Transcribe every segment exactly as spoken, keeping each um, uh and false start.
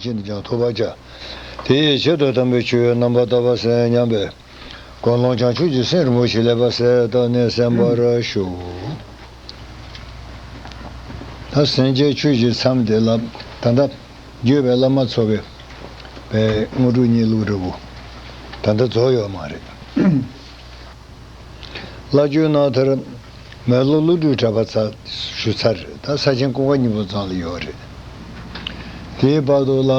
ཅི་ནས་ཀྱང་ཐོབ་པར་བྱ། དེའི་ཕྱིར་དུ་དམ་པའི་ཆོས་རྣམ་པར་དག་པ་ཟེར་སྙམ་པའི་ཀུན་སློང་བྱང་ཆུབ་ཀྱི་སེམས་རིན་པོ་ཆེ་ལེགས་པར་གསལ་བཏབ་ནས་གསན་པར་ཞུ། ད་སེམས་ཅན་ཆོས་ཀྱི་མཚམས་དེ་ལ་ད་ལྟ་བརྒྱུད་པའི་བླ་མ་ཚོ་གི་པའི་དངོས་གྲུབ་གཉིས་ལུགས་འདྲ་བོ་ད་ལྟ་རྫོགས་ཡོད་མ་རེད། བླ་བརྒྱུད་ནང་དེར་མེ་ལོང་ཀླུ་སྒྲུབ་གྲགས་པ་ཚར་ཞུ་ཚར་རེད། ད་ས་ཆེན་ཀུན་དགའ་སྙིང་པོ་ཙམ་ལ་ཡོད་རེད། དེའི་བར་དུ་ལ་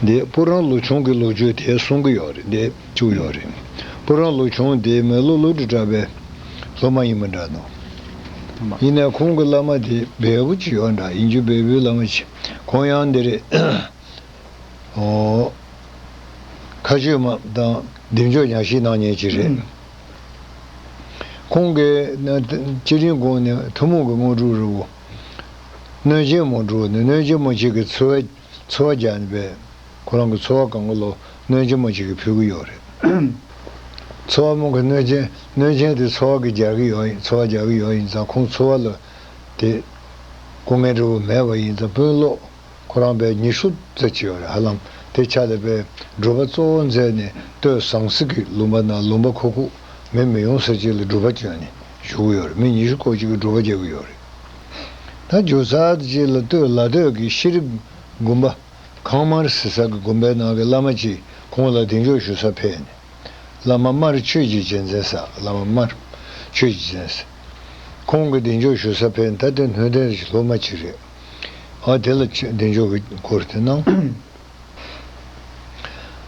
འདི་སྤུ་རང་ལུགས་ཆུང་གི་ལོ་རྒྱུས་དེ་གསུང་གི་ཡོད་རེད། འདི་བཅུག་ཡོད་རེད། སྤུ་རང་ལུགས་ཆུང་དེ་མེ་ལོང་ཀླུ་སྒྲུབ་གྲགས་པའི་སློབ་མ་ཡིན་པ་འདྲ་འདུག་ཡིན་ནའི་ཁོང་གི་བླ་མ་དེ་བལ་པོ་ཅིག་ཡོད་འདྲ། ཡིན་རྒྱུ་བལ་པོའི་བླ་མ་ཅིག་ཁོང་ཡང་འདི་རེད། ཨོ། མཁའ་སྤྱོད་མ་དང་བདེ་མཆོག་ཉག་གཤིས་གནང་མཁན་ཅིག་རེད། ཁོང་གིས་ན་སྤྱིར་གོང་ནས་ཐུན་མོང་གི་དངོས་གྲུབ་རི་བོ། གནོད་སྦྱིན་མོ་འགྲོ་ནས་གནོད་སྦྱིན་མོ་གཅིག་གི་འཚོ་བ་འཚོ་བ་རྒྱག་ནས་པས་ཁོ་རང་གི་འཚོ་བ་གང་ག་ལོ་གནོད་སྦྱིན་མོ་གཅིག་གིས་ཕུལ་གི་ཡོད་རེད། འཚོ་བ་མོ་གི་གནོད་སྦྱིན་གནོད་སྦྱིན་དེ་འཚོ་བ་གི་རྒྱག་གི་ཡོད་ཡིན། འཚོ་བ་རྒྱག་གི་ཡོད་ཡིན་ཙང་ཁོང་འཚོ་བ་ལ་དེ་སྐུ་ངལ་འདྲ་བོ་མེད་པ་ཡིན་ཙང་དཔོན་སློབ། ཁོ་རང་པས་ཉི་ཤུ་ཙམ་བྱས་ཡོད་རེད། ཧ་ལམ་དེ་ཆ་ལ་པས་སྒྲུབ་པ་གཙོ་བོ་མཛད་ནས་སྟོད་ཟངས་གསེར་གྱི་ལུང་པ་ན་ལུང་པ་ཁུག་ཁུག་མི་མི་ཡོང་ས་ཅིག་ལ་སྒྲུབ་པ་བྱོན་ནས་བཞུགས་ཡོད་རེད། མི་ཉི་ཤུ་སྐོར་ཅིག་གིས་སྒྲུབ་པ་རྒྱག་གི་ཡོད་རེད། ད་རྒྱུ་ཚ་དེ་ཅིག་ལ་སྟོད་ལ་སྟོད་ཀྱི་ཤེས་རིག་དགོན་པ་ཁང་དམར་ཟེར་ས་གི་དགོན་པའི་ནང་གི་བླ་མ་ཅིག་ཁོང་ལ་གདེང་འཇོག་ཞུ་ས་ཕེབས་ནས། བླ་མ་དམར་ཆོས་ཀྱི་རྗེས་འཛིན་ས། བླ་མ་དམར་ཆོས་ཀྱི་རྗེས་འཛིན་ས། ཁོང་གི་གདེང་འཇོག་ཞུ་ས་ཕེབས་ད་ལྟའི་ནུས་ལྡན་སློབ་མ་ཅིག་རེད། ཨ་དེ་ལ་ཆོས་གདེང་འཇོག་གི་སྐོར་དེ་གནང་།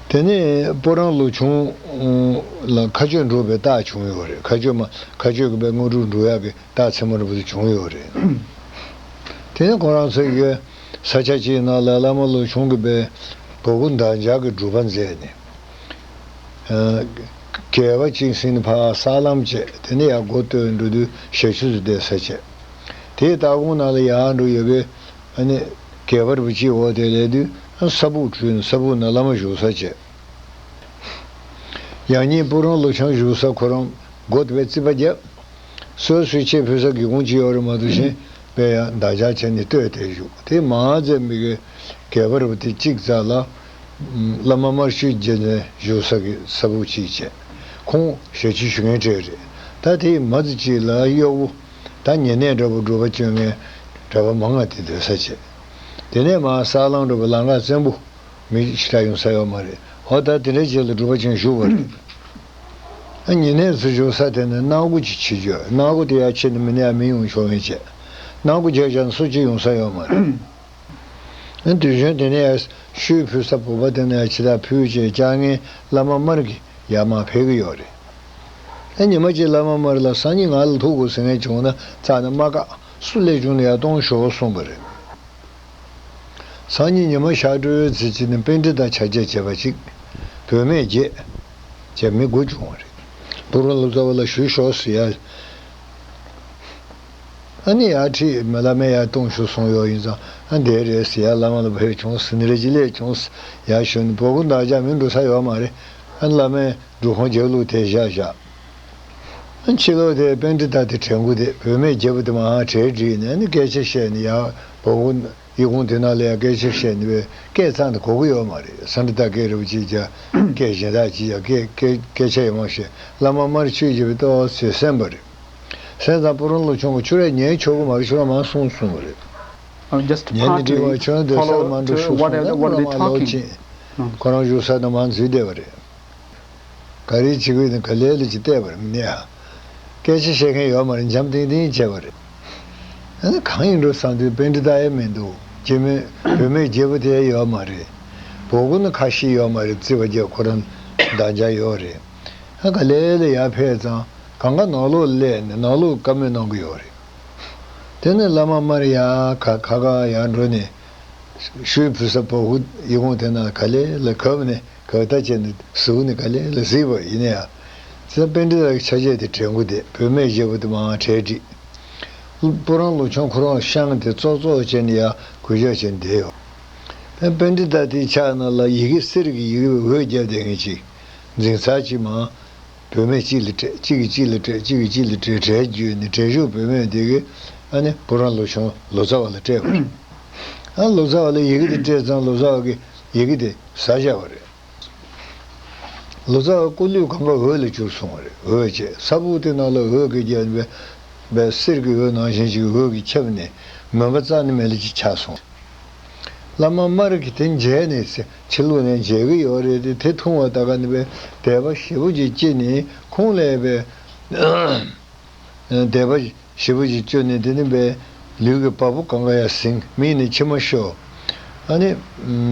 དེ་ནས་སྤུ་རང་ལུགས་ཆུང་ལ་མཁའ་སྤྱོད་འགྲོ་བའི་རྟགས་བྱུང་ཡོད་རེད། མཁའ་སྤྱོད་མ་མཁའ་སྤྱོད་ཀྱི་པའི་དངོས་གྲུབ་འགྲོ་ཡག་གི་རྟགས་མཚན་མོ་འདྲ་པོ་དེ་བྱུང་ཡོད་རེད། དེ་ནས་ཁོ་རང་ཚོ་གི་ས་ཆ་གཅིག་ནང་ལ་བླ་མ་ལུགས་ཆུང་གི་པའི་བ་སྤུ་མདའ་རྒྱག་གི་སྒྲུབ་པ་མཛད་ནས། གད་པ་གཅིག་ཟིན་ནས་ཕར་ས་ལམ་བྱས། དེ་ནས་ཡར་མགོ་སྟོད་འགྲོ་དུས་ཞལ་ཆུ་ཚོད་བསྡད་ས་བྱས། དེའི་ལྟག་ཁོང་ནང་ལ་ཡར་འགྲོ་ཡོད་པའི་ཨ་ནི་གད་པ་རུ་གཅིག་འོག་དེ་སླེབས་དུས་ས་སྦུག་བྲུས་ནས་ས་སྦུག་ནང་བླ་མ་བཞུགས་ས་བྱས། ཡང་སྙིང་སྤུ་རང་ལུགས་ཆུང་བཞུགས་ས་ཁོ་རང་མགོ་དེ་བས་རྩིད་པ་བརྒྱབ། སོ་སོའི་ཆས་ཕུད་ས་སྒེའུ་ཁུང་གཅིག་ཡོད་རེད་མ་གཏོགས་གཞན་པས་ཡང་མདའ་རྒྱག་བྱས་ནས་སྟོད་དེ་བཞུགས། དེ་མ་ཟད་མི་གི་གད་པ་རུ་དེ་གཅིག་རྩ་ལ། བླ་མ་དམར་ཆོས་རྗེ་ནས་བཞུགས་ས་གི་ས་སྦུག་གཅིག་བྱས། ཁོང་ཞལ་ཆུ་ཞུ་མཁན་གྲས་རེད། ད་དེའི་མ་ཚི་གཅིག་ལ་གཡོག་པོ་ད་ཉེ་གནས་འདྲ་པོ་སྒྲུབ་པ་བྱོན་མཁན་གྲྭ་པ་མང་ང་དེ་སྡོད་ས་བྱས། དེ་ནས་མར་ས་ལམ་འགྲོ་བའི་ལམ་ཁ་བཙན་པོ་མི་ཞེ་དྲག་ཡོང་ས་ཡོད་མ་རེད། འོ་ད་དེ་འདྲའི་རྗེས་ལ་སྒྲུབ་པ་བྱོན་བཞུགས་པ་རེད། ཨ་ཉེ་གནས་སུ་བཞུགས་ས་དེ་ནས་སྣ་སྒོ་ཅིག་ཕྱེ་རྒྱུ། སྣ་སྒོ་དེ་ཡར་ཕྱེ་ནས་མི་ནས་ཡར་མི་ཡོང་ཆོག་མཁན་བྱས། སྣ་སྒོ་བརྒྱབ་བཞག་ན་སུ་གཅིག་ཡོང་ས་ཡོད་མ་རེད། ཨ་དུས་གཞན་དེ་ནས་ཡར་ཤུལ་ཕུལ་ས་བོད་པ་དེ་ནས་ཡར་ཕྱི་ལ་ཕུལ་བྱས་བཅར་མཁན་བླ་མ་དམར་གྱི་ཡར་མར་ཕེབས་ཀྱི་ཡོད་རེད། ཨ་ཉི་མ་གཅིག་བླ་མ་དམར་ལ་སང་ཉིན་ང་ལ་ཐུག་དགོས་ཟེར་མཁན་བྱུང་ན་རྩ་ནས་མ་བཀག་སུ་སླེབས་བྱུང་ན་ཡར་གཏོང་ཤོག་གསུངས་པ་རེད། སང་ཉིན་ཉི་མ་ཞག་དྲུག་ཙམ་ཅིག་ནས་པཎྜི་ཏ་ཆ་བྱད་བྱས་པ་ཅིག་བུད་མེད་བརྒྱད། བྱས་མི་དགུ་བྱུང་བ་རེད། སྤུ་རང་ལོ་ཙཱ་བ་ལ་ཞུ་ཤོག་ཟེར་ཡ། ཨ་ནི་ཡར་ཁྲིད་མི་བླ་མས་ཡར་གཏོང་ཤོག་གསུངས་ཡོད་ཡིན་ཙང་ཨ་འདས་རེད་ཟེར་ཡ། བླ་མ་ལ་ཕེབས་བྱུང་ཟེར་ནས་རེ་ཅིག་སླེབས་བྱུང་ཟེར་ཡ་ཞུ་ནས་བོ་གུ་མདའ་རྒྱག་མི་འགྲོ་ས་ཡོད་མ་རེད། ཨ་ནི་བླ་མས་སྒྲུབ་ཁང་རྒྱབ་ལོགས་དེ་བཞག་བཞག་ཕྱི་ལོགས་དེ་པཎྜི་ཏ་དེ་དྲན་སྐུ་དེ་བུད་མེད་བརྒྱད་པོ་དེ་མར་གྲལ་བསྒྲིགས་ནས་ཨ་ནི་སྐད་ཆ་བཤད་ནས་ཡར་བོ་གུ་ཡི་གུང་དེ་ནང་ལ་ཡང་སྐད་ཆ་བཤད་ནས་པའི་སྐད་གཙང་དུ་གོ་གི་ཡོད་མ་རེད། ས་འདྲ་ད་སྐད་རེ་བ་ཅིག་ཀྱང་སྐད་གཞན་དག་ཅིག་ཀྱང་སྐད་སྐད་སྐད་ཆ་ཡོད་མ་བཤད། བླ་མ་དམར་ཆོས་ཀྱི་པའི་ལྟོ་ཟེར་གསན་པ་རེད། གསན་ཙང་སྤུ་རང་ལོ་ཆུང་གི་ཁྱོད་རས་ཉན་ཆོག་གི་མ་རེད། ཁྱོད་རང་མ་གསུང་གསུང་བ་རེད། I'm just ཉན་ནས་དྲི་བ་partly ཁྱོད་འདོད་སར་follow མ་འགྲོ་to ཤོག་གསུང་ན་whatever བླ་they མ་ལོག་talking. ཕྱིན། ཁོ་རང་བཞུགས་ས་ནས་མར་འཛུལ་བསྡད་པ་རེད། ག་རེ་བྱེད་དགོས་ནི་ག་ལེ་ལེ་ཅིག་བལྟས་པར་མི་ནས་ཨ། སྐད་ཆ་བཤད་མཁན་ཡོད་མ་རེད། འཇམ་ཐིང་ཐིང་བྱས་པ་རེད། ཨ་ནི་གང་ཡིན་འགྲོ་བསམ་དུས་པཎྜི་ཏ་ཡང་མི་འདུག་སྐྱེ་དམན་བུད་མེད་བརྒྱད་པོ་དེ་ཡང་ཡོད་མ་རེད། བོ་གུ་ནི་ཁ་ཤས་ཡོད་མ་རེད། རྩིད་པ་རྒྱག་ཁོ་རང་མདའ་རྒྱག་ཡོད་རེད། ཨ་ག་ལེ་ལེ་ཡར་ཕེབས་ཙང་གང་ག་ནང་ལོགས་སླེབས་ནས་ནང་ལོགས་བཀའ་མོལ་གནང་གི་ཡོད་རེད། དེ་ནས་བླ་མ་དམར་ཡར་ཁ་ཁ་ཁ་ཡར་འགྲོ་ནས། ཤུལ་ཕུལ་ས་བོ་གུ་ཡི་གུང་དེ་ནང་ག་ལེ་ལ་གབ་ནས་གབ་ད་བྱས་ནས་གཟུགས་ནས་ག་ལེ་ལ་གཟིགས་པ་ཡིན་ན་ཡང་། ཙི་པཎྜི་ཏ་གི་ཆ་བྱད་དེ་དྲན་སྐུ་དེ་བུད་མེད་བཞི་པོ་དེ་མར་གྲལ་བསྒྲིགས། སྤུ་རང་ལོ་ཆུང་ཁོ་རང་ཤང་དེ་ཙོག་ཙོག་བྱས་ནས་ཡར་གུས་ཞབས་བྱས་ནས་བསྡད་ཡོད། པཎྜི་ཏ་དེའི་ཕྱག་ནང་ལ་ཡི་གེ་གསེར་གྱི་ཡི་གེ་འོད་བརྒྱབ་བསྡད་མཁན་ཅིག་འཛིན་ཚར་ཅིག་མར། བུད་མེད་གཅིག་ལ་སྤྲད། གཅིག་གིས་གཅིག་ལ་སྤྲད། གཅིག་གིས་གཅིག་ལ་སྤྲད། གྲལ་བརྒྱུད་ནས་གྲལ་བཞུགས་བུད་མེད་དེ་གིས་ཨ་ནི་སྤུ་རང་ལོ་ཆུང་ལོ་ཙཱ་བ་ལ་སྤྲད་པ་རེད། ཨ། ལོ་ཙཱ་བ་ལ་ཡི་གེ་དེ་སྤྲད་ཙང་ལོ་ཙཱ་བ་གིས་ཡི་གེ་དེ་ཟ་བཞག་པ་རེད། ལོ་ཙཱ་བ་སྐུ་ལུས་གང་ག་འོད་ལ་གྱུར་སོང་བ་རེད། འོད་བྱས་ས་བོན་དེ་ནང་ལ་འོད་ཀྱི་རྒྱན་པའི་པའི་གསེར་གྱི་འོད་ནང་བཞིན་ཅིག་འོད་ཀྱིས་ཁྱབ་ནས་མུན་པ་རྩ་ནས་མེད་ལ་ཅིག་ཆགས་སོང་། བླ་མ་སྨར་གྱིས་དེ་མཇལ་ནས་ཕྱི་ལོགས་ནས་མཇལ་གྱི་ཡོད་རེད་དེ། དེ་མཐོང་བ་ད་ག་ནས་པའི་དད་པ་ཞེ་པོ་ཅིག་སྐྱེས་ནས་ཁོང་ལ་པའི་དད་པ་ཞེ་པོ་ཅིག་སྐྱེས་ནས་དེ་ནས་པའི་ལུས་ཀྱི་བ་སྤུ་གང་ག་ཡར་ཟིང་མིག་ནས་མཆི་མ་ཤོར། ཨ་ནི་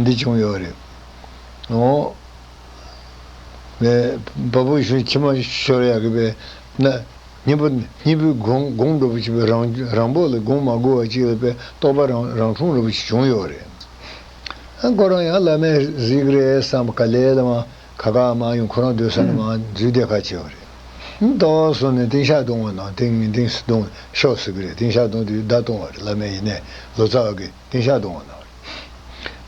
འདི་བྱུང་ཡོད་རེད། འོ། པའི་བ་སྤུ་ཤོར་མཆི་མ་ཤོར་ཡག་གི་པའི་ན། སྙིང་པོ་སྙིང་པོའི་སྒོང་སྒོང་འདྲ་པོ་ཅིག་པའི་རང་རང་བབས་ལ་སྒོང་མ་སྒུར་བ་ཅིག་ལ་པའི་རྟོགས་པ་རང་རང་འཁྲུངས་འདྲ་པོ་ཅིག་བྱུང་ཡོད་རེད། ཨ། ཁོ་རང་ཡང་བླ་མས་གཟིགས་ཀྱི་རེད་བསམ་པ་ག་ལེ་ལ་མ་ཁ་ཁ་མ་ཡོང་། ཁོ་རང་སྡོད་ས་ནས་མ་འཛུལ་བསྡད་ཁ་བྱེད་པ་རེད། ཨ། ཏོག་སོང་ནས་ཏིང་ཤག་གཏོང་བ་ན་ཏིང་ངེ་ཏིང་སུ་གཏོང་ཤོག་ཟེར་གི་རེད། ཏིང་ཤག་གཏོང་དུས་བརྡ་གཏོང་བ་རེད། བླ་མས་ཡིན་ནས་ལོ་ཙཱ་བ་གིས་ཏིང་ཤག་གཏོང་བ་ན་རེད།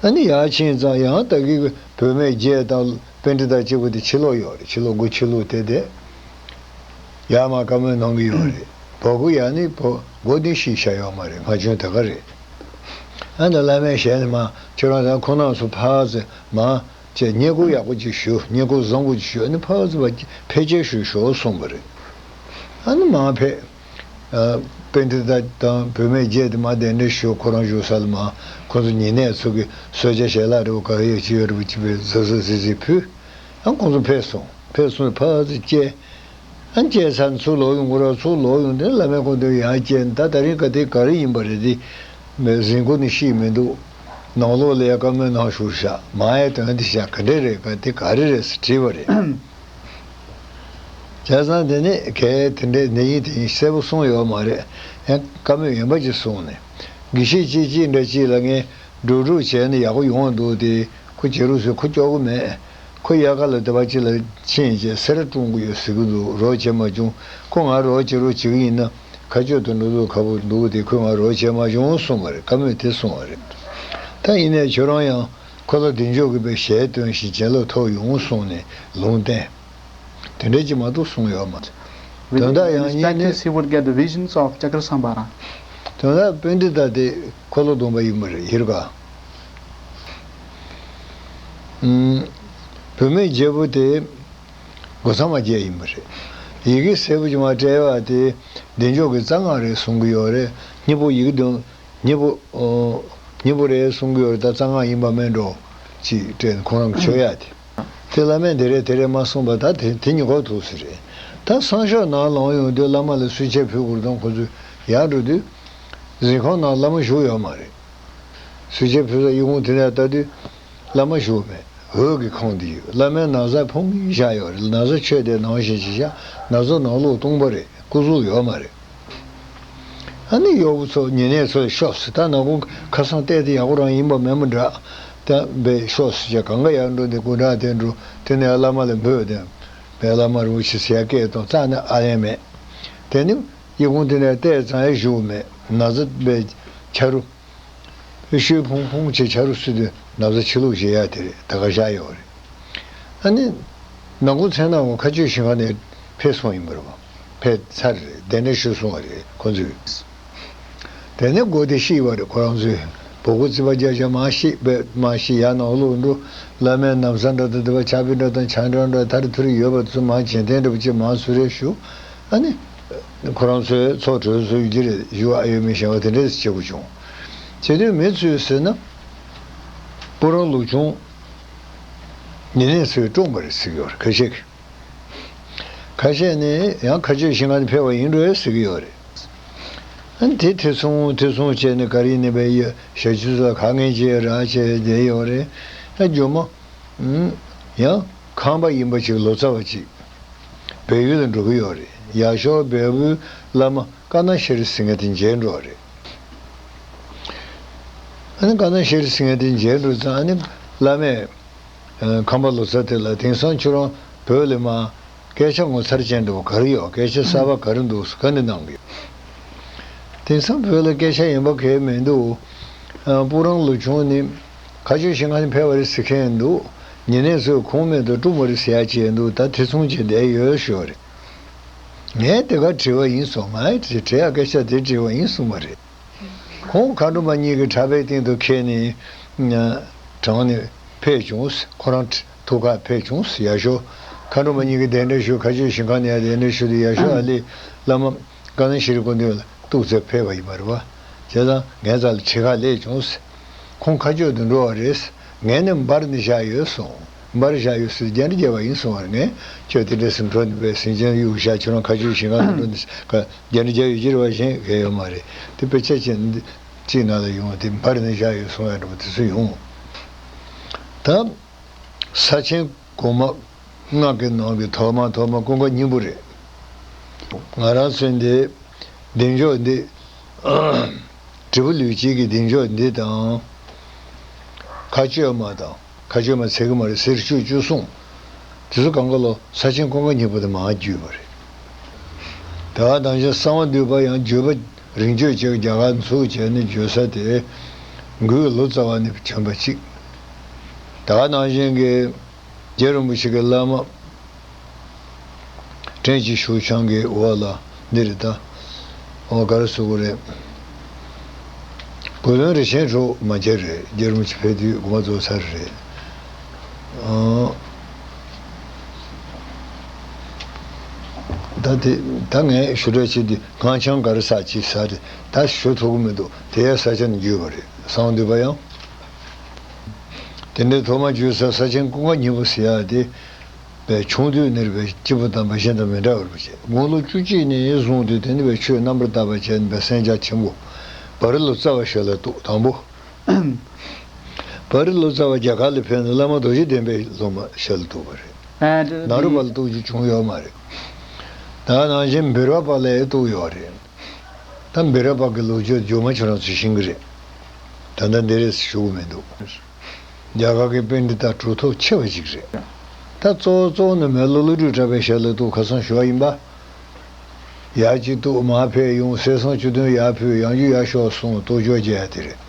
ཨ་ནི་ཡར་ཕྱིན་ཙང་ཡང་ད་གི་བུད་མེད་བརྒྱད་དང་པཎྜི་ཏ་གཅིག་པུ་དེ་ཕྱི་ལོགས་ཡོད་རེད། ཕྱི་ལོགས་སྒོ་ཕྱི་ལོགས་དེ་དེ། ཡར་མར་བཀའ་མོལ་གནང་གི་ཡོད་རེད། བ་སྤུ་ཡར་ནི་བ་སྒོ་ནི་ཕྱིས་བཞག་ཡོད་མ་རེད། སྔ་བྱོན་དེ་ག་རེད། ཨ་ནི་བླ་མས་ཞལ་ནས་མར་ཁྱོད་རང་ཚོ་ཁོང་རྣམ་ཚོ་ཕར་ཚུར་མར་བྱས་བསྙེན་བཀུར་ཡག་པོ་ཅིག་ཞུ། བསྙེན་བཀུར་བཟང་པོ་ཅིག་ཞུ། ཨ་ནི་ཕར་ཚུར་ཕར་ཕལ་ཆེར་ཞུ་ཤོག་གསུངས་པ་རེད། ཨ་ནི་མར་ཕེབས། ཨ། པཎྜི་ཏ་དང་བུད་མེད་བརྒྱད་དེ་མར་གདན་འདྲེན་ཞུ། ཁོ་རང་བཞུགས་ས་ལ་མར་ཁོ་ཚོ་ཉེ་གནས་ཚོ་གི་གསོལ་ཇ་ཞལ་ལག་འདྲ་པོ་ག་རེ་ཡོད་ཅི་ཡོད་འདྲ་པོ་ཅིག་པའི་གཟབ་གཟབ་གཟིགས་གཟིགས་ཕུལ། ཨ། ཁོང་ཚོ་ཕེབས་སོང་། ཕེབས་སོང་ཕར་ཚུར་བཅད། ཨ། བཅད་ཚར་ནས་ཚུར་ལོག་ཡོང་། ཁོ་རང་ཚུར་ལོག་ཡོང་དུས་བླ་མས་ཁོང་དེ་ཡར་བཅད། ད་དེ་རིང་ག་དེ་ག་རེ་ཡིན་པ་རེད། དེ་མི་གཟིགས་མཁན་ནི་ཤེས་མི་འདུག། ནང་ལོགས་ལ་ཡ་བཀའ་མོལ་གནང་བཞུགས་ཤག། མར་ཡ་དོན་དེ་བཞག་ག་འདྲ་རེད། ག་དེ་ག་རེ་རེད་ཟེར་དྲིས་པ་རེད། བྱས་ཙང་དེ་ནས་གས་དེ་འདྲའི་འདི་ཡིན་དེ་ཡིན་གསལ་པོ་གསུངས་ཡོད་མ་རེད། ཡང་བཀའ་མོལ་ཡོན་པ་ཅིག་གསུངས་ནས། དགེ་བཤེས་ཅིག་ཅིག་འདྲ་ཅིག་ལ་ངས་སྒྲུབ་སྒྲུབ་བྱས་ནས་ཡག་པོ་ཡོང་བ་འདུག་སྟེ། ཁོ་བྱེད་རོགས་ཟེར། ཁོ་སྐྱོ་གི་མེད། ཁོ་དབྱར་ཁ་ལ་སྡེ་པ་ཅིག་ལ་ཕྱིན་བྱས་སེ་ར་སྲུང་གི་ཡོད་ཟེར་གི་འདུག། རོགས་བྱེད་མ་བྱུང་། ཁོ་ང་རོགས་བྱེད་རོགས་བྱེད་གི་ཡིན་ན་ཁ་གཅོད་དུ་འགྲོ་འདུག་ཁ་པོ་འདུག་སྟེ། ཁོས་ང་རོགས་བྱེད་མ་བྱུང་གསུངས་པ་རེད། བཀའ་མོལ་དེ་གསུངས་པ་རེད། ད་ཡིན་ནའི་ཁྱོད་རང་ཡང་ཁོ་ལ་བདེ་མཆོག་གི་པའི་ཞལ་སྟོན་ཞིང་བྱིན་རླབས་ཐོབ་ཡོང་གསུངས་ནས་ལུང་བསྟན། དེ་འདྲ་ཅིག་མ་གཏོགས་གསུངས་ཡོད་མ་རེད། དོན་དག་ཡང་། With his practice, he would get the visions of Chakrasambhara. དོན་དག་པཎྜི་ཏ་དེ་འཁོར་ལོ་སྡོམ་པ་ཡིན་པ་རེད། ཧེ་རུ་ཀ། ཨུམ། བུད་མེད་བརྒྱད་པོ་དེ་སྒོ་ཚང་མ་བརྒྱད་ཡིན་པ་རེད། ཡི་གེ་གསལ་པོ་ཅིག་མར་སྤྲད་པ་དེ་བདེ་མཆོག་གིས་རྩ་སྔགས་རེད་གསུང་གི་ཡོད་རེད། སྙིང་པོ་ཡི་གེ་དོན། སྙིང་པོ། ཨོ། སྙིང་པོ་རེད་གསུང་གི་ཡོད་རེད། ད་རྩ་སྔགས་ཡིན་པ་མིན་འགྲོ། ཅིག་སྤྲད་ནས་ཁོང་རང་གི་མཆོད་ཡ་དེ། དེ་བླ་མས་དེ་རེད་དེ་རེད་མ་གསུངས་པ། ད་དེ་དེ་ཉེ་འཁོར་ཐུག་ས་རེད། ད་སང་ཞོགས་ནང་ལངས་ཡོང་དུས་བླ་མ་ལ་གསོལ་ཇ་ཕུལ་དགོས་དང་། ཁོ་ཚོས་ཡར་འགྲོ་དུས་གཟིམ་ཁང་ནང་བླ་མ་བཞུགས་ཡོད་མ་རེད། གསོལ་ཇ་ཕུལ་ས་ཡི་གུང་དེ་ནས་ལྟ་དུས་བླ་མ་བཞུགས་མེད། འོད་ཀྱི་ཁང་དེ་ཡོད། བླ་མའི་ན་བཟའ་ཕུང་བཞག་ཡོད་རེད། ན་བཟའ་ཆོས་སྡེ་ནང་བཞིན་ཅིག་བཞག། ན་བཟའ་ནང་ལོགས་སྟོང་པ་རེད། སྐུ་གཟུགས་ཡོད་མ་རེད། ཨ་ནི་གཡོག་པོ་ཚོ་ཉེ་གནས་ཚོས་ཤོག་ཟེར། ད་ནག་ཁུང་ཁ་སང་བལྟས་དེ་ཡག་པོ་རང་ཡིན་པ་མེད་མོ་འདྲ། ད་བས་ཤོག་ཟེར་བྱས་གང་ག་ཡར་འགྲོ་དེ་སྐུ་འདྲ་དེ་འགྲོ། དེ་ནས་བླ་མ་ལ་འབོད་དེ། བས་བླ་མ་རིན་པོ་ཆེ་ཟེར་ཡ་སྐད་གཏོང་རྩ་ནས་ཨ་ལན་མེད། དེ་ནི་ཡི་གུང་དེ་ནས་བལྟས་ཙང་ཡ་བཞུགས་མེད། ན་བཟའ་བས་ཆ་རུ། ཤུལ་ཕུང་ཕུང་བྱས་ཆ་རུ་སུ་དེ་ན་བཟའ་ཕྱི་ལོགས་བཞེས་ཡ་དེ་རེད། ད་ག་བཞག་ཡོད་རེད། ཨ་ནི། ནང་ཁུལ་མཚན་ནའང་མཁའ་སྤྱོད་ཞིང་ཁ་ནས་ཕེབས་སོང་ཡིན་པ་རེད་པ། ཕེབས་ཚར་རེད། གདན་འདྲེན་ཞུས་སོང་བ་རེད་ཁོ་ཚོས། དེ་ནས་སྒོ་དེ་ཕྱེས་པ་རེད། ཁོ་རང་ཚོས་སྦུ་གུ་རྩིག་པ་རྒྱག་བྱས་མར་ཕྱེས་པས། མར་ཕྱེས་ཡར་ནང་ལོགས་འགྲོ། བླ་མའི་ན་བཟའ་འདྲ་དང་དེ་པ་ཕྱག་དཔེ་འདྲ་དང་ཕྱག་འགྲེལ་འདྲ་ཐར་ཐུར་ཡོད་པ་ཚོ་མར་བྱིན་རྟེན་འདྲ་པོ་ཅིག་མར་གསོལ་རས་ཞུ། ཨ་ནི། ཁོ་རང་ཚོའི་ཚོགས་གྲོལ་སོང་ཡོད་ཀྱི་རེད། ཞུ་ཨ་ཡོད་མི་ཞེ་བ་དེ་འདྲས་བྱེད་དགོས་བྱུང་། བྱེད་དུས་མི་ཚོས་ཟེར་ན། སྤུ་རང་ལུག་ཆུང་ཉེ་གནས་ཚོས་བཀྲོངས་པ་རེད་ཟེར་གྱི་ཡོད་རེད། ཁ་ཤས་ཀྱིས། ཁ་ཤས་ནི་ཡང་མཁའ་སྤྱོད་ཞིང་ཁ་ནས་ཕེབས་པ་ཡིན་འགྲོ་ཟེར་གྱི་ཡོད་རེད། ཨ་ནི་དེ་དེ་སོང་དེ་སོང་བྱས་ནས་ག་རེ་ཡིན་ནའི་བས་ཡ་ཞབས་ཕྱི་ཚོ་ཁ་ངན་བྱས་ར་བྱས་བསྡད་ཡོད་རེད། ཨ་ཇོ་མོ། ཨུམ། ཡང་ཁང་པ་ཡིན་པ་ཅིག་ལོ་ཙཱ་བ་ཅིག་བལ་ཡུལ་ལ་འགྲོ་གི་ཡོད་རེད། ཡར་ཞོགས་བལ་པོའི་བླ་མ་ཀ་ན་ཤྲཱི་ཟེར་མཁན་དེ་མཇལ་འགྲོ་བ་རེད། ཨ་ནི་ཀ་ན་ཤྲཱི་ཟེར་མཁན་དེ་མཇལ་འགྲོ་ཙང་། ཨ་ནི་བླ་མས། ཨ། ཁང་པ་ལོ་ཙཱ་དེ་ལ། དེང་སང་ཁྱོད་རང་བོད་ལ་མར་སྐད་ཆ་ངོ་མཚར་ཅན་འདྲ་བོ་ག་རེ་ཡོད། སྐད་ཆ་གསར་པ་ག་རེ་འདུག་ག་ནས་གནང་གི་ཡོད། དེང་སང་བོད་ལ་སྐད་ཆ་ཡིན་པ་གས་མི་འདུག། ཨ། སྤུ་རང་ལུག་ཆུང་ནི་མཁའ་སྤྱོད་ཞིང་ཁ་ནས་ཕེབས་པ་རེད་ཟེར་མཁན་འདུག། ཉེ་གནས་ཚོས་ཁུངས་མེད་དུ་བཀྲོངས་པ་རེད་ཟེར་ཡ་ཅིག་འདུག། ད་དེ་མཚུངས་ཅིག་བསྡད་ཡོད་ཞུ་བ་རེད། ངས་དེ་ག་དྲི་བ་ཡིན་གསུངས། ངས་དྲི་དྲི་ཡ་སྐད་ཆ་དེ་དྲི་བ་ཡིན་གསུངས་པ་རེད། ཁོང་མཁའ་འགྲོ་མ་གཉིས་ཀྱི་གྲྭ་པའི་སྟེང་དུ་འཁེལ་ནས་དྲངས་ནས་ཕེབས་བྱུང་། ཁོ་རང་ཐུགས་ཁག་ཕེབས་བྱུང་། ཡག་ཤོས་མཁའ་འགྲོ་མ་གཉིས་ཀྱི་གདན་འདྲེན་ཞུ། མཁའ་སྤྱོད་ཞིང་ཁམས་ནས་ཡང་གདན་འདྲེན་ཞུས་ཏེ་ཡག་ཤོས་ཨ་ལི་བླ་མ་ཀ་ན་ཤྲཱི་སྐུ་མདུན་ལ་གཏུགས་ཚེ་ཕེབས་པ་ཡིན་པ་རེད་བ། བྱས་ཙང་ངའི་རྩ་ལ་ཁྲིད་ཁག་སླེབས་བྱུང་། ཁོང་མཁའ་སྤྱོད་དུ་འགྲོ་བ་རེད། ངས་ནི་འབར་ནས་བཞག་ཡོད་གསུངས། འབར་བཞག་ཡོད་ཟེར་རྒྱ་འདྲ་བརྒྱབ་པ་ཡིན་གསུངས་པར། ངས་ཁྱོད་དེ་འདྲ་སེ་འགྲོ་ནས་པའི་ཟིང་ཆེན་གཡུག་བཞག་ཁྱོད་རང་མཁའ་སྤྱོད་ཞིང་ཁམས་ལ་འགྲོ་ནས་ཀ་རྒྱ་འདྲ་བརྒྱབ་ཡོད་ཀྱི་རེད་བ། གཞན་གང་ཡོད་མ་རེད། དེ་དཔེ་ཆ་ཅན་འདི་གཅིག་ནང་ལ་ཡོང་བ་དེ་འབར་ནས་བཞག་ཡོད་གསུངས་ཡ་འདྲ་པོ་དེ་ཚོ་ཡོང་། ད་ས་ཆེན་གོང་མ་ལྔ་གི་ནང་གི་ཐོག་མ་ཐོག་མ་ཀུན་དགའ་སྙིང་པོ་རེད། ང་རང་ཚོའི་འདི་བདེ་མཆོག་འདི་དྲིལ་བུ་ལུས་དཀྱིལ་གྱི་བདེ་མཆོག་འདི་དང་། མཁའ་སྤྱོད་མ་དང་མཁའ་སྤྱོད་མ་ཚད་ཀྱི་མ་རེད་ཟེར་ཆོས་བཅུ་གསུངས། དེ་ཚོ་གང་ག་ལོ་ས་ཆེན་ཀུན་དགའ་སྙིང་པོ་དེ་མར་བརྒྱུད་པ་རེད། དེ་བ་དང་ཞིང་གསང་བ་འདུས་པ་ཡང་བརྒྱུད་པ་རིང་བརྒྱུད་ཅིག་རྒྱ་གར་འཛུགས་བྱས་ནས་བརྒྱུད་ས་དེ་འགོས་ལོ་ཙཱ་བ་ནས་བྱོན་པ་གཅིག་དེ་བ་ནང་བཞིན་གྱི་རྗེ་རིན་པོ་ཆེ་གི་བླ་མ་ཀྲེན་ཅི་ཞུ་ཆང་གི་འོག་ལ་འདི་རེད་ད། འོ་ག་རེ་ཟེར་དགོས་རེད། གོས་བློན་རིན་ཆེན་གྲོགས་མ་མཇལ་རེད། རྗེ་རིན་པོ་ཆེ་ཕེབས་དུས་དགོངས་པ་རྫོགས་ཚར་རེད། ཨང་། ད་དེ་ད་ངས་ཞུ་འདོད་བྱེད་དུས་སྔགས་འཆང་ག་རེ་ཟེར་ཅིག་ཟེར་རེད། ད་ཞུ་ཐུབ་ཀྱི་མི་འདུག་དེ་ཡང་ས་ཆ་ནས་བརྒྱུད་པ་རེད། གསང་བ་འདུས་པ་ཡང་། དེ་འདྲའི་ཐོག་མ་བརྒྱུད་ས་ས་ཆེན་ཀུན་དགའ་སྙིང་པོ་ཟེར་ཡ་དེ། པའི་ཆུང་དུས་ནས་པའི་སྐྱེས་བུ་དམ་པ་གཞན་དང་མི་འདྲ་བར་བྱས། དགུང་ལོ་བཅུ་གཅིག་ནས་བཟུང་སྟེ་དེ་ནས་པའི་ཆོས་རྣམ་པར་དག་པ་བྱས་ནས་པའི་གསན་རྒྱ་ཆེན་པོ། བ་རི་ལོ་ཙཱ་བ་ཞལ་ལ་གཏུགས། དང་པོ། བ་རི་ལོ་ཙཱ་བ་རྒྱ་གར་ལ་ཕེབས་ནས་བླ་མ་རྡོ་རྗེ་གདན་པའི་སློབ་མ་ཞལ་ལ་གཏུགས་པ་རེད། ཨ་འདི་ནཱ་རོ་པ་ལ་གཏུགས་རྒྱུ་བྱུང་ཡོད་མ་རེད། ད་ནང་བཞིན་བེ་ར་པ་ལ་ཡང་གཏུགས་ཡོད་རེད། ད་བེ་ར་པ་གི་ལོ་རྒྱུས་རྗེས་མ་ཁྱོད་རང་ཚོས་ཤེས་ཀྱི་རེད། ད་ལྟ་འདི་རེད་ཞུ་གི་མི་འདུག་རྒྱ་གར་གྱི་པཎྜི་ཏ་གྲུབ་ཐོབ་ཆེ་བ་ཞིག་རེད། ད་གཙོ་བོ་གཙོ་བོ་ནི་མེ་ལོ་ཀླུ་སྒྲུབ་གྲགས་པའི་ཞལ་ལ་གཏུགས། ཁ་སང་ཞུ་བ་ཡིན་པ། ཡར་གཅིག་གཏུགས་མར་ཕེབས་ཡོང་། གསེར་སྲང་བཅུ་བདུན་ཡར་ཕུལ། ཡང་རྒྱུ་ཡར་ཤོག་གསུངས། གཏོ་བཅོས་བྱས་ཡ་དེ་རེད།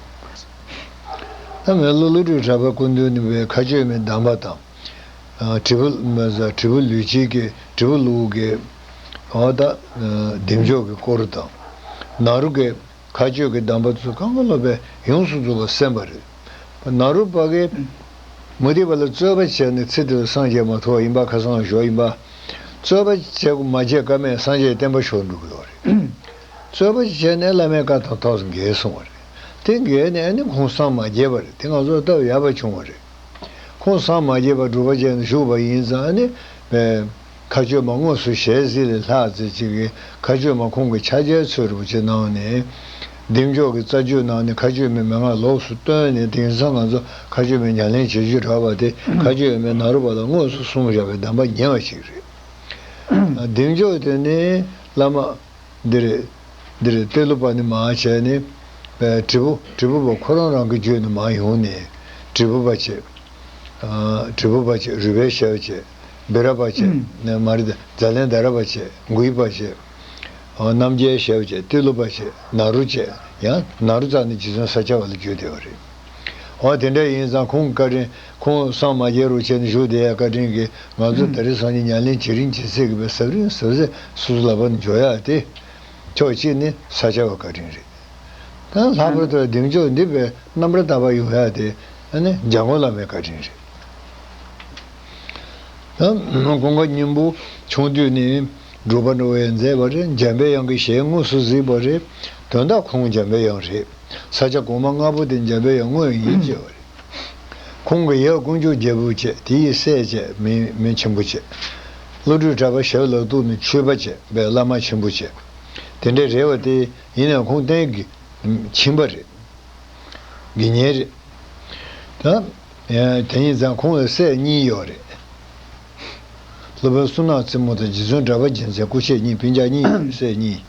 ད་མེ་ལོ་ཀླུ་སྒྲུབ་གྲགས་པའི་སྐུ་མདུན་ནས་པའི་མཁའ་སྤྱོད་མའི་གདམས་པ་དང་། ཨ་དྲིལ་བུ་མ་ཟ་དྲིལ་བུ་ལུས་དཀྱིལ་གྱི་དྲིལ་བུ་ལུགས་ཀྱི། འོ་ད་ཨ་བདེ་མཆོག་གི་སྐོར་དང་། ནཱ་རོ་གི་མཁའ་སྤྱོད་ཀྱི་གདམས་པ་ཚོ་གང་ག་ལོ་པའི་ཡོངས་སུ་རྫོགས་པ་གསན་པ་རེད། ནཱ་རོ་པ་གིས་མུ་སྟེགས་པ་ལ་རྩོད་པ་བྱས་ནས་ཚེ་འདི་ལ་སངས་རྒྱས་མ་ཐོབ་པ་ཡིན་པ། ཁ་སང་ཞུ་བ་ཡིན་པ། རྩོད་པ་བྱེད་དགོས་མ་བྱེད་ཀ་མེད་སངས་རྒྱས་བསྟན་པ་ཤོར་འགྲོ་གི་ཡོད་རེད། རྩོད་པ་བྱས་ནས་བླ་མའི་བཀའ་དང་ཐོག་ཏུ་འགལ་སོང་བ་རེད། དེ་འགལ་ནས་ཨ་ནི་ཁོང་སངས་མ་རྒྱས་པ་རེད། དེ་ང་ཚོ་སྟབས་ཡག་པ་བྱུང་བ་རེད། ཁོང་སངས་མ་རྒྱས་པར་སྒྲུབ་པ་བྱས་ནས་བཞུགས་པ་ཡིན་ཙང་ཨ་ནི། མཁའ་སྤྱོད་མ་དངོས་སུ་ཞལ་གཟིགས་ལས་ལྷག་ཙེ་ཅིག་གིས་མཁའ་སྤྱོད་མ་ཁོང་གི་ཕྱག་རྒྱའི་ཚུལ་རུ་ཅིག་གནང་ནས། བདེ་མཆོག་གི་རྩ་རྒྱུད་ནང་ནས་མཁའ་སྤྱོད་མའི་མན་ངག་ལོགས་སུ་བཏོན་ནས། དེང་སང་ང་ཚོ་མཁའ་སྤྱོད་མའི་ཉམས་ལེན་བྱེད་རྒྱུ་རག་པ་དེ་མཁའ་སྤྱོད་མའི་ནཱ་རོ་པ་ལ་དངོས་སུ་གསུངས་བཞག་པའི་གདམས་པ་ཉེ་བ་ཞིག་རེད། བདེ་མཆོག་དེ་ནི་བླ་མ། འདིར། འདིར་ཏེ་ལོ་པ་ནི་མར་བྱས་ནས། དྲིལ་བུ་དྲིལ་བུ་པ་ཁོ་རང་རང་གི་རྒྱུད་ནས་མར་ཡོང་ནས། དྲིལ་བུ་པ་བྱས། དྲིལ་བུ་པ་བྱས། རུས་པའི་ཞབས་བྱས། བེ་ར་པ་བྱས། མ་རེད། ཛ་ལན་དྷ་ར་པ་བྱས། མགུལ་པ་བྱས། རྣམ་རྒྱལ་ཞབས་བྱས། ཏེ་ལོ་པ་བྱས། ནཱ་རོ་བྱས། ཡང་ནཱ་རོ་རྩ་ནས་རྗེ་བཙུན་ས་སྐྱ་པ་ལ་བརྒྱུད་བསྡད་པ་རེད། འོ་དེ་འདྲ་ཡིན་ཙང་ཁོང་བཀའ་དྲིན། ཁོང་སངས་མ་རྒྱས་རུ་བྱས་ནས་བཞུགས་བསྡད་ཡ་བཀའ་དྲིན་གྱིས་ང་ཚོ་ད་རེས་སང་ཉིན་ཉམས་ལེན་བྱེད་རིང་བྱེད་ཚད་ཀྱི་བས་ཟབ་རིང་ཟབ་ཚད་སོ་སོ་ལག་པ་ནས་འཇོག་ཡ་དེ། ཕྱོགས་གཅིག་ནི་ས་སྐྱ་པའི་བཀའ་དྲིན་རེད། ད་ལྷག་པར་དུ་བདེ་མཆོག་འདི་བས་རྣམ་པར་དག་པ་ཡོང་ཡ་དེ་ཨ་ནི་འཇམ་མགོན་བླ་མའི་བཀའ་དྲིན་རེད། ད་ཀུན་དགའ་སྙིང་པོ་ཆུང་དུས་ནས་སྒྲུབ་པ་འགྲོ་བའི་མཛད་པ་རེད། འཇམ་པའི་དབྱངས་ཀྱི་ཞལ་དངོས་སུ་གཟིགས་པ་རེད། དོན་དག་ཁོང་འཇམ་པའི་དབྱངས་རེད། ས་སྐྱ་གོང་མ་ལྔ་པོ་དེ་འཇམ་པའི་དབྱངས་དངོས་ཡིན་ཅེས་པ་རེད། ཁོང་གི་ཡབ་ཀུན་སྤྱོད་རྒྱལ་པོ་བྱས། དེ་ཡི་སྲས་བྱས་མི་མི་ཆེན་པོ་བྱས། ཀླུ་སྒྲུབ་གྲགས་པ་ཞབས་ལ་གཏུགས་ནས་ཆོས་པ་བྱས་པའི་བླ་མ་ཆེན་པོ་བྱས། དེ་འདྲའི་རེད་བ། དེ་ཡིན་ནའང་ཁོང་གཏན་གྱི་ཕྱིན་པ་རེད། དགེ་བསྙེན་རེད། ད་དེ་ཡིན་ཙང་ཁོང་ལ་སྲས་གཉིས་ཡོད་རེད། སློབ་དཔོན་བསོད་ནམས་རྩེ་མོ་དང་རྗེ་བཙུན་གྲགས་པ་རྒྱལ་མཚན་སྐུ་མཆེད་གཉིས། སྤུན་ཀྱག་གཉིས་ཡོད་རེད། སྲས་གཉིས།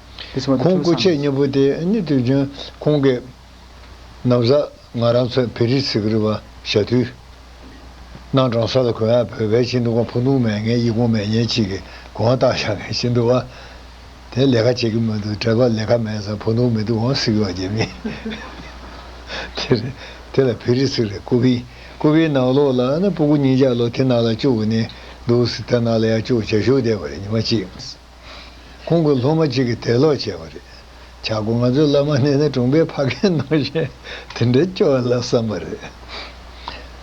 ཁོང་སྐུ་མཆེད་གཉིས་པོ་དེ་ནི་དུས་རྒྱུན་ཁོང་གི་ན་བཟའ། ང་རང་ཚོའི་བེ་རི་ཟེར་གི་རེད་བ། ཞྭ་ཐུད། སྣ་དྲང་ས་ལ་གོན་ཡག་བོད་པའི་ཆེད་དུ་ཁོང་ཕུ་ཐུང་མེད་མཁན། ཡི་གུང་མེད་མཁན་ཅིག་གིས་གོང་བཏགས་བཞག་མཁན་ཞིག་འདུག་བ། དེ་ལས་ཀ་བྱེད་ཀྱི་མི་འདུག་གྲྭ་པ་ལས་ཀ་མེད་ཙང་ཕུ་ཐུང་མི་འདུག་འོང་ཟེར་གི་བ། རྒྱ་མི་དེ་རེད། དེ་ལ་བེ་རི་ཟེར་རེད། ཀུ་པི། ཀུ་པིའི་ནང་ལོགས་ལ་ནི་སྤུ་གུ་གཉིས་ཆ་ལོ་དེ་ནང་ལ་བཅུག་ནས་འདུག་ཟེར། དེ་ནང་ལ་ཡར་བཅུག་བྱས་བཞུགས་བསྡད་པ་རེད། ཉི་མ་གཅིག་ཁོང་གི་སློབ་མ་གཅིག་གིས་དེད་ལོག་བྱས་པ་རེད། བྱ་དགོས། ང་ཚོའི་བླ་མ་ནས་ནི་གྲོང་པའི་ཕ་རྒན་ནང་བཞིན་དེ་འདྲའི་སྐྱོ་བ་ལ་བསམ་པ་རེད།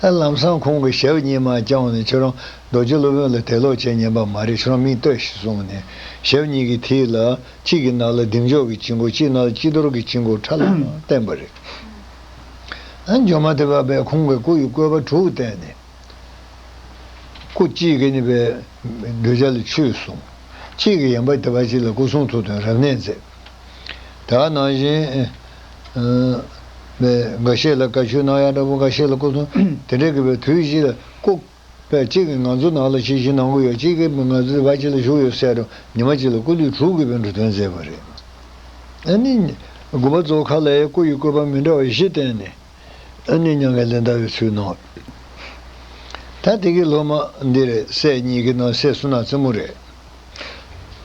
ཨ། ལམ་སང་ཁོང་གིས་ཞབས་གཉིས་མར་བརྐྱངས་ནས། ཁྱོད་རང་རྡོ་རྗེ་སློབ་དཔོན་ལ་དད་ལོག་བྱེད་ཉན་པ་མ་རེད། ཁྱོད་རང་མིག་ལྟོས་ཤིག་གསུངས་ནས། ཞབས་གཉིས་ཀྱི་མཐིལ་ལ། གཅིག་གི་ནང་ལ་བདེ་མཆོག་གི་དཀྱིལ་འཁོར། གཅིག་ནང་ལ་སྐྱིད་གཏོར་གྱི་དཀྱིལ་འཁོར་ཁྲ་ལམ་ལམ་བསྟན་པ་རེད། ཨ། མགྱོགས་མ་དེ་བ་བས་ཁོང་གི་སྐུ་ཡི་བཀོད་པ་དྲུག་བསྟན་ནས། སྐུ་གཅིག་གིས་ནི་བས་གདུལ་བྱ་ལ་ཆོས་གསུངས། གཅིག་གིས་ཡན་པ་དེ་བ་གཅིག་ལ་སྐུ་གསུང་ཐུགས་དང་རབ་གནས་མཛད། དེ་ནང་བཞིན་ཨ་བས་འགའ་ཤས་ལ་བཀའ་ཆོས་གནང་ཡག་འདྲ་པོ། འགའ་ཤས་ལ་སྐུ་གསུང་། དེ་འདྲ་གི་བས་དུས་བཞི་ལ་སྐུ་བས་གཅིག་གིས་ང་ཚོ་ནང་ལ་ཤེས་བཞིན་གནང་གི་ཡོད། གཅིག་གིས་ང་ཚོ་བ་གཅིག་ལ་བཞུགས་ཡོད་ཟེར་རུང་ཉི་མ་གཅིག་ལ་སྐུ་ལུས་དྲུག་གི་བས་འགྲོ་དོན་མཛད་པ་རེད། ཨ་ནི་དགོན་པ་རྫོགས་ཁ་ལ་ཡང་སྐུ་ཡི་བཀོད་པ་མི་འདྲ་བ་བཞི་བསྟན་ནས། ཨ་ནི་མྱ་ངན་ལས་འདའ་བའི་ཚུལ་གནང་། ད་དེ་གི་སློབ་མ་འདི་རེད། སྲས་གཉིས་ཀྱི་ནང་སྲས་བསོད་ནམས་རྩེ་མོ་རེད།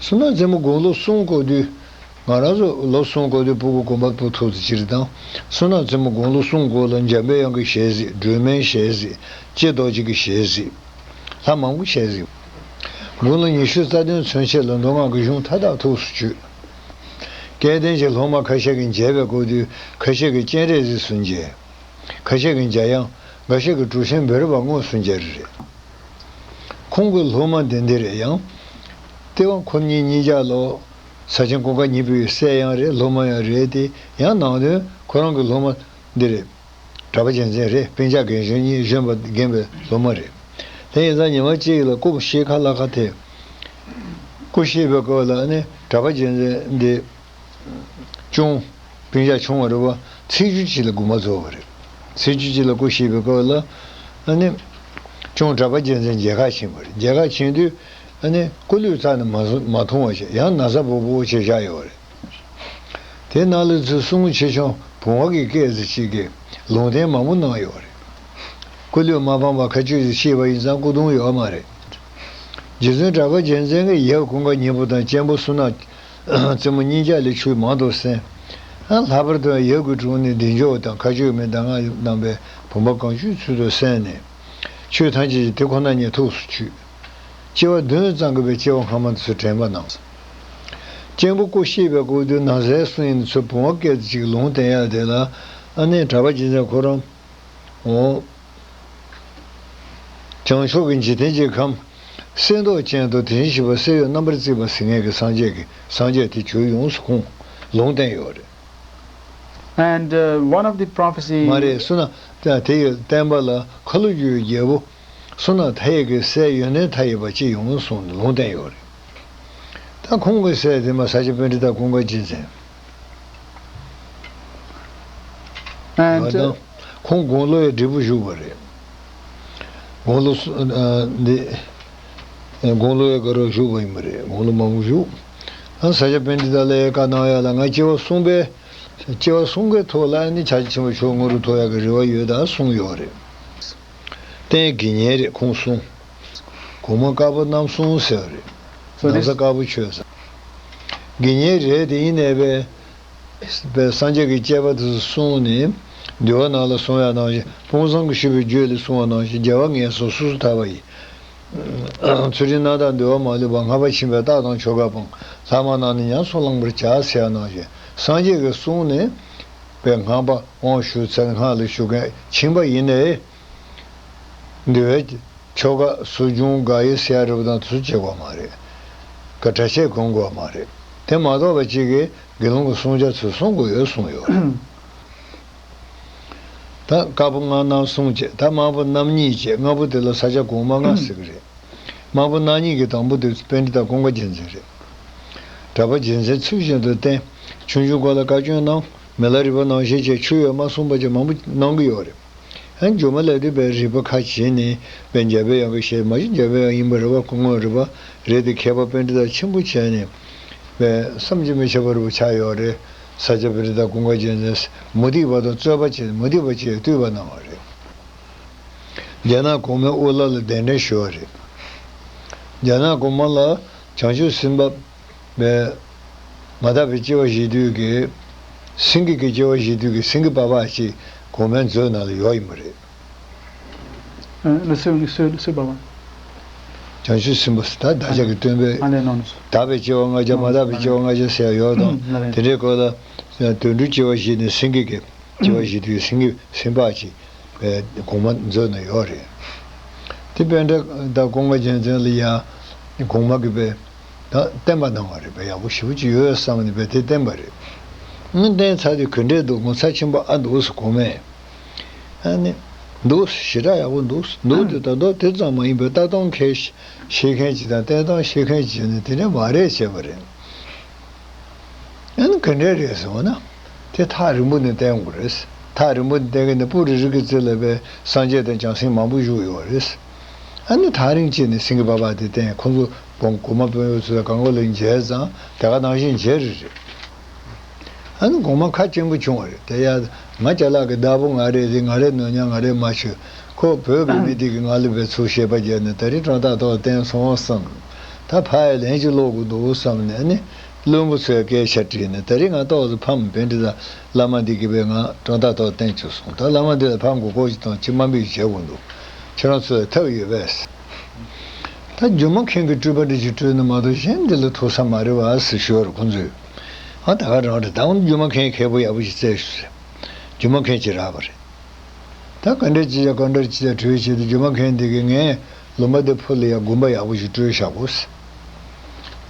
བསོད་ནམས་རྩེ་མོ་དགུང་ལོ་གསུམ་འཁོར་དུས། ང་རང་ཚོ་ལོ་གསུམ་འཁོར་དུས་སྤུ་གུ་གོམ་པ་སྤོ་ཐུབ་ཚོད་ཅིག་རེད། དང་བསོད་ནམས་རྩེ་མོ་དགུང་ལོ་གསུམ་འཁོར་ལ་འཇམ་པའི་དབྱངས་ཀྱི་ཞལ་གཟིགས། སྒྲོལ་མའི་ཞལ་གཟིགས། ཀྱེ་རྡོ་རྗེ་གི་ཞལ་གཟིགས། ལྷ་མང་པོ་ཞལ་གཟིགས། དགུང་ལོ་ཉི་ཤུ་རྩ་བདུན་ཚུན་ཆད་ལ་མདོ་སྔགས་ཀྱི་གཞུང་མཐའ་དག་ཐུགས་སུ་ཆུད། སྐལ་ལྡན་གྱི་སློབ་མ་ཁ་ཤས་ཀྱིས་མཇལ་བའི་སྐབས་དུས་ཁ་ཤས་ཀྱིས་སྤྱན་རས་གཟིགས་སུ་མཇལ། ཁ་ཤས་ཀྱིས་འཇམ་དབྱངས། འགའ་ཤས་ཀྱིས་གྲུབ་ཆེན་བེ་རོ་པ་དངོས་སུ་མཇལ་རེད། ཁོང་གི་སློབ་མ་འདི་འདི་རེད། ཡང་སྟེས་དབང་ཁོ་གཉིས་གཉིས་ཆ་ལོ། ས་ཆེན་ཀུན་དགའ་སྙིང་པོའི་སྲས་ཡང་རེད། སློབ་མ་ཡང་རེད་དེ། ཡང་ནང་དོན་ཁོ་རང་གི་སློབ་མ་འདི་རེད། གྲྭ་པ་རྒྱལ་མཚན་རེད། སྤུན་ཆ་རྒན་གཞོན་གཉིས་གཞོན་པ་རྒན་པའི་སློབ་མ་རེད། དེ་ཡིན་ཙང་ཉི་མ་གཅིག་ལ་སྐུ་ཤེལ་ཁ་ལ་ཁ་ཐེ། སྐུ་གཤེགས་པའི་སྐབས་ལ་ནི་གྲྭ་པ་རྒྱལ་མཚན་འདི་ཅུང་སྤུན་ཆ་ཆུང་བ་རེད་པ། ཚེས་བཅུ་གཅིག་ལ་དགོངས་པ་རྫོགས་པ་རེད། ཚེས་བཅུ་གཅིག་ལ་སྐུ་གཤེགས་པའི་སྐབས་ལ་ཨ་ནི་ཅུང་གྲྭ་པ་རྒྱལ་མཚན་མཇལ་ཁ་ཕྱིན་པ་རེད། མཇལ་ཁ་ཕྱིན་དུས་ཨ་ནི་སྐུ་ལུས་རྩ་ནས་མ་བཟུང་མ་མཐོང་བ་བྱས། ཡང་ན་བཟའ་སྦུག་སྦུག་བྱས་བཞག་ཡོད་པ་རེད། དེ་ནང་ལ་ཚུར་གསུང་ཆེ་ཆུང་བུང་བ་གི་སྐད་ཟེར་ཅིག་གིས་ལུང་བསྟན་མང་པོ་གནང་ཡོད་རེད། སྐུ་ལུས་མ་སྤངས་པར་མཁའ་སྤྱོད་དུ་གཤེགས་པ་ཡིན་ཙང་སྐུ་གདུང་ཡོད་མ་རེད། རྗེ་བཙུན་གྲགས་པ་རྒྱལ་མཚན་གྱིས་ཡབ་ཀུན་དགའ་སྙིང་པོ་དང་གཅེན་པོ་བསོད་ནམས་རྩེ་མོ་གཉིས་ཆ་ལས་ཆོས་མང་དུ་གསན། ལྷག་པར་དུ་ཡབ་ཀྱི་དྲུང་ནས་བདེ་མཆོག་དང་མཁའ་སྤྱོད་མའི་གདམས་ངག་གནང་བས་བུམ་པ་གང་བྱོའི་ཚུལ་དུ་གསན་ནས། ཆོས་ཐམས་ཅད་ཀྱི་དེ་ཁོ་ན་ཉིད་ཐུགས་སུ་ཆུད། སྐྱེ་བ་བདུན་ཙམ་གྱིས་པའི་སྐྱེ་བ་སྔ་མ་དེ་ཚོ་དྲན་པ་གནང་། གཅེན་པོ་སྐུ་གཤེགས་པའི་སྐབས་དུས་ན་བཟའི་གསུང་ཡིན་ཚུལ་བུང་བ་སྐད་ཅིག་ལུང་བསྟན་ཡག་དེ་ལ་ཨ་ནེ་གྲགས་པ་རྗེ་བཙུན་ཁོ་རང་འོ། བྱང་ཕྱོགས་ཀྱི་འཇིག་རྟེན་གྱི་ཁམས་གསེར་མདོག་ཅན་དུ་དེ་བཞིན་གཤེགས་པ་གསེར་འོད་རྣམ་པར་བརྩེགས་པ་ཟེར་མཁན་གྱི་སངས་རྒྱས་ཀྱི་སངས་རྒྱས་དེ་གྱུར་ཡོངས་སུ་ཁོང་ལུང་བསྟན་ཡོད་རེད། And uh, one of the prophecy མ་རེད། བསོད་ནམས་དེ་ཡི་བསྟན་པ་ལ་ཁ་ལོ་བསྒྱུར་བའི་རྒྱལ་པོ། བསོད་ནམས་མཐའ་ཡས་ཀྱི་སྲས་ཡོན་ཏན་མཐའ་ཡས་པ་ཅིག་ཡོང་གསུངས་ནས་ལུང་བསྟན་ཡོད་རེད། ད་ཁོང་གི་སྲས་དེ་མ་ས་སྐྱ་པཎྜི་ཏ་ཀུན་དགའ་རྗེ་བཙུན། And ད་ཁོང་དགུང་ལོ་ཡང་བགྲེས་པོ་བཞུགས་པ་རེད། དགུང་ལོ་སུ་ཨ་འདི་དགུང་ལོ་ཡང་ག་རེ་བཞུགས་པ་ཡིན་པ་རེད། དགུང་ལོ་མང་པོ་བཞུགས། ཨ་ས་སྐྱ་པཎྜི་ཏ་ལ་ཡང་བཀའ་གནང་ཡག་ལ་ང་སྐྱེ་བ་གསུམ་པའི་སྐྱེ་བ་གསུམ་ཀའི་ཐོག་ལ་ནི་ཕྱག་རྒྱ་ཆེན་པོ་མཆོག་དངོས་སུ་ཐོབ་ཡག་གི་རེ་བ་ཡོད་ད་གསུངས་ཡོད་རེད། རྟེན་དགེ་བསྙེན་རེད་ཁོང་གསུང་། གོང་མ་དཀར་པོ་རྣམ་གསུམ་ཟེར་བ་རེད། So ན་བཟའ་this དཀར་པོ་མཆོད་ཟེར། དགེ་བསྙེན་རེད་དེ་ཡིན་ནའི་པས་པས་སངས་རྒྱས་ཀྱི་བཅས་པ་དེ་ཚོ་གསུངས་ནས་འདུལ་བ་ནང་ལ་གསུངས་ཡག་ནང་བཞིན་དཔང་བཟང་གིས་ཞུས་པའི་རྒྱུད་ལས་གསུངས་པ་ནང་བཞིན་རྒྱལ་བ་ངན་སོང་སོ་སོར་ཐར་པ་ཡི། ཚུལ་ཁྲིམས་རྣམ་དག་འདུལ་བ་མ་ལུས་པ། སྔགས་པ་ཕྱིན་པས་རྟགས་དང་ཆོ་ག་སྤངས། ལྷག་མ་རྣམས་ནི་ཉམས་སུ་བླང་བར་བྱ་ཟེར་ཡག་ནང་བཞིན་སངས་རྒྱས་ཀྱིས་གསུངས་ནས་པས་སྔགས་པ་དབང་ཞུ་ཚེ་སྔགས་ལ་ཞུགས་མཁན་ཕྱིན་པ་ཡིན་ནའི། འདུལ་བའི་ཆོ་ག་ཟབ་སྦྱོང་དགག་དབྱེ་ཟེར་ཡག་རེད་པ་དང་དེ་ཚོ་བྱེད་དགོས་མ་རེད། ག་གྲྭ་ཆས་གོན་དགོས་མ་རེད། དེ་མ་གཏོགས་པ་གཅིག་གིས་དགེ་སློང་གི་བསྲུང་བྱ་ཚུར་བསྲུང་དགོས་ཡོད་གསུངས་ཡོད་རེད། ད་དཀར་པོ་དམར་རྣམ་གསུམ་བྱས། ད་དམར་པོ་རྣམ་གཉིས་བྱས། དམར་པོ་དེ་ལ་ས་སྐྱ་གོང་མ་ལྔ་ཟེར་གི་རེད། དམར་པོ་རྣམ་གཉིས་ཀྱི་དང་པོ་དེ་པཎྜི་ཏ་ཀུན་དགའ་རྒྱལ་མཚན་རེད། གྲགས་པ་རྒྱལ་མཚན་ཚུལ་བཞིན་དུ་བསྟེན། ཆུང་ཆུང་སྐབས་ལ་བཀའ་བཀྱོན་གནང་། མི་ལ་རས་པ་ནང་བཞིན་བྱས་ཆོས་ཡོད་མ་གསུངས་པ་ཅིག་མང་པོ་གནང་གི་ཡོད་རེད། ཡང་མཇུག་མ་ལ་དེ་པའི་རིག་པ་ཁ་ཕྱེ་ནས་པའི་འཇམ་པའི་དབྱངས་ཀྱི་ཞལ་མ་གཞི་འཇམ་པའི་དབྱངས་ཡིན་པ་རེད་པ། སྐུ་ངོ་རེད་པ། རེད་དེ་མཁས་པ་པཎྜི་ཏ་ཆེན་པོ་བྱས་ནས་པའི་བསམ་གྱིས་མི་ཁྱབ་པ་རུ་ཆགས་ཡོད་རེད། ས་སྐྱ་པཎྜི་ཏ་ཀུན་དགའ་རྒྱལ་མཚན་མུ་སྟེགས་པ་དང་རྩོད་པ་བྱས། མུ་སྟེགས་པ་བྱས་བཏུལ་བ་གནང་བ་རེད། རྒྱ་ནག་གོང་མའི་དབུ་བླ་ལ་གདན་འདྲེན་ཞུ་བ་རེད། རྒྱ་ནག་གོང་མ་ལ་བྱང་ཆུབ་སེམས་དཔའ་བས་མ་དག་པའི་སྐྱེ་བ་བཞེས་དུས་ཀྱི་སེང་གེ་གི་སྐྱེ་བ་བཞེས་དུས་ཀྱི་སེང་གེ་པ་ཕག་ཅིག་གོང་མའི་མཛོད་ནང་ལ་ཡོད་ཡིན་པ་རེད། ཨ་ལ་སེང་གེ་སེང་གེ་པ་ཕག་བྱང་ཆུབ་སེམས་དཔའ་ཟེར་ད་བདག་ཅག་གི་སྟོན་པས། ཨ་ལས་གནང་ནས་སོ། དག་པའི་སྐྱེ་བ་ལྔ་བརྒྱ་མ་དག་པའི་སྐྱེ་བ་ལྔ་བརྒྱ་ཟེར་ཡ་ཡོད་དང་། ཨ་ལས། དེ་འདྲའི་སྐོར་ལ་དོན་གྲུབ་སྐྱེ་བ་བཞི་ནས་སེང་གེ་གི་སྐྱེ་བ་བཞེས་དུས་སེང་གེ་སེམས་དཔའ་ཅིག་པའི་གོང་མ་མཛད་ནས་ཡོད་རེད། དེ་པཎྜི་ཏ་ཀུན་དགའ་རྒྱལ་མཚན་ལ་ཡ་གོང་མ་གི་པའི་ད་བསྟན་པ་གནང་བ་རེད་པས། ཡག་པོ་ཞེ་པོ་ཅིག་ཡོད་བསམ་ནས་པའི་དེ་བསྟན་པ་རེད། ངས་བསྟན་ཚར་དུས་ག་འདྲས་འདུག་ངོ་མཚར་ཆེན་པོ་ཨ་འདུག་སུ་གོང་མས། ཨ་ནི། འདུག་ཞེ་དྲག་ཡག་པོ་འདུག་འདུག་དེ་ད་དུང་དེ་ཙམ་མ་ཡིན་པའི་ལྟ་སྟངས་མཁན་ཤེས་མཁན་ཅིག་དང་བསྟན་སྟངས་ཤེས་མཁན་ཅིག་ནི་དེ་འདྲ་མ་རེད་བྱས་པ་རེད། ཨ་ནི་ག་འདྲ་རེད་ཟེར་བ་ན། དེ་ཐག་རིང་པོ་ནས་བསྟན་དགོས་རེད། ཐག་རིང་པོ་ནས་བསྟན་མཁན་ནི་སྤུ་རིས་རིས་ཀྱི་རྩེ་ལ་པའི་སངས་རྒྱས་དང་བྱང་སེམས་མང་པོ་བཞུགས་ཡོད་རེད། ཨ་ནི་ཐག་རིང་ཅིག་ནས་སེང་གེ་པ་ཕ་དེ་བསྟན། ཁོང་ཚོ་གོང་མ་དཔོན་གཡོག་ཚོས་གང་ག་ལ་མཇལ་ཙང་དེ་ག་ནང་བཞིན་མཇལ་རེད་རེད། ཨ་ནི་གོང་མ་ཁ་སྐྱེངས་པོ་བྱུང་བ་རེད། དེ་ཡ། ང་ཅ་ལག་གི་བདག་པོ་ང་རེད་དེ། ང་རེད་ནོར་ཉ་ང་རེད་མ་ཤོད། ཁོ་བོད་ཀྱི་མི་དེ་གི་ང་ལ་བའི་ཚུལ་བཤད་པ་བརྒྱབ་ནས་ད་རིང་གྲངས་ཐག་ཐོག་བསྟན་སོང་བསམ། ད་ཕ་ཡི་ལན་ཅིག་ལོག་དགོས་འདུག་བསམ་ནས་ཨ་ནི། བློན་པོ་ཚོས་སྐད་ཆ་དྲིས་ནས་ད་རིང་ང་ཏོག་ཙམ་ཕམ། པཎྜི་ཏ་བླ་མ་འདི་གི་བའི་ང་གྲངས་ཐག་ཐོག་བསྟན་བཅུག་སོང་། ད་བླ་མ་འདི་ལ་ཕམ་དགོས་སྐོར་ཅིག་དང་ཅི་དམའ་འབེབས་བྱེད་དགོས་འདུག་ཁྱེད་རང་ཚོ་ལ་ཐབས་ཡོད་པས། ད་སྒྱུ་མ་མཁན་གྱི་སྤྲུལ་པ་འདི་ཅིག་སྤྲུལ་ན་མ་གཏོགས་གཞན་འདི་ལ་ཐུག་ས་མ་རེད་བ་ཟེར་ཞུ་བར་ཁོང་ཚོས། ཨ་ད་ག་རང་རེད། ད་འོང་སྒྱུ་མ་མཁན་མཁས་པོ་ཡག་པོ་ཞིག་བཙལ་ཞུ་ཟེར། སྒྱུ་མ་མཁན་ཅིག་རག་པ་རེད། ད་ག་འདྲ་ཅི་བྱ་ག་འདྲ་ཅི་བྱ་གྲོས་བྱེད་དུ་སྒྱུ་མ་མཁན་འདི་གིས་ངས་ལུང་པ་འདི་ཕུ་ལ་ཡ་དགོན་པ་ཡག་པོ་ཞིག་སྤྲུལ་བཞག་གོ་ཟེར།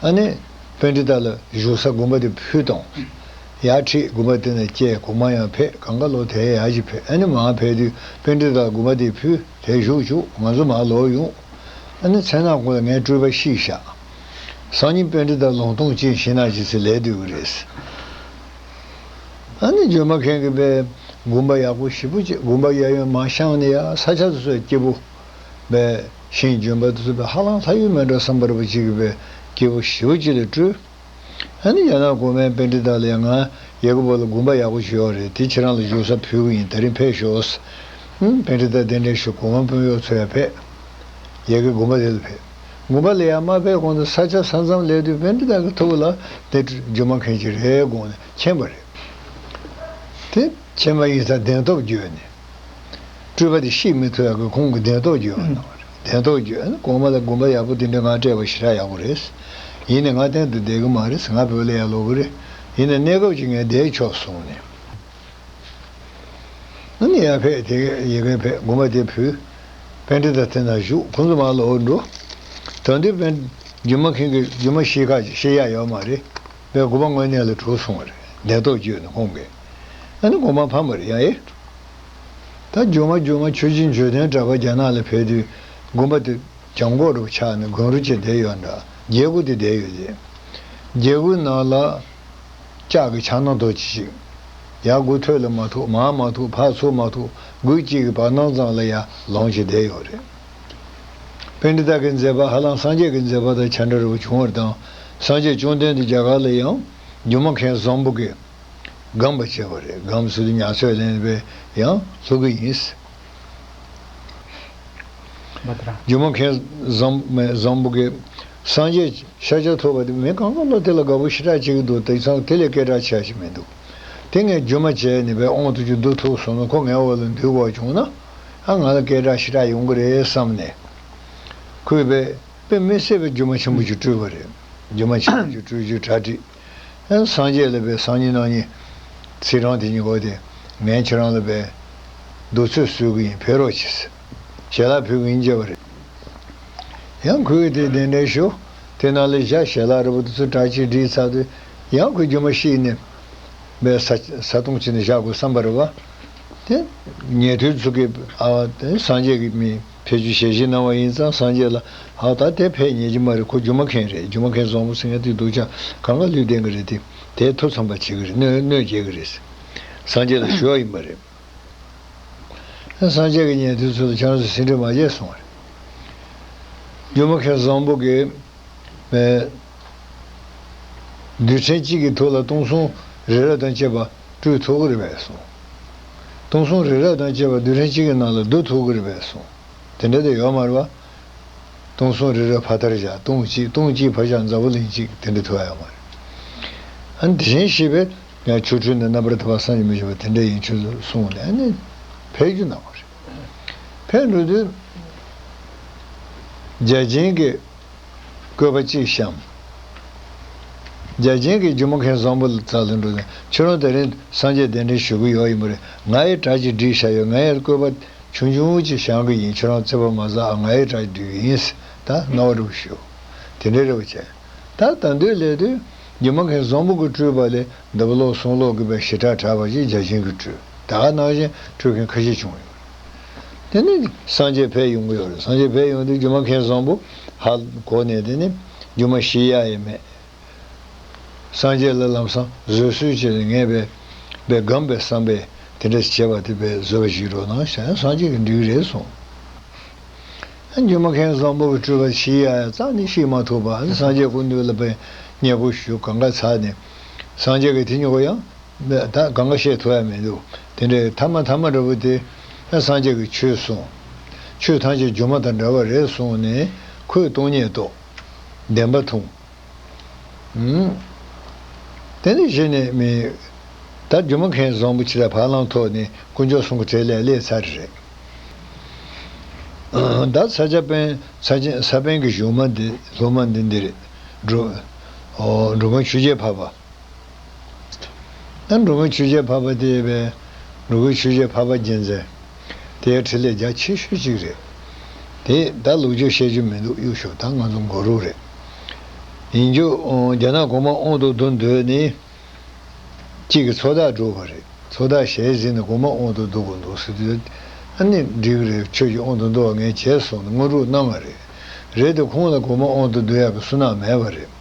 ཨ་ནི། པཎྜི་ཏ་ལ་བཞུགས་ས་དགོན་པ་དེ་ཕུལ་དང་། ཡར་ཁྲིད་དགོན་པ་དེ་ནས་སྐྱེལ། གོང་མ་ཡང་ཕེབས། གང་ག་ལོ་དེ་ཡར་ཞིག་ཕེབས། ཨ་ནི་མར་ཕེབས་དུས་པཎྜི་ཏ་དགོན་པ་དེ་ཕུལ། དེ་བཞུགས་བཅུག་ང་ཚོ་མར་ལོག་ཡོང་། ཨ་ནི་མཚན་ནག་གུང་ལ་ངའི་སྤྲུལ་པ་ཤེས་བཞག་སང་ཉིན་པཎྜི་ཏ་ལུང་སྟོང་ཅན་ཤིང་ནགས་ཅན་ཟེར་ལས་སྡོད་ཀྱི་རེད། ཨ་ནི་སྒྱུ་མ་མཁན་གྱིས་པའི་དགོན་པ་ཡག་པོ་ཞེ་པོ་ཅིག་དགོན་པ་གཡས་གཡོན་མར་བཤམས་ནས་ཡ་ས་ཆ་དེ་ཚོ་སྐྱིད་པོ། པའི་ཤིང་ལྗོན་པ་དེ་ཚོ་པའི་ཧ་ལམ་ལྷ་ཡུལ་མེད་འགྲོ་བསམ་པ་རེ་བ་ཅིག་གི་པའི་སྐྱིད་པོ་ཞེ་པོ་ཅིག་ལ་སྤྲུལ། ཨ་ནི་ཡང་ན་གོང་མའི་པཎྜི་ཏ་ལ་ཡང་ང་ཡ་གི་བོ་ལ་དགོན་པ་ཡག་པོ་ཞིག་ཡོད་རེད། དེ་ཁྱེད་རང་ལ་བཞུགས་ས་ཕུལ་གི་ཡིན། དེ་རིང་ཕེབས་ཤོག་ཨུམ་པཎྜི་ཏ་གདན་འདྲེན་ཞུ། གོང་མ་དཔོན་གཡོག་ཚོ་ཡ་ཕེབས། ཡ་གི་དགོན་པ་དེ་ལ་ཕེབས། དགོན་པ་ལ་ཡ་མ་ཕེབས་གོང་དུ་ས་ཆ་ས་མཚམས་སླེབས་དུས་པཎྜི་ཏ་གི་ཐུགས་ལ་དེ་སྒྱུ་མ་མཁན་ཅིག་རེད་དགོངས་ནས་མཁྱེན་པ་རེད། དེ་མཁྱེན་པ་ཡིན་ཙང་བདེན་སྟོབས་བརྗོད་ནས། སྤྲུལ་པ་དེ་ཤེས་མི་ཐུབ་ཡག་གི་ཁོང་གི་བདེན་སྟོབས་བརྗོད་པ་གནང་བ་རེད། བདེན་སྟོབས་བརྗོད་ནས་གོང་མ་ལ་དགོན་པ་ཡག་པོ་དེ་འདྲ་ང་སྤྲད་པ་ཞེ་དྲག་ཡག་པོ་རེད། ཡིན་ནའི་ང་གཏན་དུ་བསྡད་གི་མ་རེད། ང་བོད་ལ་ཡར་ལོག་གི་རེད། ཡིན་ནའི་གནས་སྐབས་ཅིག་ངས་བསྡད་ཆོག་གསུངས་ནས། ཨ་ནི་ཡར་ཕེབས། དེ་ཡ་གི་ཕེབས། དགོན་པ་དེ་ཕུལ། པཎྜི་ཏ་དེ་ན་བཞུགས། ཁོང་ཚོ་མར་ལོག་འགྲོ། དོན་དུ་པཎ་སྒྱུ་མ་མཁན་གྱི་སྒྱུ་མ་ཤེས་ཁ་ཅིག་ཤེས་ཡག་ཡོད་མ་རེད། པའི་དགོན་པ་དངོས་གནས་ལ་གྲུབ་སོང་བ་རེད། བདེན་སྟོབས་བརྗོད་ནས་ཁོང་གིས། ཨ་ནི་དགོན་པ་ཕམ་པ་རེད་ཡ་ཨེ། ད་སྒྱུ་མ་སྒྱུ་མ་ཆོས་རྗེ་འཇམ་དཔལ་གྲགས་པ་རྒྱ་ནག་ལ་ཕེབས་དུས་དགོན་པ་དེ་བྱང་ཁོག་རུ་ཆགས་ནས་དགོན་རུ་ཅིག་བསྡད་ཡོད་འདྲ། རྒྱལ་སྒོ་དེ་བསྡད་ཡོད་རེད། རྒྱལ་སྒོའི་ནང་ལ་ལྕགས་ཀྱི་ཕྱག་ན་རྡོ་རྗེ་ཅིག་ཡར་སྒོ་ཐོག་ལ་མ་ཐུག་མར་མ་ཐུག་ཕར་ཚུར་མ་ཐུག་སྒོ་གཅིག་གི་བར་སྣང་ཙམ་ལ་ཡར་ལོངས་ཀྱིས་བསྡད་ཡོད་རེད། པཎྜི་ཏ་གི་མཛད་པ་ཧ་ལམ་སངས་རྒྱས་ཀྱི་མཛད་པ་དང་ཆ་འདྲ་རུ་བྱུང་བ་དང་། སངས་རྒྱས་བཅོམ་ལྡན་འདས་རྒྱ་གར་ལ་ཡང་སྒྱུ་མ་མཁན་བཟང་པོ་གིས་སྒོམ་པ་བྱས་པ་རེད། སྒོམ་ཟེར་དུས་ཉ་ཚོད་ལེན་པའི་ཡང་ལྷུག་གི་ཡིན། སྒྱུ་མ་མཁན་བཟང་བཟང་པོ་གིས་སངས་རྒྱས་ཤཱཀྱ་ཐུབ་པ་དེ་མི་གང་ག་ལོ་དེ་ལ་དགའ་པོ་ཞེ་དྲག་བྱེད་ཀྱི་འདུག་དེང་སང་དེ་ལས་སྐད་གྲགས་ཆེ་ཞིག་མི་འདུག་དེ་ངས་སྒྱུ་མ་བྱས་ནས་པའི་དབང་དུ་ཅིག་བསྡུ་ཐུབ་སོང་ན་ཁོ་ངའི་འོག་ལ་འདུས་དགོས་བྱུང་ན་ཨ་ང་ལ་སྐད་གྲགས་ཞེ་དྲག་ཡོང་གི་རེད་བསམ་ནས། ཁོས་པའི་དཔེ་མི་སྲིད་པའི་སྒྱུ་མ་ཆེན་པོ་ཅིག་སྤྲུལ་བ་རེད། སྒྱུ་མ་ཆེན་པོ་ཅིག་སྤྲུལ་རྒྱུ་གྲ་སྒྲིག་ཡང་སངས་རྒྱས་ལ་པའི་སང་ཉིན་གནངས་ཉིན་ཚེས་གྲངས་དེ་ཉིན་གོ་དེ་ངས་ཁྱེད་རང་ལ་པའི་གདུགས་ཚོད་གསོལ་གི་ཡིན། ཕེབས་རོགས་གྱིས། ཞལ་ལག་ཕུལ་གི་ཡིན་བྱས་པ་རེད། ཡང་ཁོས་དེ་གདན་འདྲེན་ཞུ། དེ་ནང་ལ་བཞག་ཞལ་ལག་རིལ་བུ་དེ་ཚོ་གྲ་སྒྲིག་བྱས་ཚར་དུས་ཡང་ཁོས་སྒྱུ་མ་ཤེས་ནས་པའི་ས་ས་སྟོང་ཅིག་ནས་བཞག་དགོས་བསམ་པ་རེད་བ། དེ་ཉན་ཐོས་ཚོ་གིས་ཨ་དེ་སངས་རྒྱས་ཀྱི་མི་ཕེབས་རྒྱུ་ཞལ་བཞེས་གནང་བ་ཡིན་ཙང་སངས་རྒྱས་ལ་ཧ་ད་དེ་ཕེབས་ཉན་གྱི་མ་རེད། ཁོ་སྒྱུ་མ་མཁན་རེད། སྒྱུ་མ་མཁན་བཟང་པོ་ཟེར་མཁན་དེ་སྡུག་ཅག་གང་ག་ལུས་ལྡན་གྱི་རེད། དེ་དེ་ཐུགས་ཚངས་པ་བྱེད་ཀྱི་རེད། གནོད་གནོད་སྐྱེལ་གྱི་རེད། སངས་རྒྱས་ལ་ཞུ་བ་ཡིན་པ་རེད། སངས་རྒྱས་ཀྱི་ཉན་ཐོས་ཚོ་ལ་ཁྱེད་རང་ཚོ་ཟིན་བྲིས་མ་བརྒྱབ་གསུངས་པ་རེད། སྒྱུ་མ་མཁན་བཟང་པོ་གིས། རྡུལ་ཕྲན་གཅིག་གི་ཐོག་ལ་སྟོང་གསུམ་རི་རབ་དང་བཅས་པ་སྤྲུལ་ཐུབ་ཀྱི་རེད་པས་གསུངས། སྟོང་གསུམ་རི་རབ་དང་བཅས་པ་རྡུལ་ཕྲན་གཅིག་གི་ནང་ལ་བསྡུ་ཐུབ་ཀྱི་རེད་པས་གསུངས། དེ་འདྲ་དེ་ཡོད་མ་རེད་བ། སྟོང་གསུམ་རི་རབ་ཕ་མཐར་བཞག་སྟོང་གཅིག་སྟོང་གཅིག་ཕར་བཞག་འཛམ་བུ་གླིང་གཅིག་དེ་འདྲ་ཐུབ་ཡ་ཡོད་མ་རེད། ཨ་ནི་དེ་བཞིན་གཤེགས་པའི་ཆོ་འཕྲུལ་ནི་རྣམ་པར་ཐར་པ་བསམ་གྱིས་མི་ཁྱབ་པ་དེ་འདྲ་ཡིན་ཆོས་གསུངས་ནས་ཨ་ནི་ཕེབས་རྒྱུ་གནང་བ་རེད། ཕེབས་འགྲོ་དུས། བརྒྱ་བྱིན་གྱི་བཀོད་པ་གཅིག་བཤམས། བརྒྱ་བྱིན་གྱིས་སྒྱུ་མ་མཁན་བཟང་པོ་ལ་རྩ་ལ་འགྲོ་ནས་ཁྱོད་རང་དེ་རིང་སངས་རྒྱས་གདན་འདྲེན་ཞུ་གི་ཡོད་ཡིན་པ་རེད། ང་ཡི་གྲྭ་གཅིག་སྒྲིག་བཞག་ཡོད། ང་ཡི་བཀོད་པ་ཆུང་ཆུང་ཅིག་བཤམས་གི་ཡིན། ཁྱོད་རང་བརྩེ་བ་མ་ཟ་ཨ། ང་ཡི་གྲྭ་གཅིག་སྒྲིག་གི་ཡིན། ད་རྣ་བ་རུ་ཞུ། དེ་འདྲའི་རེ་བ་བྱས། ད་ད་འདོད་ལས་དུས་སྒྱུ་མ་མཁན་བཟང་པོ་གི་སྤྲུལ་པ་ལས་འདབ་ལོག་སུམ་ལོག་གི་བའི་ཞེ་དྲག་དྲག་པ་ཞིག་བརྒྱ་བྱིན་གྱིས་སྤྲུལ། ད་ག་ནང་བཞིན་སྤྲུལ་མཁན་ཁ་ཤས་བྱུང་ཡོད་རེད། དེ་ནས་སངས་རྒྱས་ཕེབས་ཡོང་གི་ཡོད་རེད། སངས་རྒྱས་ཕེབས་ཡོང་དུས་སྒྱུ་མ་མཁན་བཟང་པོ་ཧ་གོ་ནས། དེ་ནས་སྒྱུ་མ་ཤི་ཡ་ཡས་མེད། སངས་རྒྱས་ལ་ལམ་སང་བཟོད་གསོལ་བྱས་ནས་ངས་བས་བས་སྒོམ་པའི་བསམ་པས་དེ་འདྲ་བྱས་པ་དེ་བས་བཟོད་པ་ཞིག་རོགས་གནང་བྱས་ན་སངས་རྒྱས་ཀྱི་འགྲིག་རེད་གསུངས། སྒྱུ་མ་མཁན་བཟང་པོ་གི་སྤྲུལ་པ་ཤི་ཡ་ཡ་རྩ་ནས་ཤི་མ་ཐུབ་པ། སངས་རྒྱས་སྐུ་མདུན་ལ་བས་མཉེས་པོ་ཞུ་གང་ག་ཚར་ནས། སངས་རྒྱས་ཀྱི་དེ་ཉོ་ག་ཡང་ད་གང་ག་བཤད་ཐུབ་ཡ་མི་འདུག་དེ་འདྲའི་ཐ་མ་ཐ་མ་འདྲ་བོ་དེ་སངས་རྒྱས་ཀྱིས་ཆོས་གསུངས། ཆོས་ཐམས་ཅད་སྒྱུ་མ་དང་འདྲ་བ་རེད་གསུངས་ནས་ཁོས་སྟོང་ཉིད་རྟོགས། བདེན་པ་མཐོང་། ཨུམ། དེ་ནས་གཞི་ནས་མི། ད་སྒྱུ་མ་མཁན་བཟང་པོ་ཅིག་ལ་བར་ལམ་ཐོག་ནས་དཀོན་མཆོག་གསུམ་གྱི་གྲལ་ལ་སླེབས་ཚར་རེད། ད་ས་སྐྱ་པཎ་ས་ཆེན་ས་པཎ་གྱི་གཞུང་མ་འདི་སློབ་མ་འདི་འདི་རེད། འགྲོ། ཨོ། འགྲོ་མགོན་ཆོས་རྒྱལ་འཕགས་པ། ད་འགྲོ་མགོན་ཆོས་རྒྱལ་འཕགས་པ་དེ་བས། འགྲོ་མགོན་ཆོས་རྒྱལ་འཕགས་པ་རྒྱལ་མཚན། དེའི་འཕྲིན་ལས་རྒྱ་ཆེ་ཤོས་གཅིག་རེད། དེ་ད་ལོ་རྒྱུས་བཤད་རྒྱུ་མི་འདུག་གཡུག་ཞོག་ད་ང་ཚོ་འགོར་རུ་རེད། ཡིན་རྒྱུ། ཨོ། རྒྱ་ནག་གོང་མ་དབང་དུ་བསྡུ་འདོད་ནི། གཅིག་གི་ཚོགས་བདག་སྒྲུབ་པ་རེད། ཚོགས་བདག་ཞལ་གཟིགས་ནས་གོང་མ་དབང་དུ་བསྡུ་དགོས་འདུག་ཟེར་དུས། ཨ་ནི་འགྲིག་གི་རེད། ཁྱོད་ཀྱིས་དབང་དུ་བསྡུ་བ་ངས་བྱས་སོང་ནས་དངོས་གྲུབ་གནང་བ་རེད། རེད་དེ་ཁོང་ལ་གོང་མ་དབང་དུ་བསྡུ་ཡག་གི་བསོད་ནམས་མེད་པ་རེད།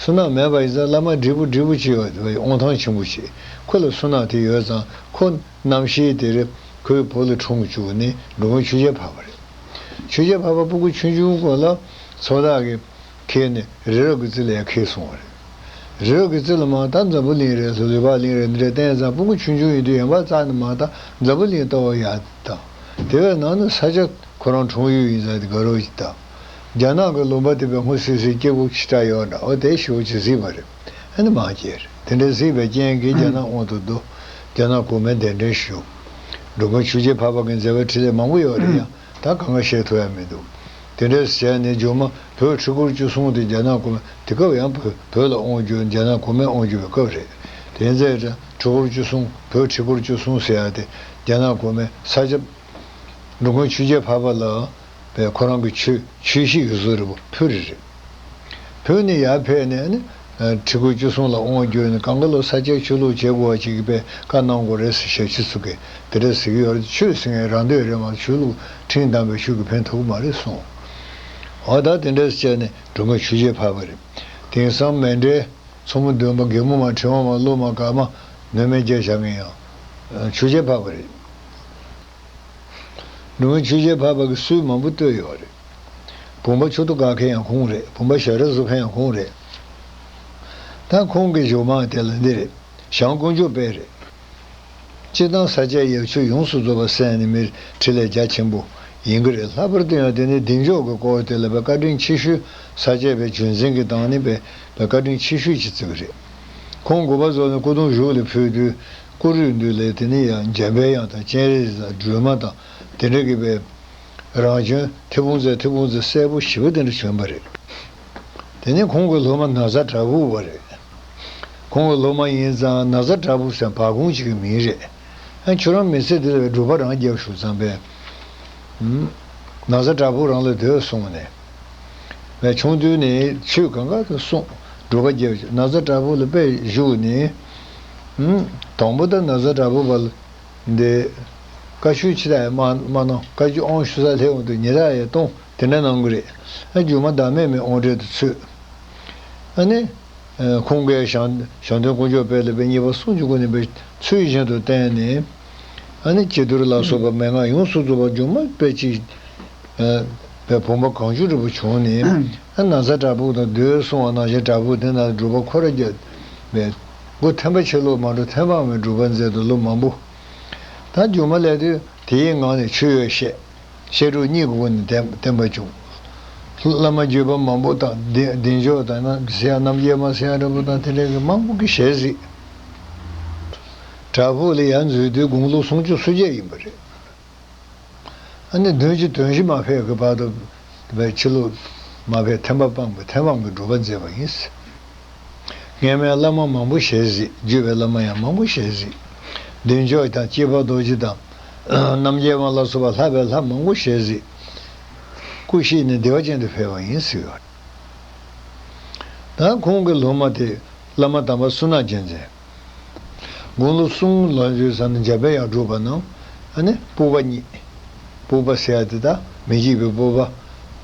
བསོད་ནམས་མེད་པ་ཡིན་ཙང་བླ་མ་བགྲེས་པོ་བགྲེས་པོ་ཅིག་ཡོད་དེ་དབང་ཐང་ཆེན་པོ་ཅིག་ཁོ་ལ་བསོད་ནམས་དེ་ཡོད་ཙང་ཁོ་རྣམ་ཤེས་དེར་ཁོའི་བུ་ལ་འཁྲུངས་བཅུག་ནས་འགྲོ་མགོན་ཆོས་རྒྱལ་འཕགས་པ་རེད། ཆོས་རྒྱལ་འཕགས་པ་སྤུ་གུ་ཆུང་ཆུང་སྐོར་ལ་ཚོགས་བདག་གིས་ཁྱེར་ནས་རི་རབ་ཀྱི་རྩེ་ལ་ཡར་ཁྱེར་སོང་བ་རེད། རི་རབ་ཀྱི་རྩེ་ལ་མར་ད་འཛམ་བུ་གླིང་རེད་ཟེར། ལུས་འཕགས་གླིང་རེད། འདི་འདྲ་བསྟན་ཙང་སྤུ་གུ་ཆུང་ཆུང་ཡིན་དུས་ཡོན་པ་རྩ་ནས་མ་ད་འཛམ་བུ་གླིང་ལྟ་བུ་ཡག་དང་། དེ་བས་ནང་ནས་ས་སྐྱ་ཁོ་རང་འཁྲུངས་ཡུལ་ཡིན་ཙང་དེ་དགའ་རབ་ཅིག་དང་། རྒྱ་ནག་གི་ལུང་པ་དེ་བས་སྔོ་སིལ་སིལ་སྐྱིད་པོ་ཞེ་དྲག་ཡོད་འདྲ། འོ་དེ་ཞེ་པོ་ཅིག་གཟིགས་པ་རེད། ཨ་ནི་མར་ཁྱེར། དེ་འདྲ་གཟིགས་པའི་རྐྱེན་གྱིས་རྒྱ་ནག་དབང་དུ་བསྡུ། རྒྱ་ནག་གོང་མའི་གདན་འདྲེན་ཞུ། འགྲོ་མགོན་ཆོས་རྒྱལ་འཕགས་པ་གི་མཛད་པའི་འཕྲིན་ལས་མང་པོ་ཡོད་རེད་ཡ། ད་གང་ག་བཤད་ཐུབ་ཡ་མི་འདུག་དེ་འདྲ་བྱས་ནས་མཇུག་མ་བོད་ཁྲི་སྐོར་བཅུ་གསུམ་དེ་རྒྱ་ནག་གོང་མ། དེ་སྐབས་ཡང་བོད་བོད་ལ་དབང་བསྒྱུར། རྒྱ་ནག་གོང་མས་དབང་བསྒྱུར་བའི་སྐབས་རེད། དེ་ཚེ་ཁྲི་སྐོར་བཅུ་གསུམ། བོད་ཁྲི་སྐོར་བཅུ་གསུམ་ཟེར་ཡ་དེ་རྒྱ་ནག་གོང་མས་ས་སྐྱ་འགྲོ་མགོན་ཆོས་རྒྱལ་འཕགས་པ་ལ་བས་ཁོ་རང་གི་ཆོས་ཆོས་གཤིས་ཀྱི་བཟོ་རིག་པ་ཕུལ་རེ་རེད། བོད་ནས་ཡར་ཕེབས་ནས་ནི། ཨ། ཁྲི་སྐོར་བཅུ་གསུམ་ལ་དབང་བསྒྱུར་ནས་གང་ག་ལོ་ས་སྐྱའི་ཆོས་ལུགས་བྱེད་དགོས་པ་ཅིག་གི་བཀའ་གནང་དགོས་རེད་ཟེར་ཞབས་ཕྱི་ཚུ་གིས་དེ་འདྲ་ཟེར་གྱི་ཡོད་རེད། ཆོས་ཟེར་མཁན་རང་འདོད་རེད་མ་གཏོགས་ཆོས་ལུགས་ཁྲིམས་དམ་པའི་ཆོས་ཀྱིས་ཕན་ཐོགས་ཀྱི་མ་རེད་གསུངས། འོ་ད་དེ་འདྲ་བྱས་ནས་འགྲོ་མགོན་ཆོས་རྒྱལ་འཕགས་པ་རེད། དེང་སང་མཎྜལ་མཚོ་མོ་བདུན་པ་རྒན་མོ་མ་ཕྲེང་བ་མ་སློབ་མ་གར་མ་ནུ་མའི་རྒྱལ་བྱ་ངན་ཡང་ཆོས་རྒྱལ་འཕགས་པ་རེད། འགྲོ་མགོན་ཆོས་རྒྱལ་འཕགས་པ་གི་སྲོལ་མང་པོ་བཏོད་ཡོད་རེད། བུམ་པ་མཆོད་དོ་དགའ་མཁན་ཡང་ཁོང་རེད། བུམ་པ་ཞལ་རས་བཟོ་མཁན་ཡང་ཁོང་རེད། ད་ཁོང་གི་བཞུགས་མ་དེ་ལ་འདི་རེད། ཞང་དཀོན་མཆོག་དཔལ་རེད། སྤྱིར་བཏང་ས་སྐྱའི་ཡབ་ཆོས་ཡོངས་སུ་རྫོགས་པ་གསན་ནས་མིར་འཕྲིན་ལས་རྒྱ་ཆེན་པོ་ཡིན་གྱི་རེད། ལྷག་པར་དུ་ཡང་དེ་ནི་བདེ་མཆོག་གི་སྐོར་དེ་ལ་བའི་བཀའ་དྲིན་ཆེ་ཤོས། ས་སྐྱའི་བའི་རྒྱུན་འཛིན་གྱི་སྟེང་ནས་བའི་བཀའ་དྲིན་ཆེ་ཤོས་ཀྱི་བརྩི་གི་རེད། ཁོང་དགོངས་པ་རྫོགས་ནས་སྐུ་གདུང་བཞུགས་ལ་ཕུལ་དུས། སྐུ་རུས་འདུས་ལས་དེ་ནས་ཡང་འཇམ་པའི་དབྱངས་དང་སྤྱན་རས་གཟིགས་དང་སྒྲོལ་མ་དང་དེ་འདྲ་གི་བའི་རང་བྱོན་ཐེ་བུང་རྩེ་ཐེ་བུང་རྩེ་གསལ་པོ་ཞེ་པོ་དེ་འདྲ་བྱོན་པ་རེད། དེ་ནས་ཁོང་གི་སློབ་མ་ན་བཟའ་གྲྭ་ཕུག་པ་རེད། ཁོང་གི་སློབ་མ་ཡིན་ཙང་ན་བཟའ་གྲྭ་ཕུག་ཟེར་བ་ཁུངས་ཅིག་གི་མིང་རེད། ཨ། ཁྱོད་རང་མི་ཚེ་འདི་ལ་བའི་སྒྲུབ་པ་རང་རྒྱབ་ཞུ་ཙམ་པས། ཨུམ། ན་བཟའ་གྲྭ་ཕུག་རང་ལ་སྡོད་གསུངས་ནས། བའི་ཆུང་དུས་ནས་ཆོས་གང་ག་དུ་གསུངས། སྒྲུབ་པ་རྒྱབ་ན་བཟའ་གྲྭ་ཕུག་ལ་དཔེ་བཞུགས་ནས། ཨུམ། དང་པོ་ད་ན་བཟའ་གྲྭ་ཕུག་པ་ལ་འདི། བཀའ་ཆོས་ཕྱི་དག་ཡང་མ་མ་གནང་། བཀའ་ཆོས་དབང་ཞུ་ས་སླེབས་འོང་དུས་ཉི་ཟླ་ཡང་གཏོང་། དེ་འདྲ་གནང་གི་རེད། ཨ། རྒྱུ་མ་བདག་མེད་མའི་དབང་གྲལ་དུ་ཚུད། ཨ་ནི། ཨ། ཁོང་གིས་ཞང་ཞང་སྟོན་དཀོན་མཆོག་དཔལ་ལ་དཔེ་མཉེས་པ་གསུམ་གྱི་སྒོ་ནས་དཔེ་ཚུལ་བཞིན་དུ་བསྟེན་ནས། ཨ་ནི་སྐྱིད་སྡུག་ལ་སོགས་པ་མན་ངག་ཡོངས་སུ་རྫོགས་པ་སྒྱུ་མ་དཔེ་ཅིག་ཨ། དཔེ་བུམ་པ་གང་བྱུང་འདྲ་པོ་བྱུང་ནས། ཨ། ན་བཟའ་གྲྭ་ཕུག་དང་སྡོད་གསུངས་པ་ནང་བཞིན་གྲྭ་ཕུག་དེ་ན་སྒྲུབ་པ་ཁོ་ར་རྒྱབ་པའི་སྒོ་ཐེམ་པ་ཕྱེ་ལོ་མ་འགྲོ་ཐེམ་པའམ་སྒྲུབ་པ་མཛད་དུ་ལོ་མང་པོ། ད་སྒྱུ་མ་ལས་དུས་དེའི་ངང་ནས་ཆོས་ཡོད་བཤད། བཤད་སྒྲུབ་གཉིས་ཀྱི་སྒོ་ནས་བསྟན་བསྟན་པ་བྱུང་། བླ་མ་བརྒྱུད་པ་མང་པོ་དང་བདེ་བདེ་མཆོག་དང་ན་ཟེར་ཡ་རྣམ་རྒྱལ་མ་ཟེར་ཡ་འདྲ་པོ་དང་དེ་འདྲ་གི་མང་པོ་གི་ཞལ་གཟིགས། བྲག་ཕུག་ལ་ཡར་འཛུལ་དུས་དགུང་ལོ་སུམ་ཅུ་སོ་བརྒྱད་ཡིན་པ་རེད། ཨ་ནི་བདུན་ཅུ་དོན་བཞི་མ་ཕེབས་ཀྱི་བར་དུ་ བའི་ཕྱི་ལོགས་མ་ཕེབས་ཐེམ་པ་སྤངས་པའི་ཐེམ་སྤངས་ཀྱི་སྒྲུབ་པ་མཛད་པ་ཡིན། སྔས་མའི་བླ་མ་མང་པོ་ཞལ་གཟིགས། བརྒྱུད་པའི་བླ་མ་ཡང་མང་པོ་ཞལ་གཟིགས། བདུད་འཇོམས་དང་སྐྱེས་བུ་རྡོ་རྗེ་དང་རྣམ་རྒྱལ་དབང་ལ་སོགས་པ་ལྷག་པའི་ལྷ་མང་པོ་ཞལ་གཟིགས། སྐུ་གཤེགས་ནས་བདེ་བ་ཅན་དུ་ཕེབས་པ་ཡིན་ཟེར་ཡོད། ད་ཁོང་གི་སློབ་མ་དེ་བླ་མ་དམ་པ་བསོད་ནམས་རྒྱལ་མཚན། དགུང་ལོ་གསུམ་ལོན་དུས་ཙམ་ནས་འཇམ་པའི་དབྱངས་གྲུབ་པ་ན། ཨ་ནི་སྤོབས་པ་རྙེད། སྤོབས་པ་ཟེར་ཡ་དེ་ད་མི་འཇིགས་པའི་སྤོབས་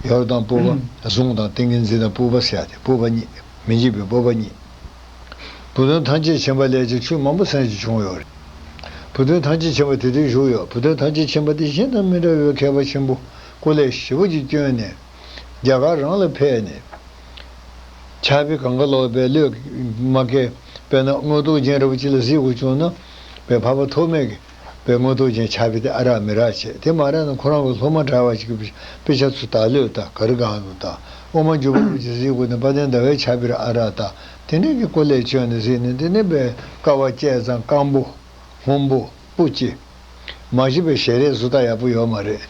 པ། ཡར་དང་སྤོབས་པ། གཟུངས་དང་ཏིང་ངེ་འཛིན་དང་སྤོབས་པ་ཟེར་ཡ་དེ་སྤོབས་པ་རྙེད། མི་འཇིགས་པའི་སྤོབས་པ་རྙེད། བུ་སྟོན་ཐམས་ཅད་མཁྱེན་པ་ལས་ཀྱང་ཆོས་མང་པོ་གསན་ཅིང་བྱུང་ཡོད་རེད། བུ་སྟོན་ཐམས་ཅད་མཁྱེན་པ་དེ་དུས་བཞུགས་ཡོད། བུ་སྟོན་ཐམས་ཅད་མཁྱེན་པ་དེ་གཞན་དང་མི་འདྲ་བའི་མཁས་པ་ཆེན་པོ། སྐུ་ལས་ཞེ་པོ་ཅིག་བསྐྱོན་ནས། རྒྱ་གར་རང་ལ་ཕེབས་ནས། ཕྱག་དཔེ་གངྒཱ་ལོག་པའི་བློས་མ་བཀལ། དཔེར་ན་མངོན་རྟོགས་རྒྱན་འདྲ་པོ་ཅིག་ལ་གཟིགས་དགོས་བྱུང་ན། དཔེ་འཕགས་པ་ཐོགས་མེད་ཀྱི་དཔེ་མངོན་རྟོགས་རྒྱན་ཕྱག་དཔེ་དེ་ཨ་རག་མི་རག་བྱས། དེ་མ་རག་ན་ཁོ་རང་གི་སློབ་མ་གྲྭ་བ་ཅིག་གིས་དཔེ་ཆ་ཚུར་དག་ལོས་ལྟ། ག་རེ་གང་འདུག་ལྟ། དབུ་མ་འཇུག་པ་ཅིག་གཟིགས་དགོས་ན་དཔལ་ལྡན་ཟླ་བའི་ཕྱག་དཔེ་ར་ཨ་རག་ལྟ། དེ་འདྲ་གི་སྐུ་ལས་བསྐྱོན་ནས་གཟིགས་ནས། དེ་ནས་དཔེ་དཀའ་བ་སྤྱད་ཙང་སྐམ་པོ། སྔོན་པོ། སྤུ་ལྕེ། མ་གཞི་པའི་ཞལ་རས་བཟོ་ལྟ་ཡག་པོ་ཡོད་མ་རེད།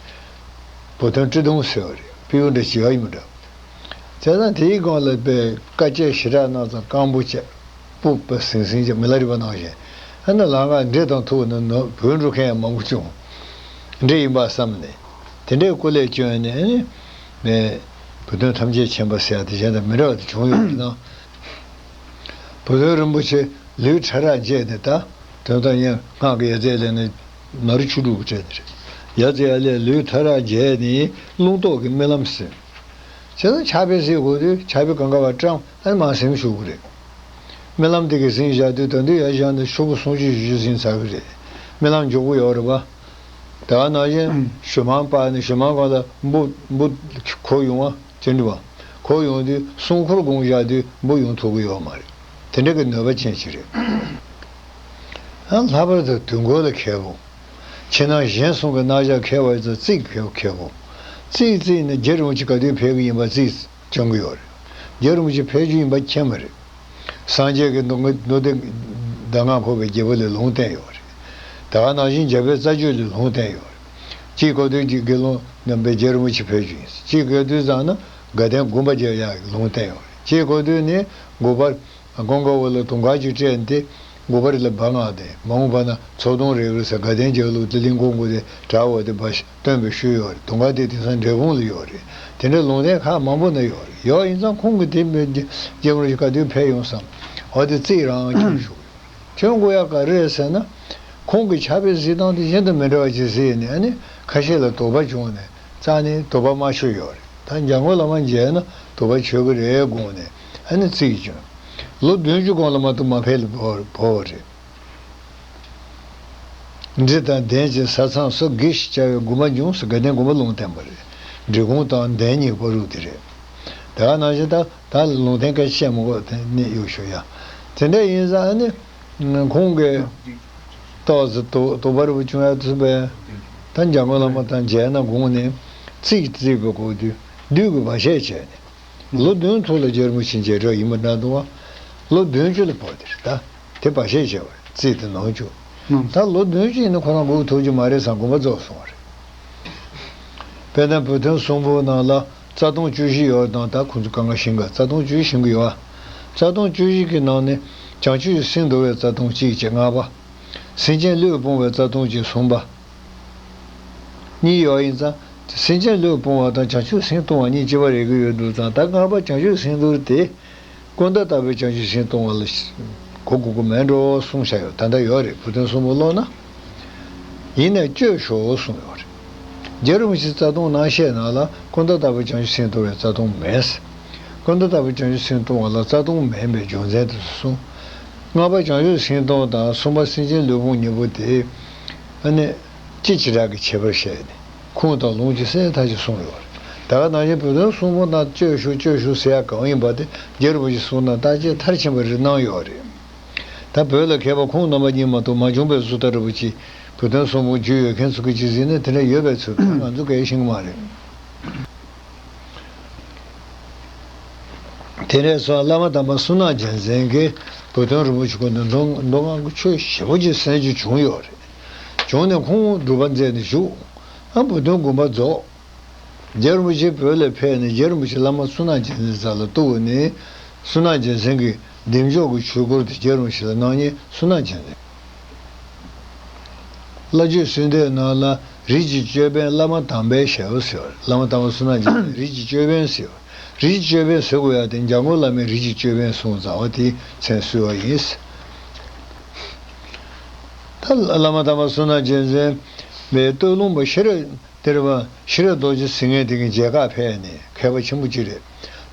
བུ་སྟོན་སྤྲེལ་གདོང་ཟེར་བ་རེད། སྤྲེའུ་འདྲ་བྱེད་ཡག་ཡིན་མི་འདྲ། བྱས་ཙང་དེའི་སྒང་ལ་དཔེ་དཀའ་སྤྱད་ཞེ་དྲག་གནང་ཙང་སྐམ་པོ་བྱས། སྤུ་པ་ཟིང་ཟིང་བྱས། མི་ལ་རས་པ་ནང་བཞིན། ཨ་ནི་ལམ་ཁ་འདྲེ་དང་ཐུག་ན་ནོར་བུད་འགྲོ་མཁན་ཡང་མང་པོ་བྱུང་། འདྲེ་ཡིན་པ་བསམ་ནས། དེ་འདྲའི་སྐུ་ལས་བསྐྱོན་ནས། ཨ་ནི་བུ་སྟོན་ཐམས་ཅད་མཁྱེན་པ་ཟེར་ཡ་དེ་གཞན་དང་མི་འདྲ་བ་དེ་བྱུང་ཡོད་པ་དང་། བུ་སྟོན་རིན་པོ་ཆེ་ལུས་ཕྲ་རགས་བརྗེས་ནས། ད་དོན་དག་ཡང་སྔགས་ཀྱི་ཡ་རྩེ་ལས་ནི་ནོར་བུ་ཆུ་འབྲུག་གི་སྤྲད་ནི་རེད། ཡ་རྩེ་ཡ་ལས་ལུས་ཕྲ་རགས་བརྗེས་ནས་རླུང་རྟོག་གི་རྨི་ལམ་ཟིན། བྱས་ཙང་ཕྱག་དཔེ་གཟིགས་དགོས་དུས་ཕྱག་དཔེ་གང་ག་བ་བཀྲམ། ཨ་ནི་མར་གཟིམ་བཞུགས་ཀྱི་རེད། རྨི་ལམ་དེ་གི་གཟིམ་བཞག་དུས་ད་དུང་ཡར་བཞག་ནས་ཤོག་བུ་སུམ་ཅུ་བཞི་བཅུ་གཟིམ་ཚར་གི་རེད། རྨི་ལམ་མགྱོགས་པོ་ཡོད་རེད་པ། དེ་ག་ནང་བཞིན་ཞུ་མང་སྤར་ནས། ཞུ་མང་སྒང་ལ་འབུ་འབུ་གོ་ཡོང་བ་དེ་འདྲ་བ། གོ་ཡོང་དུས་སྲུང་འཁོར་དགོངས་བཞག་དུས་འབུ་ཡོང་ཐུབ་ཀྱི་ཡོད་མ་རེད། དེ་འདྲ་གི་ནུས་པ་ཅན་ཞིག་རེད། ཨ། ལྷག་པར་དུ་དུས་འཁོར་ལ་མཁས་པོ། ཕྱི་ནང་གཞན་གསུམ་གྱི་རྣམ་གཞག་མཁས་པ་ཡིན་ཙང་རྩིས་མཁས་པོ། རྩིས་རྩིས་ནི་རྗེ་རིན་པོ་ཆེ་ག་དུས་ཕེབས་ཀྱི་ཡིན་པ་རྩིས་སྐྱོང་གི་ཡོད་རེད། རྗེ་རིན་པོ་ཆེ་ཕེབས་རྒྱུ་ཡིན་པ་མཁྱེན་པ་རེད། སངས་རྒྱས་ཀྱིས་མདོ་མདོ་སྡེ་གདམས་ངག་ཕབ་པའི་རྒྱལ་པོ་ལས་ལུང་བསྟན་ཡོད་རེད། དེ་ག་ནང་བཞིན་འཇམ་དཔལ་རྩ་རྒྱུད་ལས་ལུང་བསྟན་ཡོད་རེད། གཅིག་གོ་དུས་ཀྱི་དགེ་སློང་རྣམ་པའི་རྗེ་རིན་པོ་ཆེ་ཕེབས་རྒྱུ་ཡིན། གཅིག་གོ་དུས་ཙམ་ན་དགའ་ལྡན་དགོངས་པ་རྒྱལ་ཡག་ལུང་བསྟན་ཡོད་རེད། གཅིག་གོ་དུས་ནི་དགོངས་པ། ཀུན་དགའ་བོ་ལ་དུང་དཀར་གྱི་སྤྲད་དེ། དགོངས་པ་རེ་ལ་བ་མངགས་ཏེ། མ་འོངས་པ་ན་ཚོགས་དུང་རེ་རེ་ཟེར་དགའ་ལྡན་རྒྱལ་ལུགས་དེ་གླིང་གོང་གོ་དེ་གྲགས་འོ་དེ་བ་སྟོན་པའི་ཤུལ་ཡོད་རེད། དུང་དཀར་དེ་དེང་སང་འབྲས་སྤུངས་ལ་ཡོད་རེད། དེ་འདྲའི་ལུང་བསྟན་ཁག་མང་པོ་ན་ཡོད་རེད། ཡོད་ཡིན་ཙང་ཁོང་གིས་དེ་མི་རྗེ་མོ་རེ་ག་དུས་ཕེབས་ཡོང་བསམ། འོ་དེ་རྩིས་རང་ཁྱོན་ཞུགས་ཡོད་རེད། ཁྱོན་དགོས་ཡག་ག་རེ་རེད་ཟེར་ན། ཁོང་གི་ཕྱག་དཔེ་གཟིགས་སྟངས་དེ་གཞན་དང་མི་འདྲ་བ་ཅིག་གཟིགས་ནས། ཨ་ནི་ཁ་ཤས་ལ་དོགས་པ་བྱུང་ནས། རྩ་ནས་དོགས་པ་མ་ཆོད་ཡོད་རེད། ད་འཇམ་མགོན་བླ་མ་མཇལ་ན་དོགས་པ་ཆོད་ཀྱི་རེད་དགོངས་ནས། ཨ་ནི་རྩིས་བྱུང་། ལོ་བདུན་ཅུ་གོང་ལ་མ་གཏོགས་མ་ཕེབས་ལ་བོར་བོར་བ་རེད། འབྲི་དང་ལྡན་གྱི་ས་མཚམས་སུ་དགེ་ཞེས་བྱ་བའི་དགོངས་པ་འབྱུང་ཟེར་དགའ་ལྡན་དགོངས་པ་ལུང་བསྟན་པ་རེད། འབྲི་གུང་དང་ལྡན་གཉིས་པོ་རུ་དེ་རེད། དེ་ག་ནང་བཞིན་ད་ད་ལུང་བསྟན་སྐད་ཆ་བཤད་མི་དགོས། དེ་ནི་ཡོད་ཤོད་ཡ། དེ་འདྲ་ཡིན་ཙང་ཨ་ནི། ཁོང་གིས་ཏོག་ཙམ་དོ་དོགས་པ་རེ་བྱུང་ཡ་ཚུད་པས། ད་འཇམ་མགོན་བླ་མ་དང་མཇལ་ན་དགོངས་ནས། རྩིས་རྩིས་པའི་སྐོར་དུས་བདུད་ཀྱིས་བར་ཆད་བྱས་ནས། ལོ་བདུན་ཐོག་ལ་རྗེ་རིན་པོ་ཆེ་མཇལ་གྲབས་ཡིན་པ་འདྲ་འདུག་བ། ལོ་བདུན་ཅུ་ལ་བབས་དེ་རེད་ད། དེ་བར་ཆད་བྱས་པ་རེད། རྩིས་དེ་ནང་བཅུག་ད་ལོ་བདུན་ཅུ་ཡིན་ན་ཁོ་རང་འགུག་ཐུབ་རྒྱུ་མ་རེད་བསམ་དགོངས་པ་རྫོགས་སོང་བ་རེད། དཔེར་ན་བུ་སྟོན་གསུམ་པོ་ནང་ལ་རྩ་ལྟུང་བཅུ་བཞི་ཡོད་དང་། ད་ཁོང་ཚོ་གང་ག་ཤེས་ག་རྩ་ལྟུང་བཅུ་བཞི་ཤེས་གི་ཡོད་ཨ། རྩ་ལྟུང་བཅུ་བཞི་གི་ནང་ནས་བྱང་ཆུབ་ཀྱི་སེམས་འདོར་བའི་རྩ་ལྟུང་གཅིག་བྱས་ལྔ་པ། སེམས་ཅན་བློས་སྤོང་བའི་རྩ་ལྟུང་བྱས་གསུམ་པ། གཉིས་ཡོད་ཡིན་ཙང་། སེམས་ཅན་བློས་སྤོང་བ་དང་བྱང་ཆུབ་སེམས་གཏོང་བ་གཉིས་གཅིག་པ་རེད་གི་ཡོད་འདུག་ཙང་། ད་ལྔ་པ་བྱང་ཆུབ་སེམས་འདོར་དེ། ཀུན་ཏུ་བརྟགས་པའི་བྱང་ཆུབ་སེམས་གཏོང་བ་ལ་གོ་དགོས་ཀྱི་མེད་འགྲོ་གསུངས་བཞག་ཡོད། ད་ལྟ་ཡོད་རེད། བུ་སྟོན་གསུམ་པོ་ཀློག་ན། ཡིན་ནས་སྤྱོད་ཤོག་གསུངས་ཡོད་རེད། རྗེ་རིན་པོ་ཆེས་རྩ་ལྟུང་གནང་བཤད་ནང་ལ་ཀུན་ཏུ་བརྟགས་པའི་བྱང་ཆུབ་སེམས་གཏོང་བའི་རྩ་ལྟུང་མེད། ཀུན་ཏུ་བརྟགས་པའི་བྱང་ཆུབ་སེམས་གཏོང་བ་ལ་རྩ་ལྟུང་མེད་པའི་རྒྱུ་མཚན་དེ་གསུངས། ལྔ་པ་བྱང་ཆུབ་སེམས་གཏོང་དང་གསུམ་པ་སེམས་ཅན་བློས་སྤོང་གཉིས་པོ་དེ། ཨ་ནི། ཅི་བྱེ་བྲག་གི་ཁྱད་པར་བཤད་ནས། ཁུངས་དང་ལུང་གི་གསལ་ཐག་ཆོད་གསུངས་ཡོད་རེད། ད་ག་ནང་བཞིན་བུ་སྟོན་གསུམ་པོ་ནང་སྤྱོད་ཤོག་སྤྱོད་ཤོག་ཟེར་ཡ་གང་ཡིན་པ་དེ་རྗེ་རིན་པོ་ཆེ་གསུང་ན་བརྟག་དཔྱད་མཐར་ཕྱིན་པ་རེ་གནང་ཡོད་རེད། ད་བོད་ལ་མཁས་པ་ཁོང་རྣམ་པ་གཉིས་མ་གཏོགས་མ་བྱུང་བའི་བཟོ་ལྟ་འདྲ་པོ་ཅིག་བུ་སྟོན་གསུམ་པོ་རྒྱུས་ཡོད་མཁན་ཚོ་གིས་ཅིག་ཟེར་ན་དེ་འདྲ་ཡོད་པའི་ཚུལ་ང་ཚོ་གས་ཤེས་ཀྱི་མ་རེད། དེ་འདྲ་སོང་བླ་མ་དམ་པ་བསོད་ནམས་རྒྱལ་མཚན་གྱིས་བུ་སྟོན་རིན་པོ་ཆེ་ཁོང་ནས་མདོ་མདོ་སྔགས་ཀྱི་ཆོས་ཞེ་པོ་ཅིག་གསན་རྒྱུ་བྱུང་ཡོད་རེད། བྱུང་ནས་ཁོང་སྒྲུབ་པ་མཛད་ནས་བཞུགས། ཨ། བུ་སྟོན་དགོངས་པ་རྫོགས། རྗེ་རིན་པོ་ཆེ་བོད་ལ་ཕེབས་ནས་རྗེ་རིན་པོ་ཆེ་བླ་མ་བསོད་ནམས་རྒྱལ་མཚན་རྩ་ལ་གཏུགས་ནས། བསོད་ནམས་རྒྱལ་མཚན་གྱི་བདེ་མཆོག་གི་ཆོས་སྐོར་དེ་རྗེ་རིན་པོ་ཆེ་ལ་གནང་མཁན་བསོད་ནམས་རྒྱལ་མཚན། བླ་མཆོད་གསོལ་འདེབས་ནང་ལ་རིགས་ཀྱི་ཅོད་པན་བླ་མ་དམ་པའི་ཞབས་ཟེར་བ་རེད། བླ་མ་དམ་པ་བསོད་ནམས་རྒྱལ་མཚན་རིགས་ཀྱི་ཅོད་པན་ཟེར་བ། རིགས་ཀྱི་ཅོད་པན་ཟེར་དགོས་ཡ་དེ་འཇམ་མགོན་བླ་མའི་རིགས་ཀྱི་ཅོད་པན་གསུངས་ཙང་བ་དེའི་མཚན་གསོལ་བ་ཡིན། ད་བླ་མ་དམ་པ་བསོད་ནམས་རྒྱལ་མཚན་པའི་སྟོད་ལུང་པ་ཤེས་རབ། དེར་བ་ཤེས་རབ་རྡོ་རྗེ་ཟེར་མཁན་དེ་གི་མཇལ་ཁ་ཕེབས་ནས་མཁས་པ་ཆེན་པོ་གཅིག་རེད།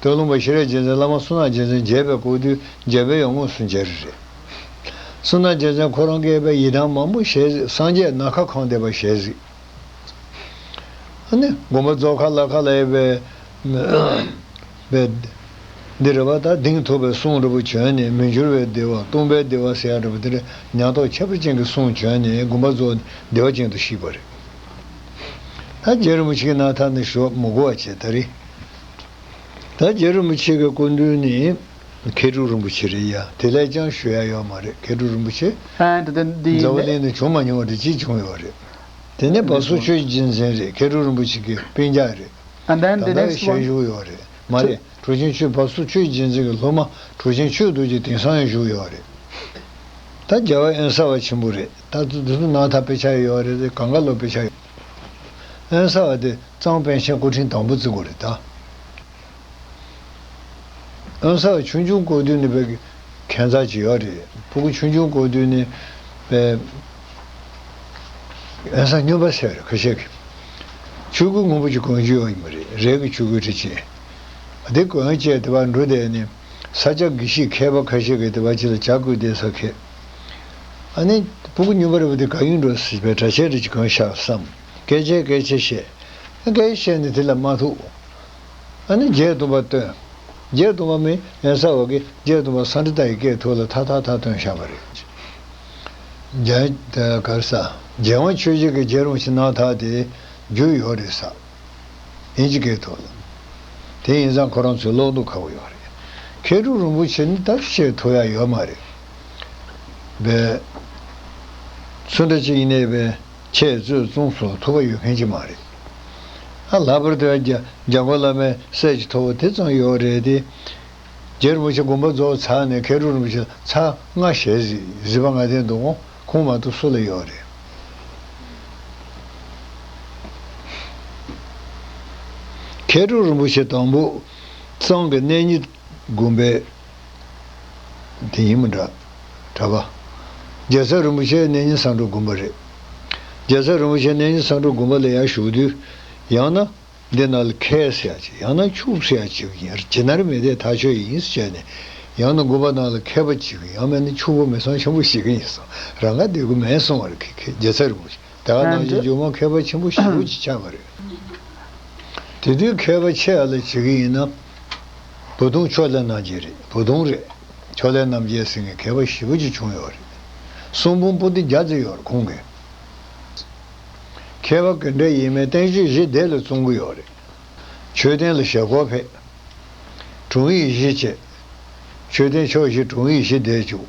སྟོད་ལུང་པ་ཤེས་རབ་རྒྱལ་མཚན་བླ་མ་བསོད་ནམས་རྒྱལ་མཚན་མཇལ་བའི་སྐབས་དུས་མཇལ་བའི་ཡོང་ངོས་སུ་མཇལ་རེ་རེད། བསོད་ནམས་རྒྱལ་མཚན་ཁོ་རང་སྐྱེས་པའི་ཡི་དམ་མང་པོ་ཞལ་གཟིགས། སངས་རྒྱས་ནམ་མཁའ་གང་བསྡད་པ་ཞལ་གཟིགས། ཨ་ནི་དགོན་པ་རྫོགས་ཁ་ལ་ཁ་ལ་ཡོད་པའི། པའི། འདི་རེད་བ། ད་གདེང་ཐོབ་པའི་གསུང་འདྲ་པོ་བྱོན་ནས། མི་འགྱུར་བའི་བདེ་བ། སྟོང་པའི་བདེ་བ་ཟེར་ཡ་འདྲ་པོ་དེ་འདྲ་ཉམས་རྟོགས་ཁྱད་པར་ཅན་གྱི་གསུང་བྱོན་ནས་དགོངས་པ་རྫོགས་ནས་བདེ་བ་ཅན་དུ་གཤེགས་པ་རེད། ད་རྗེ་རིན་པོ་ཆེའི་རྣམ་ཐར་ནི་ཞུ་མི་དགོས་པ་བྱས། ད་རེད། ད་རྗེ་རིན་པོ་ཆེ་གི་སྐུ་མདུན་ནི་མཁས་གྲུབ་རིན་པོ་ཆེ་རེད་ཡ། དེ་ལས་ཀྱང་ཞུ་ཡ་ཡོད་མ་རེད། མཁས་གྲུབ་རིན་པོ་ཆེ་ཨ་འདི་འདི་འདི་འཛམ་བུ་འདི་གླིང་ནས་བྱུང་མ་མྱོང་བ་རེད། ཅིག་བྱུང་ཡོད་རེད། དེ་ནས་བ་སུ་ཆོས་རྒྱལ་མཚན་རེད། མཁས་གྲུབ་རིན་པོ་ཆེ་གི་སྤུན་ཀྱག་རེད། And then the ད་ལྟ་next ཞལ་one. བཞུགས་ཡོད་རེད། མ་རེད། གྲུབ་ཆེན་ཆོས། བ་སུ་ཆོས་རྒྱལ་མཚན་གྱི་སློབ་མ་གྲུབ་ཆེན་ཆོས་རྡོ་རྗེ་དེང་སང་ཡང་བཞུགས་ཡོད་རེད། ད་རྒྱལ་བ་དབེན་ས་པ་ཆེན་པོ་རེད། ད་དུ་དུ་དུ་ནང་ཐག་དཔེ་ཆ་ཡོད་རེད། དེ་གང་ག་ལོ་དཔེ་ཆ་ཡོད། དབེན་ས་པ་དེ་གཙང་པཎ་ཆེན་སྐུ་ཕྲེང་དང་པོ་བརྩི་དགོས་རེད་ད། དབེན་ས་པ་ཆུང་ཆུང་སྐུ་དུས་ནས་པའི་ཁྱད་མཚར་ཅིག་ཡོད་རེད། ཕྲུ་གུ་ཆུང་ཆུང་སྐུ་དུས་ནས་པའི་དབེན་ས་སྨྱོན་པ་ཟེར་ཁ་ཤས་ཀྱིས་ཆོས་གོས་སྔོན་པོ་ཅིག་གོན་རྒྱུ་ཡོད་ཡིན་པ་རེད། རས་ཀྱི་ཆོས་གོས་ཁྲི་ཆེན་དེ་གོན་བྱས་དེ་བར་འགྲོ་བསྡད་ནས། ས་སྐྱ་དགེ་བཤེས་མཁས་པ་ཁ་ཤས་ཀྱིས་དེ་བར་ཅིག་ལ་ཇ་བསྐོལ་བསྡད་ས་ཁེལ། ཨ་ནི་ཕྲུ་གུ་སྨྱོན་པ་རེད་པ། དེ་ག་ཡིན་འགྲོ་ཟེར་བའི་གྲྭ་ཆས་རེ་ཅིག་གོན་ཤག་བསམ། སྐད་ཆ་སྐད་ཆ་བཤད། སྐད་ཆ་བཤད་ནས་དེ་ལ་མ་ཐུག་ཨ་ནི་རྗེ་བཙུན་པ་བཏོན། རྗེ་བཙུན་པ་མི་དབེན་ས་པ་གིས་རྗེ་བཙུན་པ་སཱནྟྲི་ཏ་ཡི་སྐད་ཐོག་ལ་ཐ་ཐ་ཐ་བཏོན་བཞག་པ་རེད། རྒྱ་ད་གར་ས་རྒྱལ་དབང་ཆོས་རྒྱལ་གྱི་རྗེ་རིན་པོ་ཆེ་རྣམ་ཐར་དེ་རྒྱུས་ཡོད་རེད་ས། དབྱིན་ཇི་སྐད་ཐོག་ལ། དེ་ཡིན་ཙང་ཁོ་རང་ཚོས་ཀློག་མདོག་ཁ་པོ་ཡོད་རེད། མཁས་གྲུབ་རིན་པོ་ཆེ་ནི་ད་བཤད་ཐུབ་ཡ་ཡོད་མ་རེད། བས། སུ་འདྲ་ཅིག་ཡིན་ནའི་བས་འཆད་རྩོད་རྩོམ་སོགས་ཐུབ་པ་ཡོད་མཁན་ཅིག་མ་རེད། ཨ་ལྷག་པར་དུ་འཇམ་མགོན་བླ་མའི་སྲས་ཀྱི་ཐོག་དེ་ཙམ་ཡོད་རེད་དེ། རྗེ་རིན་པོ་ཆེ་དགོངས་པ་རྫོགས་ཚར་ནས་མཁས་གྲུབ་རིན་པོ་ཆེ་ཚར་ལྔ་ཞལ་གཟིགས། གཟིགས་པ་ལྔ་ལྡན་འདུག་གོ། ཁོང་མ་གཏོགས་སུ་ལ་ཡོད་རེད། མཁས་གྲུབ་རིན་པོ་ཆེ་དང་པོ་གཙང་གི་གནས་རྙིང་དགོན་པའི་དེ་ཡིན་མི་འདྲ། གྲྭ་པ། རྒྱལ་ཚབ་རིན་པོ་ཆེ་གནས་རྙིང་བསམ་གྲུབ་དགོན་པ་རེད། རྒྱལ་ཚབ་རིན་པོ་ཆེ་གནས་རྙིང་བསམ་གྲུབ་དགོན་པ་ལ་ཡར་བཞུགས་དུས། ཡང་ན། འདི་ནང་ལ་མཁས་ཟེར་ཡ་ཅིག་ཡང་ན་ཕྱུག་ཟེར་ཡ་ཅིག་ཡིན། ཇི་ལྟར་མི་བདེ་ཐག་ཆོད་ཡིན་ཟེར་བྱས་ནས། ཡང་ན་དགོན་པ་ནང་ལ་མཁས་པ་ཅིག་ཡང་མིན་ན་ཕྱུག་པོ་མི་ཚང་ཆེན་པོ་ཞིག་ཡིན་སོང་། རང་ག་བདེ་གི་མེད་སོང་བ་རེད། མཁས་མཁས་རྒྱལ་ཚབ་རིན་པོ་ཆེ་ད་ག་ནང་བཞིན་ཇོ་མོ་མཁས་པ་ཆེན་པོ་ཞེ་པོ་ཅིག་ཆགས་པ་རེད། དེ་དུས་མཁས་པ་ཆེ་བ་ལ་བྱེད་ཀྱི་ཡིན་ན། བུ་དུང་ཕྱོགས་ལས་རྣམ་རྒྱལ་རེད། བུ་དུང་རེད། ཕྱོགས་ལས་རྣམ་རྒྱལ་ཟེར་མཁན་མཁས་པ་ཞེ་པོ་ཅིག་བྱུང་ཡོད་རེད། གསུང་འབུམ་པོ་ཏི་བརྒྱ་ཙམ་ཡོད་རེད་ཁོང་གིས། མཁས་པ་ག་འདྲ་ཡིན་མིན་བསྟན་བཅོས་བཞི་དེ་ལ་བརྩི་གི་ཡོད་རེད། མཆོད་རྟེན་ལ་ཞབས་སྐོར་ཕེབས། དྲུང་ཡིག་བཞི་བྱས། མཆོད་རྟེན་ཕྱོགས་བཞི་དྲུང་ཡིག་བཞི་བསྡད་བཅུག་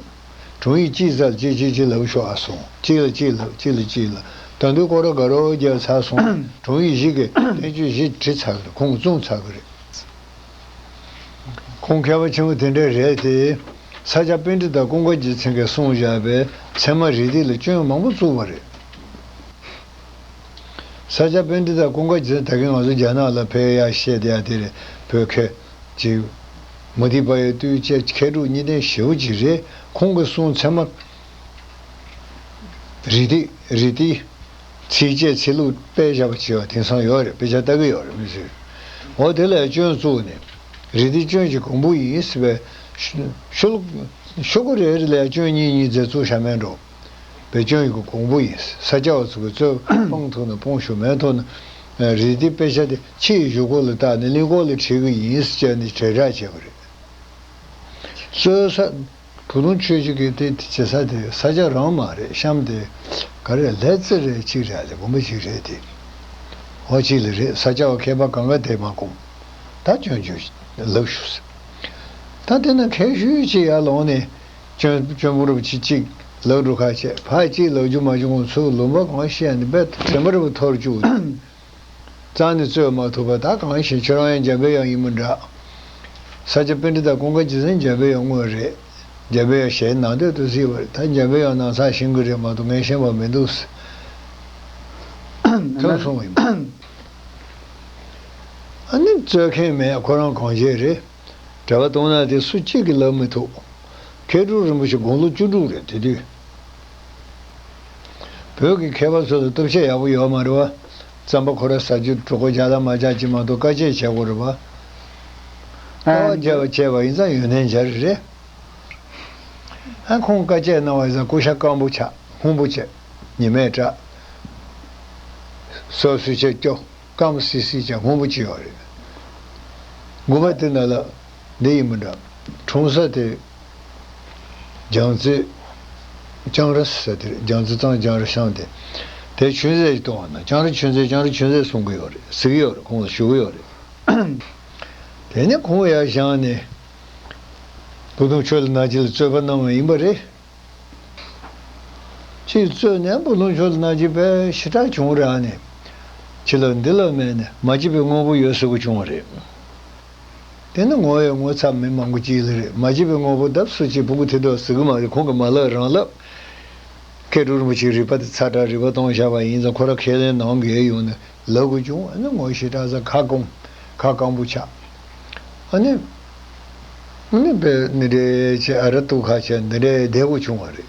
དྲུང་ཡིག་གཅིག་རྩར་གཅིག་གཅིག་གཅིག་ལབ་ཤོག་ཨ་གསུངས། གཅིག་ལ་གཅིག་ལབ། གཅིག་ལ་གཅིག་ལབ། ད་དུང་སྐོར་ར་དགའ་རོགས་རྒྱག་ཚར་སོང་། དྲུང་ཡིག་བཞི་གིས་བསྟན་བཅོས་བཞི་བྲིས་ཚར་གི་རེད། ཁོང་བཙུན་ཚར་གི་རེད། ཁོང་མཁས་པ་ཆེན་པོ་དེ་འདྲ་རེད་དེ། ས་སྐྱ་པཎྜི་ཏ་ཀུན་དགའ་རྒྱལ་མཚན་གྱིས་གསུངས་བཞག་པའི་ཚད་མ་རིགས་གཏེར་ལ་སྐྱོན་མང་པོ་བཙུགས་པ་རེད། ས་སྐྱ་པཎྜི་ཏ་ཀུན་དགའ་རྒྱལ་མཚན་ད་གིན་ང་ཚོ་རྒྱ་ནག་ལ་ཕེབས་ཡ་བཤད་བསྡད་ཡ་དེ་རེད། བོད་མཁས་ཅིག་མུ་སྟེགས་པ་ཡི་ལྟོས་བཅས་མཁས་གྲུབ་གཉིས་ལྡན་ཞེ་པོ་ཅིག་རེད། ཁོང་གིས་གསུངས་ཚད་མ། རིགས་གཏེར་རིགས་གཏེར། ཚིགས་བཅད་ཚིག་ལྷུག་དཔེ་བཞག་པ་བྱས་པ་དེང་སང་ཡོད་རེད། དཔེ་ཆ་ལྟ་གི་ཡོད་རེད་མི་ཚོས། འོ་དེ་ལ་སྐྱོན་བཙུགས་ནས། རིགས་གཏེར་སྐྱོན་གྱི་གོང་བུ་ཡིན་ཟེར་བའི། ཤོ་ཤོ་ལོ་ཀ་རེ་རེ་ལ་སྐྱོན་གཉིས་གཉིས་མཛད་བཙུགས་བཞག་མེད་འགྲོ། བའི་སྐྱོན་གྱི་གོང་བུ་ཡིན། ས་སྐྱ་པ་ཚོ་གི་རྩོད་སྤང་ཐུབ་ན་སྤོང་ཤོག་མེད་ཐུབ་ན། རིགས་གཏེར་དཔེ་ཆ་དེ་ཕྱིའི་གཞུག་གུ་ལ་བལྟས་ནས་གླིང་སྐོར་ལ་ཁྲིད་གི་ཡིན་ཟེར་བྱས་ནས་དྲིལ་བསྒྲགས་བྱས་པ་རེད། རྩོད་ས། བུ་ལོན་ཆོས་བརྒྱུད་ཀྱི་དེ་བྱེད་ས་དེ་ས་སྐྱ་རང་མ་རེད། གཤམ་དེ་ག་རེ་ལྷ་རྩེ་རེད་ཅིག་རེད་ལ་དགོན་པ་ཅིག་རེད་དེ། འོ་ཅིག་ལ་རེད། ས་སྐྱ་པ་མཁས་པ་གང་ག་དེ་མ་གོམས། ད་སྐྱོན་བརྗོད་ལབ་ཞུ་ཟེར། ད་དེ་ན་མཁས་ཤོས་ཅིག་ཡར་ལོངས་ནས་སྐྱོན་སྐྱོན་པོ་རུ་ཅིག་ཅིག་ལབ་འགྲོ་ཁ་བྱས། ཕར་ཅིག་ལབ་རྒྱུ་མ་བྱུང་ཁོང་ཚོས་ལུང་པ་གང་བཤད་ནས་དཔེ་དྲན་པ་རུ་འཐོར་བཅུག་རྩ་ནས་རྩོད་མ་ཐུབ་པ། ད་གང་ཞིག་ཁྱོད་རང་ཡང་འཇམ་པའི་དབྱངས་ཡིན་པ་འདྲ། ས་སྐྱ་པཎྜི་ཏ་ཀུན་དགའ་རྗེ་བཙུན་འཇམ་པའི་དབྱངས་དངོས་རེད། འཇམ་པའི་དབྱངས་ཞལ་ནང་དོན་དུ་གཟིགས་པ་རེད། ད་འཇམ་པའི་དབྱངས་ནང་ཚགས་ཤེས་ཀྱི་རེད་མ་གཏོགས་ངས་ཤེས་པ་མི་འདུག་ཟེར། ཐོན་སོང་བ་ཡིན་པ། ཨ་ནི་རྩོད་མཁན་མེད། ཁོ་རང་གང་བྱས་རེད། གྲྭ་པ་གཏོང་ན་དེ་སུ་གཅིག་གིས་ལབ་མི་ཐུབ། མཁས་གྲུབ་རིན་པོ་ཆེ་དགུང་ལོ་བཅུ་དྲུག་རེད་དེ་དུས། བོད་ཀྱི་མཁས་པ་ཚོ་ལ་སྟོབས་ཤུགས་ཡག་པོ་ཡོད་མ་རེད་བ། རྩམ་པ་ཁོ་ར་ཟ་རྒྱུ་གྲོད་ཁོག་རྒྱགས་ལ་མ་རྒྱགས་ཅིག་མ་གཏོགས་དཀའ་སྤྱད་བྱེད་དགོས་རེད་བ། དཀའ་བ་སྤྱད་པ་བྱས་པ་ཡིན་ཙང་ཡོན་ཏན་འཇལ་རེད། ཨ་ཁོང་དཀའ་སྤྱད་གནང་བ་ཡིན་ཙང་སྐུ་ཤ་སྐམ་པོ་ཆགས། སྔོན་པོ་བྱས། ཉི་མས་བཀྲ། སོ་སོའི་ཆས་སྐྱོ། སྐམ་སིལ་སིལ་ཅིག་སྔོན་པོ་ཅིག་ཡོད་རེད། དགུ་པ་དེ་ན་ལ་འདི་ཡིན་མི་འདྲ། འཁྲུངས་ས་དེ་རྒྱལ་རྩེ་ལྕང་ར་ཟེར་དེ་རེད། རྒྱལ་རྩེ་གཙང་ལྕང་ར་ཤང་དེ། དེ་ཆོས་མཛད་ཅིག་གཏོང་བ་ན་ལྕང་ར་ཆོས་མཛད། ལྕང་ར་ཆོས་མཛད་གསུང་གི་ཡོད་རེད། གཟིགས་ཡོད་རེད། ཁོང་ལ་ཞུ་གི་ཡོད་རེད། དེ་ནས་ཁོང་ཡར་བཞེངས་ནས་བུ་དུང་ཆོས་ལ་ནང་ཆེན་ལ་རྩོད་པ་གནང་བ་ཡིན་པ་རེད། ཕྱིས་རྩོད་ནས་བུ་ལོན་ཆོས་ལ་ན་གྱི་པའི་ཞེ་དྲག་བྱུང་ར་ནས། ཕྱི་ལ་འདི་ལ་མེད་ནས་མ་བྱས་པའི་དངོས་པོ་ཡོད་ཟེར་གྱི་བྱུང་བ་རེད། དེ་ནི་ངོ་ཡོད་ངོ་ཚ་མི་མང་པོ་ཅིག་ལ་རེད། མ་བྱས་པའི་དངོས་པོ་ལབ་སུ་ཅིག་བུ་གུ་དེ་འདྲ་ཟེར་གི་མ་རེད། ཁོང་གི་མ་ལབ་རང་ལབ། མཁས་གྲུབ་རིན་པོ་ཆེའི་རིག་པ་དེ་ཚ་དྲག་རིག་པ་གཏོང་བཞག་པ་ཡིན་ཙང་ཁོ་ར་ཁས་ལེན་གནང་དགོས་ཡོང་ནས། ལབ་དགོས་བྱུང་། ཨ་ནི་ངོ་ཞེ་དྲག་ས་ཁ་སྐོམ། ཁ་སྐམ་པོ་ཆགས། ཨ་ནི། ཨ་ནི་དཔེ་ནི་འདྲའི་ཆེ་ཨ་ར་སྟུག་ཁ་ཆེ་འདི་འདྲའི་བསྡད་དགོས་བྱུང་བ་རེད།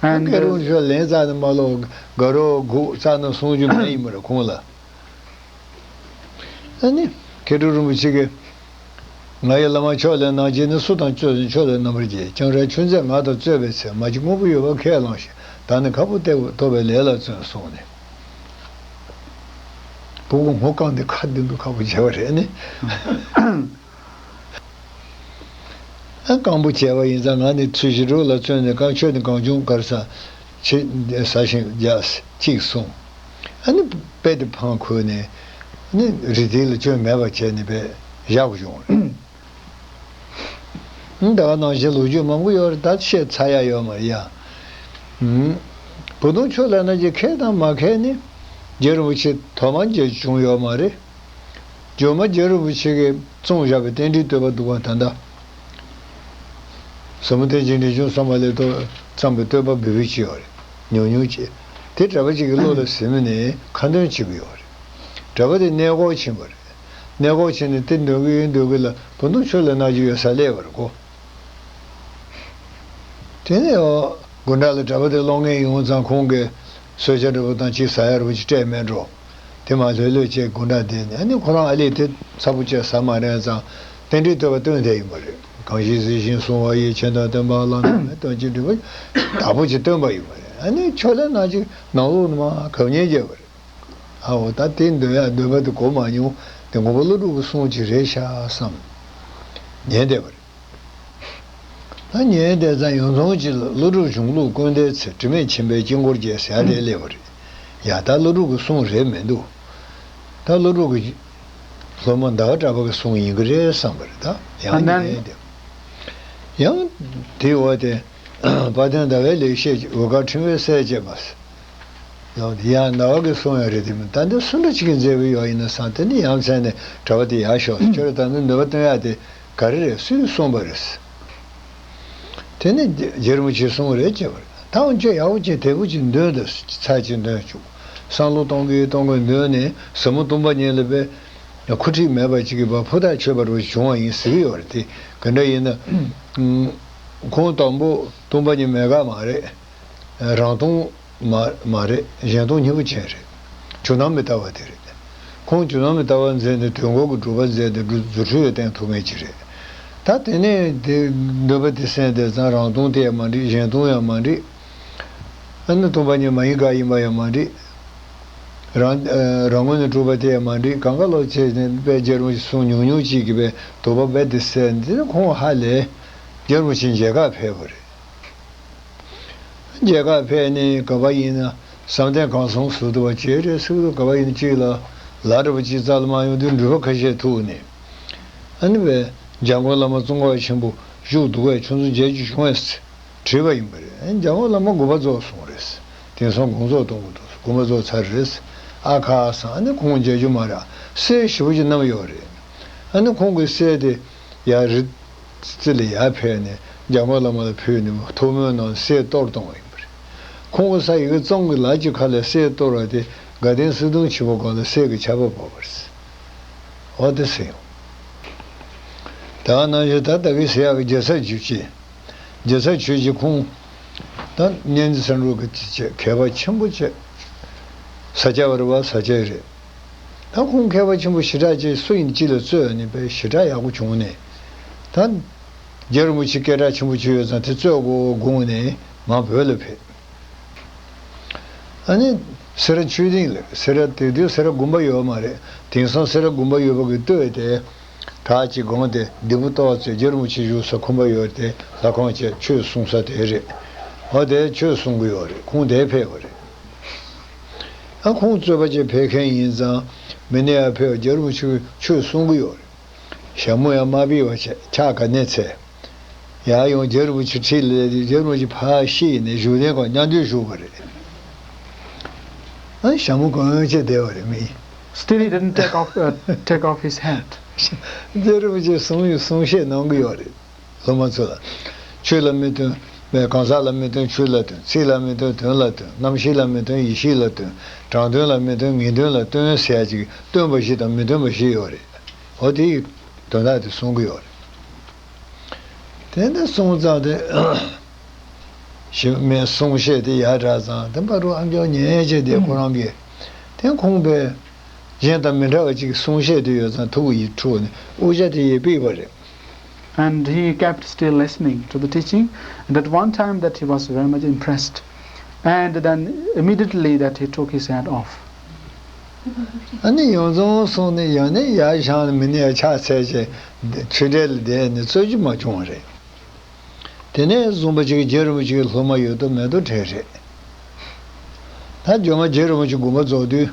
ཨ་ནི་ཁེ་རུ་ཤོ་ལན་རྩ་ནས་མ་ལོག་དགའ་རོགས་སྒུག་རྩ་ནས་གསུང་རྒྱུ་མེད་ཡིན་པ་རེད་ཁོང་ལ། ཨ་ནི་མཁས་གྲུབ་རིན་པོ་ཆེ་གིས། ང་ཡི་བླ་མ་ཕྱོགས་ལས་ནང་བྱས་ནས་སུ་དང་རྩོད་ཅིང་ཕྱོགས་ལས་རྣམ་པར་རྒྱལ། ལྕང་ར་ཆོས་མཛད་ང་དང་རྩོད་པའི་ཚེ། མ་བྱས་དངོས་པོ་ཡོད་པ་ཁས་བླངས་ཤིང་། བདག་ནི་ཁ་སྤུ་ལྟ་བུ་ཐོབ་པའི་ལས་ལ་བརྩོན་གསུངས་ནས། བུ་གུ་ངོ་བཀང་སྟེ་ཁ་བདེ་འདུག་ཁ་པོ་བྱས་པ་རེད་ནི། ཨ་སྐམ་པོ་བྱས་པ་ཡིན་ཙང་ང་ནི་ཚུལ་ཞིག་རོགས་ལ་བརྩོན་ནས་བཀང་། ཁྱོད་ནི་གང་བྱུང་གར་ས་ཆེ་ཟ་ཞིང་རྒྱགས་ཅིག་གསུངས། ཨ་ནི་དཔེ་དེ་འཕང་ཁུར་ནས་ནི་རི་དེ་ལ་སྐྱོན་མེད་པ་བྱས་ནས་པས་བཞག་བྱུང་རེད། ད་ག་ནང་བཞིན་ལོ་རྒྱུས་མང་པོ་ཡོད་རེད། ད་བཤད་ཚར་ཡ་ཡོད་མ་རེད་ཡ། ཨུམ། བུ་དུང་ཆོས་ལ་ན་གྱི་མཁས་དང་མ་མཁས་ནི། རྗེ་རིན་པོ་ཆེ་ཐོག་མར་མཇལ་བྱུང་ཡོད་མ་རེད། རྗེས་མ་རྗེ་རིན་པོ་ཆེ་གིས་རྩོམ་བཞག་པའི་རྟེན་འབྲེལ་བསྟོད་པ་འདུག་པ་ད་ལྟ། ཟབ་མོ་རྟེན་ཅིང་འབྲེལ་འབྱུང་བསམ་པ་ལས་ཐོག་བརྩམས་པའི་བསྟོད་པ་འབུལ་བའི་ཅི་ཡོད་རེད། ཉུང་ཉུང་ཅིག་དེ་གྲྭ་པ་ཅིག་གི་བློ་ལ་ཟིན་ནས་ཁ་འདོན་བྱེད་ཀྱི་ཡོད་རེད། གྲྭ་པ་དེ་གནས་སྐོར་ཕྱིན་པ་རེད། གནས་སྐོར་ཕྱིན་ནས་དེ་འདོན་གི་ཡོད་འདོན་གི་ལ་བུ་དུང་ཆོས་ལ་ན་གྱི་ཡོད་ས་སླེབས་པ་རེད་གོ། དེ་ནས་ཨོ་དགོང་དག་ལ་གྲྭ་པ་དེ་སློབ་གཉེར་ཡོང་ཙང་ཁོང་གིས་གསོལ་ཇ་འདྲ་པོ་དང་ཅིག་ཟ་ཡ་འདྲ་པོ་ཅིག་སྤྲད་མེད་འགྲོ། དེ་མ་ལྷོད་ལྷོད་བྱས་དགོང་དག་དེ་ནས་ཨ་ནི་ཁོ་རང་ཨ་ལས་དེ་ཚ་པོ་བྱས་ཟ་མ་རན་ཙང་རྟེན་འབྲེལ་བསྟོད་པ་བཏོན་བསྡད་ཡིན་པ་རེད། གང་ཞིག་གཟིགས་ཤིང་གསོལ་བ་ཡི། མཁྱེན་དང་སྟོན་པ་བླ་ན་མེད། དོན་གྱི་འབྲས་བུ་དག་པོ་ཅིག་བཏོན་པ་ཡིན་པ་རེད། ཨ་ནི་ཆོས་ལ་ན་ཅིག་ནང་ལོགས་ནས་མ་གབ་ཉན་བརྒྱབ་པ་རེད། ཨའོ་ད་དེ་འདོན་ཡ་འདོན་པ་དེ་གོ་མ་མྱོང་། དེ་དངོས་པོ་ཀླུ་སྒྲུབ་ཀྱི་གསུང་ཅིག་རེད་ཤག་བསམ། ཉན་བསྡད་པ་རེད། ད་ཉན་བསྡད་ཙང་ཡོངས་རྫོགས་ཅིག་ལ་ཀླུ་སྒྲུབ་གཞུང་ལུགས་ཀུན་ལྡན་ཚེ། དྲི་མེད་མཁྱེན་པའི་དཀྱིལ་འཁོར་རྒྱས་ཟེར་ཡ་དེ་སླེབས་པ་རེད། ཡ་ད་ཀླུ་སྒྲུབ་ཀྱི་གསུང་རེད་མི་འདུག་ད་ཀླུ་སྒྲུབ་ཀྱི་སློབ་མ་ཟླ་བ་གྲགས་པ་གི་གསུང་ཡིན་གྱི་རེད་བསམ་པ་རེད། ད་ཡང་ཨ་ནན་ཉན་བསྡད། ཡང་དེའི་འོག་དེ། དཔལ་ལྡན་ཟླ་བའི་ལེགས་བཤད་ཀྱི་འོད་དཀར་ཕྲེང་བའི་གསལ་བྱེད་པ། ལགས་ཡང་ཟླ་བ་གིས་གསུངས་ཡ་རེད་དེ་མིན། ད་འདི་སུ་འདྲ་ཅིག་གིས་མཛད་པའི་ཡོད་ཡིན་ན་བསམ། དེ་ནི་ཡ་མཚན་ནས་གྲྭ་པ་དེ་ཡར་ཤོག་ཁྱོད་རང་ད་ནི་འདོན་པ་བཏོན་ཡ་དེ་ག་རེ་རེད། སུས་གསུངས་པ་རེད། དེ་ནི་རྗེ་རིན་པོ་ཆེས་གསུངས་རེད་ཅེས་པ་རེད། ད་འོན་ཀྱང་ཡག་པོ་ཅིག་དལ་པོ་ཅིག་འདོན་དང་། ཚར་གཅིག་འདོན་བཅུག་བསམ་བློ་གཏོང་གིན་གཏོང་གིན་འདོན་ནས་ཟབ་མོ་སྟོང་པ་ཉིད་ལ་དཔེ་འཁུ་འཕྲིག་མེད་པ་ཅིག་གིས་ཕུ་ཐག་ཆོད་པ་རུ་བྱུང་བ་ཡིན་ཟེར་གྱི་ཡོད་རེད། དེ་ག་འདྲ་ཡིན་ན། ཁོང་དང་པོ་སྟོང་པ་ཉིད་མེད་དགག་མ་རེད། རང་སྟོང་མ་མ་རེད། གཞན་སྟོང་གཉིས་པོ་ཅན་རེད། རྒྱུ་སྣང་མི་ལྟ་བ་དེ་རེད། ཁོང་རྒྱུ་སྣང་མི་ལྟ་བ་མཛད་ནས་དོན་འཁོར་གྱི་སྒྲུབ་པ་མཛད་དེ་རྫུ་འཕྲུལ་ཡང་བསྟན་ཐུབ་མཁན་ཅིག་རེད། ད་དེ་ནས་དེ་འདོད་པ་དེ་གསན་བསྡད་ཙང་རང་སྟོང་དེ་ཡང་མ་འགྲིག་གཞན་སྟོང་ཡང་མ་འགྲིག་ཨ་ནི་སྟོང་པ་ཉིད་མ་ཡིན་དགག་ཡིན་པ་ཡང་མ་འགྲིག་རང་ཨ་རང་ངོས་ནས་གྲུབ་པ་དེ་ཡང་མ་འགྲིག་གང་ག་ལོ་བྱས་ནས་དཔེ་རྒྱལ་བ་གསུང་ཉུང་ཉུང་ཅིག་གིས་དཔེ་དོགས་པ་རྦད་དེ་སེལ། འདི་ནི་ཁོང་ཧ་ལས་རྒྱལ་བ་ཆེན་མཇལ་ཁ་ཕེབས་པ་རེད། མཇལ་ཁ་ཕེབས་ནས་ག་པར་ཡིན་ན་བསམ་གཏན་གང་སོང་ཟུར་དུ་བ་བྱས་རེད་ཟེར་དུས། ག་པར་ཡིན་ན་གཅིག་ལ་ལ་འདྲ་བ་གཅིག་རྩ་ལ་མ་ཡོང་དུས་འགྲུལ་པ་ཁ་ཤས་ཐུག་ནས། ཨ་ནི་བས་འཇམ་མགོན་བླ་མ་ཙོང་ཁ་ཆེན་པོ་བཞུགས་འདུག་གས། ཁྱོད་ཚོ་མཇལ་རྒྱུ་བྱུང་ངས་དྲིས་པ་ཡིན་པ་རེད། ཨ་ནི་འཇམ་མགོན་བླ་མ་དགོངས་པ་རྫོགས་སོང་རེད། དེང་སང་དགོངས་རྫོགས་གཏོང་གི་འདུག་དགོངས་པ་རྫོགས་ཚར་རེད། ཨ་ཁ་སང་ཨ་ནི་ཁོང་མཇལ་རྒྱུ་མ་རག་གསེར་ཞེ་པོ་ཅིག་བསྣམས་ཡོད་རེད། ཨ་ནི་ཁོང་གིས་གསེར་དེ་ཡར་རི་རྩེ་ལ་ཡར་ཕེབས་ནས་འཇམ་མགོན་བླ་མ་ལ་ཕུལ་ནས་ཐུགས་སྨོན་གནང་ནས་གསེར་གཏོར་བཏང་བ་ཡིན་པ་རེད། ཁོང་གི་ས་ཡི་གེ་གཙང་གི་ལག་གི་ཁ་ལ་གསེར་གཏོར་བ་དེ་དགའ་ལྡན་གསེར་གདུང་ཆེན་པོ་སྒང་ལ་གསེར་གྱི་ཆར་པ་བབས་པ་རེད། འོ་དེ་ཟེར་ཡོང་། དེ་ནང་བཞིན་ད་ལྟ་གི་ཟེར་ཡག་གི་རྒྱལ་ཚབ་ཆོས་རྗེ། རྒྱལ་ཚབ་ཆོས་རྗེ་ཁོང་། ད་གཉན་ཚ་སེང་འབྲུག་གི་མཁས་པ་ཆེན་པོ་བྱས། ས་སྐྱ་པ་རེད་པ། ས་སྐྱ་རེད། ད་ཁོང་མཁས་པ་ཆེན་པོ་ཞེ་དྲག་ཅིག་སུ་ཡིན་གཅིག་ལ་རྩོད་ནས་པའི་ཞེ་དྲག་ཡག་པོ་བྱུང་ནས། ད་རྒྱལ་བ་རིན་པོ་ཆེ་སྐད་གྲགས་ཆེན་པོ་བྱུང་ཡོད་ཙང་དེ་རྩོད་དགོས་དགོངས་ནས་མར་བོད་ལ་ཕེབས། ཨ་ནི་སེ་ར་ཆོས་སྡིངས་ལ། སེ་ར་དེ་དུས་སེ་ར་དགོན་པ་ཡོད་མ་རེད། དེང་སང་སེ་ར་དགོན་པ་ཡོད་པ་གི་ལྟོས་ཏེ། བྲག་གཅིག་སྒང་དེ་ལྡེ་ཕུ་ཏོག་ཙེ་རྒྱལ་བ་རིན་པོ་ཆེ་བཞུགས་ས་ཁང་པ་ཡོད་དེ་ལྷ་ཁང་བཅས་ཆོས་གསུང་ས་དེ་རེད། འོ་དེ་ཆོས་གསུང་གི་ཡོད་རེད། ཁོང་དེ་ཕེབས་པ་རེད། ཨ་ཁོང་རྩོད་པ་བྱེད་ཕེབས་མཁན་ཡིན་ཙང་མི་ནི་ཡར་ཕེབས་རྒྱལ་བ་རིན་པོ་ཆེ་ཆོས་གསུང་གི་ཡོད་རེད། ཞྭ་མོ་ཡང་མ་བིས་པ་བྱས་ཕྱག་ག་ནས་འཚལ། ཡར་ཡོང་རྒྱལ་བ་རིན་པོ་ཆེ་འཁྲིས་ལ་སླེབས་དུས་རྒྱལ་བ་རིན་པོ་ཆེ་ཕར་ཤི་ནས་བཞུགས་གདན་སྒང་མཉམ་དུ་བཞུགས་པ་རེད། ཨ་ཞྭ་མོ་གོན་བྱས་བསྡད་པ་རེད་མི། Still he didn't take off, uh, take off his hat. རྒྱལ་བ་རིན་པོ་ཆེ་གསུང་གསུང་བཤད་གནང་གི་ཡོད་རེད། སློབ་མ་ཚོ་ལ། ཆོས་ལ་མི་བརྟེན་པའི་གང་ཟག་ལ་མི་བརྟེན་ཆོས་ལ་བརྟེན། ཚིག་ལ་མི་བརྟེན་དོན་ལ་བརྟེན། རྣམ་ཤེས་ལ་མི་བརྟེན་ཡེ་ཤེས་ལ་བརྟེན། དྲང་དོན་ལ་མི་བརྟེན་ངེས་དོན་ལ་བརྟེན་ཟེར་ཡ་ཅིག་སྟོན་པ་བཞི་དང་མི་སྟོན་པ་བཞི་ཡོད་རེད། འོ་དེའི་དོན་དག་དེ་གསུང་གི་ཡོད་རེད། དེ་འདྲ་གསུང་ཙང་དེ། ཞེ་མེད་གསུང་བཤད་དེ་ཡར་དྲག་ཙང་དེ་བར་དུ་ཨ་མཆོག་ཉན་བྱས་དེ་ཁོ་རང་གིས། དེ་ཁོང་པས་གཞན་དང་མི་འདྲ་བ་ཅིག་གསུང་བཤད་དེ་ཡོད་ཙང་ཐུགས་ཡིད་འཁྲུགས་ནས་དབུ་ཞྭ་དེ་ཡར་ཕུད་པ་རེད། And he kept still listening to the teaching. And at one time that he was very much impressed. And then immediately that he took his hat off. ཨ་ནི་ཡོངས་རྫོགས་སོང་ནས་ཡང་ནས་ཡར་བཞེངས་ནས་མི་ནི་ཡར་ཕྱག་འཚལ་བྱས་ཆོས་གྲལ་ལ་བསྡད་ནས་རྩོད་རྒྱུ་མ་བྱུང་བ་རེད། དེ་ནས་བཟུང་པ་ཅིག་རྒྱལ་བ་རིན་པོ་ཆེའི་སློབ་མ་ཡོད་དོ་མེད་དོ་གྲས་རེད། ད་རྗེས་མ་རྒྱལ་བ་རིན་པོ་ཆེ་དགོངས་པ་རྫོགས་དུས།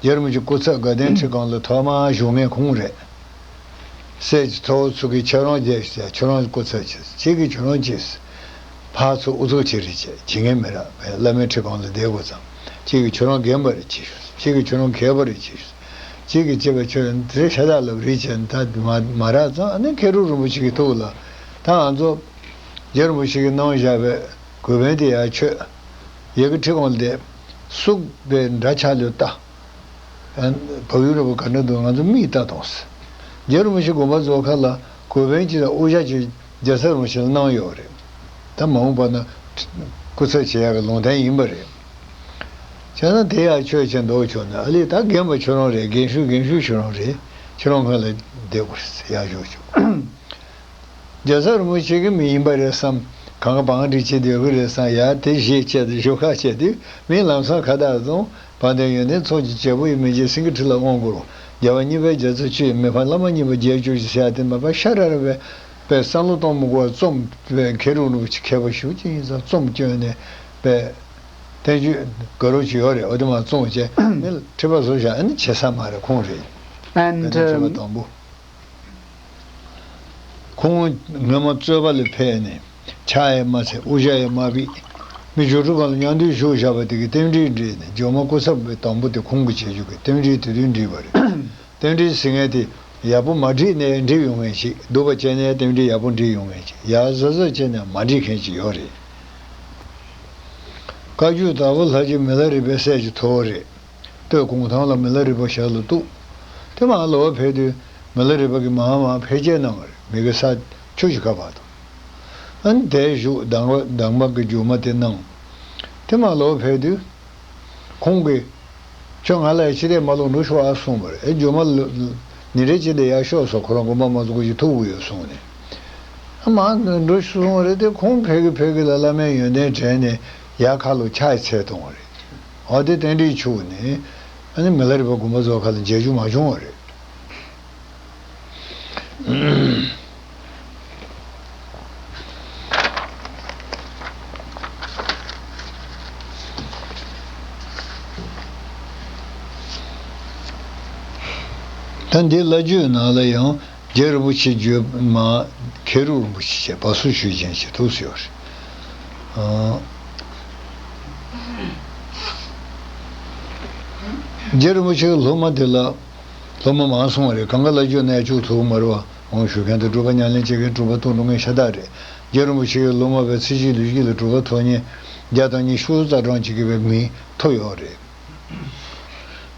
རྒྱལ་བ་རིན་པོ་ཆེ་སྐུ་ཚབ་དགའ་ལྡན་ཁྲི་སྒང་ལ་ཐོག་མར་བཞུགས་མཁན་ཁོང་རེད། སྲས་ཀྱི་ཚ་བོ་ཚུ་གིས་ཁྱེད་རང་རྒྱལ་ཞེས་ཁྱོད་རང་སྐུ་ཚབ་བྱས། ཁྱེད་ཀྱིས་ཁྱོད་རང་བྱས། ཕར་ཚུར་ཨུ་ཚུགས་བྱེད་རེས་བྱས་བྱེད་མཁན་མི་རག་བས་བླ་མའི་ཁྲི་སྒང་ལ་བསྡད་དགོས་ཙང་། ཁྱེད་ཀྱིས་ཁྱོད་རང་རྒན་པ་རེད་བྱས་ཞུ། ཁྱེད་ཀྱིས་ཁྱོད་རང་མཁས་པ་རེད་བྱས་ཞུ། ཁྱེད་ཀྱིས་བྱས་པ་ཁྱོད་དེ་ཤ་སྟག་ལབ་རེས་བྱས་ད་མ་མ་རག་ཙང་ཨ་ནི་མཁས་གྲུབ་རིན་པོ་ཆེ་གི་ཐུགས་ལ། ད་ང་ཚོ་རྒྱལ་རིན་པོ་ཆེ་གིས་གནང་བཞག་པའི་གུས་པན་དེ་ཡར་མཆོད། ཡ་གི་ཁྲི་སྒང་ལ་བསྡད། སུག་པའི་འདྲ་ཆགས་ལོས་ལྟ། བག་ཡོད་ར་བུ་ག་འདྲ་འདུག་ང་ཚོ་མིག་ལྟ་དང་ཟེར། རྒྱལ་བ་རིན་པོ་ཆེ་དགོངས་པ་རྫོགས་ཁ་ལ་གུས་པན་གཅིག་དང་དབུ་ཞྭ་གཅིག་རྒྱལ་ཚབ་རིན་པོ་ཆེ་ལ་གནང་ཡོད་རེད། ད་མ་འོངས་པ་ན་སྐུ་ཚབ་བྱེད་ཡག་གི་ལུང་བསྟན་ཡིན་པ་རེད། བྱས་ན་དེ་ཡང་ཆོས་བྱེད་མདོག་བྱུང་ན་ཨ་ལས་ད་རྒན་པ་ཁྱོད་རང་རེད། རྒན་ཤོས་རྒན་ཤོས་ཁྱོད་རང་རེད། ཁྱོད་རང་སྔོན་ལ་བསྡད་དགོས་རེད་ཡར་ཞུ་ཞུ། རྒྱལ་ཚབ་རིན་པོ་ཆེ་གི་མི་ཡིན་པ་རེད་བསམ། གང་ག་བང་སྒྲིག་བྱེད་བསྡད་ཀྱི་རེད་བསམ། ཡ་དེ་བཞེས་བྱས་ཏེ་བཞུགས་ཁ་བྱས་དུས་མི་ལམ་སང་ཁ་བཏགས་བཟུང་། དཔལ་ལྡན་ཡོན་ཏན་ཚོགས་ཀྱི་རྒྱལ་པོ་ཡི། མི་རྗེ་སེང་གེ་ཁྲི་ལ་དབང་བསྐུར་རོ། རྒྱལ་བ་གཉིས་པའི་རྒྱལ་ཚབ་མཆོག་ཡིན། མི་ཕམ་བླ་མ་གཉིས་པོ་རྗེས་གྱུར་ཅིག་ཟེར་ཡ་དེ་མ་པ་ཤ་ར་ར་བའི་པའི་བསམ་བློ་གཏོང་མི་དགོས་པ་རྩོམ་པའི་མཁས་གྲུབ་རིན་པོ་ཆེ་མཁས་པ་ཞུ་ཅིག་ཡིན་ཙང་རྩོམ་བསྐྱོན་ནས་པའི་བསྟན་བཅོས་དགའ་རབ་ཅིག་ཡོད་རེད། འོ་དེ་མ་རྩོམ་བྱས་ནི་ཁྲི་པ་བཟོ་བཞག་ཨ་ནི་བྱེད་ས་མ་རེད། ཁོང་རེད། And, དེ་ནས་ཁྲི་པ་um, དང་པོ། ཁོང་སྔོན་མ་རྩོད་པ་ལ་ཕེབས་ནས་ཕྱག་ཡང་མ་འཚལ། དབུ་ཞྭ་ཡང་མ་བི། མི་ཇོ་ཁྲི་སྒང་ལ་མཉམ་དུ་བཞུགས་བཞག་པ་དེ་གི་རྟེན་འབྲེལ་འགྲིག་ནས་རྗེས་མ་སྐུ་ཚབ་པའི་དང་པོ་དེ་ཁོང་གིས་བྱེད་རྒྱུ་གི་རྟེན་འབྲེལ་དེ་དུས་འགྲིག་པ་རེད། རྟེན་འབྲེལ་ཟེར་མཁན་དེ་ཡག་པོ་མ་འགྲིག་ནའི་འགྲིག་ཡོང་མཁན་ཞིག་སྡུག་པ་བྱས་ནའི་རྟེན་འབྲེལ་ཡག་པོ་འགྲིག་ཡོང་མཁན་ཞིག་ཡག་བཟོ་བཟོ་བྱས་ནའི་མ་འགྲིག་མཁན་ཞིག་ཡོད་རེད། བཀའ་བརྒྱུད་དྭགས་པོ་ལྷ་རྗེ་མི་ལ་རས་པའི་སྲས་ཀྱི་ཐུ་བོ་རེད། སྟོད་གུང་ཐང་ལ་མི་ལ་རས་པ་ཞབས་ལ་གཏུགས། དེ་མར་ལོག་ཕེབས་དུས་མི་ལ་རས་པ་གིས་མར་མར་ཕལ་སྐྱེལ་གནང་བ་རེད། མི་གི་ས་ཆུ་ཞིག་ཁ་བར་དུ། ཨ་ནི་དེར་བཞུགས་གདམས་པ་གདམས་པ་གི་རྒྱུགས་མ་དེ་གནང་། དེ་མར་ལོག་ཕེབས་དུས་ཁོང་གིས་ཁྱོད་ང་ལ་ཕྱི་བལྟས་མ་ལོག་འགྲོ་ཤོག་ཨ་གསུངས་པ་རེད། ཨེ་རྒྱུགས་མ་ལ་ཉིན་རེ་གཅིག་དེ་ཡར་ཤོག་སོ། ཁོ་རང་དགོངས་པ་མ་རྫོགས་གི་ཐུག་གི་ཡོད་གསུངས་ནས། ཨ་མར་འགྲོ་ཤོག་གསུངས་པ་རེད། དེ་ཁོང་ཕེབས་གི་ཕེབས་གི་ལ་བླ་མའི་ཡོན་ཏན་དྲན་ནས་ཡར་ཁ་ལོ་ཕྱག་འཚལ་གཏོང་བ་རེད། འོ་དེ་རྟེན་འབྲེལ་འཆུགས་ནས་ཨ་ནི་མི་ལ་རས་པ་དགོངས་པ་རྫོགས་ཁ་ལ་མཇལ་རྒྱུ་མ་བྱུང་བ་རེད། ད་འདི་བླ་བརྒྱུད་ནང་ལ་ཡང་རྒྱལ་རིན་པོ་ཆེ་བརྒྱུད་མ་མཁས་གྲུབ་རིན་པོ་ཆེ་བྱས་བ་སུ་ཆོས་རྒྱན་ཞེས་ཐུགས་སུ་ཡོད་རེད། ཨ། རྒྱལ་རིན་པོ་ཆེའི་སློབ་མ་དེ་ལ་ སློབ་མ་མང་སོང་བ་རེད། གང་ག་བླ་སྤྱོད་ནས་བཅུག་ཐུབ་མ་རེད་བ། འོང་ཞུ་མཁན་དང་སྒྲུབ་པ་ཉམས་ལེན་བྱེད་མཁན་སྒྲུབ་པ་ཐུག་འགྲོ་མཁན་ཤ་སྟག་རེད། རྗེ་རིན་པོ་ཆེ་གི་སློབ་མ་བས་ཚེ་གཅིག་ལུས་གཅིག་ལ་གྲུབ་པ་ཐོབ་མཁན་བརྒྱ་དང་ཉི་ཤུ་རྩ་གྲངས་ཅིག་གི་བས་མིང་ཐོབ་ཡོད་རེད།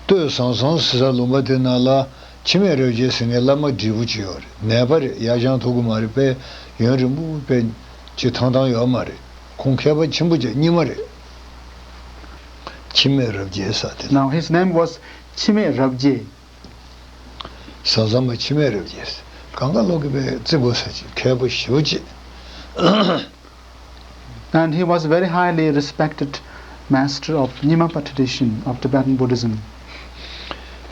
སྟོད་ཟང་ཟང་ཟེར་ས་ལུང་པ་དེ་ནང་ལ་འཆི་མེད་རབ་རྒྱས་ཟེར་མཁན་བླ་མ་བགྲེས་པོ་ཅིག་ཡོད་རེད། ནད་པ་རེད། ཡར་བཞེངས་ཐུབ་ཀྱི་མ་རེད། དཔེ་ཡུན་རིང་པོ་དཔེ་ཅིག་ཐང་ཐང་ཡོད་མ་རེད། ཁོང་མཁས་པ་ཆེན་པོ་ཅིག་རྙིང་མ་རེད། འཆི་མེད་རབ་རྒྱས་ཟེར་དེ་ལ། Now his name was འཆི་མེད་རབ་རྒྱས། ཟང་ཟང་མ་འཆི་མེད་རབ་རྒྱས། གང་ག་ལོག་གི་བས་བརྩི་དགོས་ས་ཅིག་མཁས་པོ་ཞེ་པོ་ཅིག And he was very highly respected master of Nyingma tradition of Tibetan Buddhism.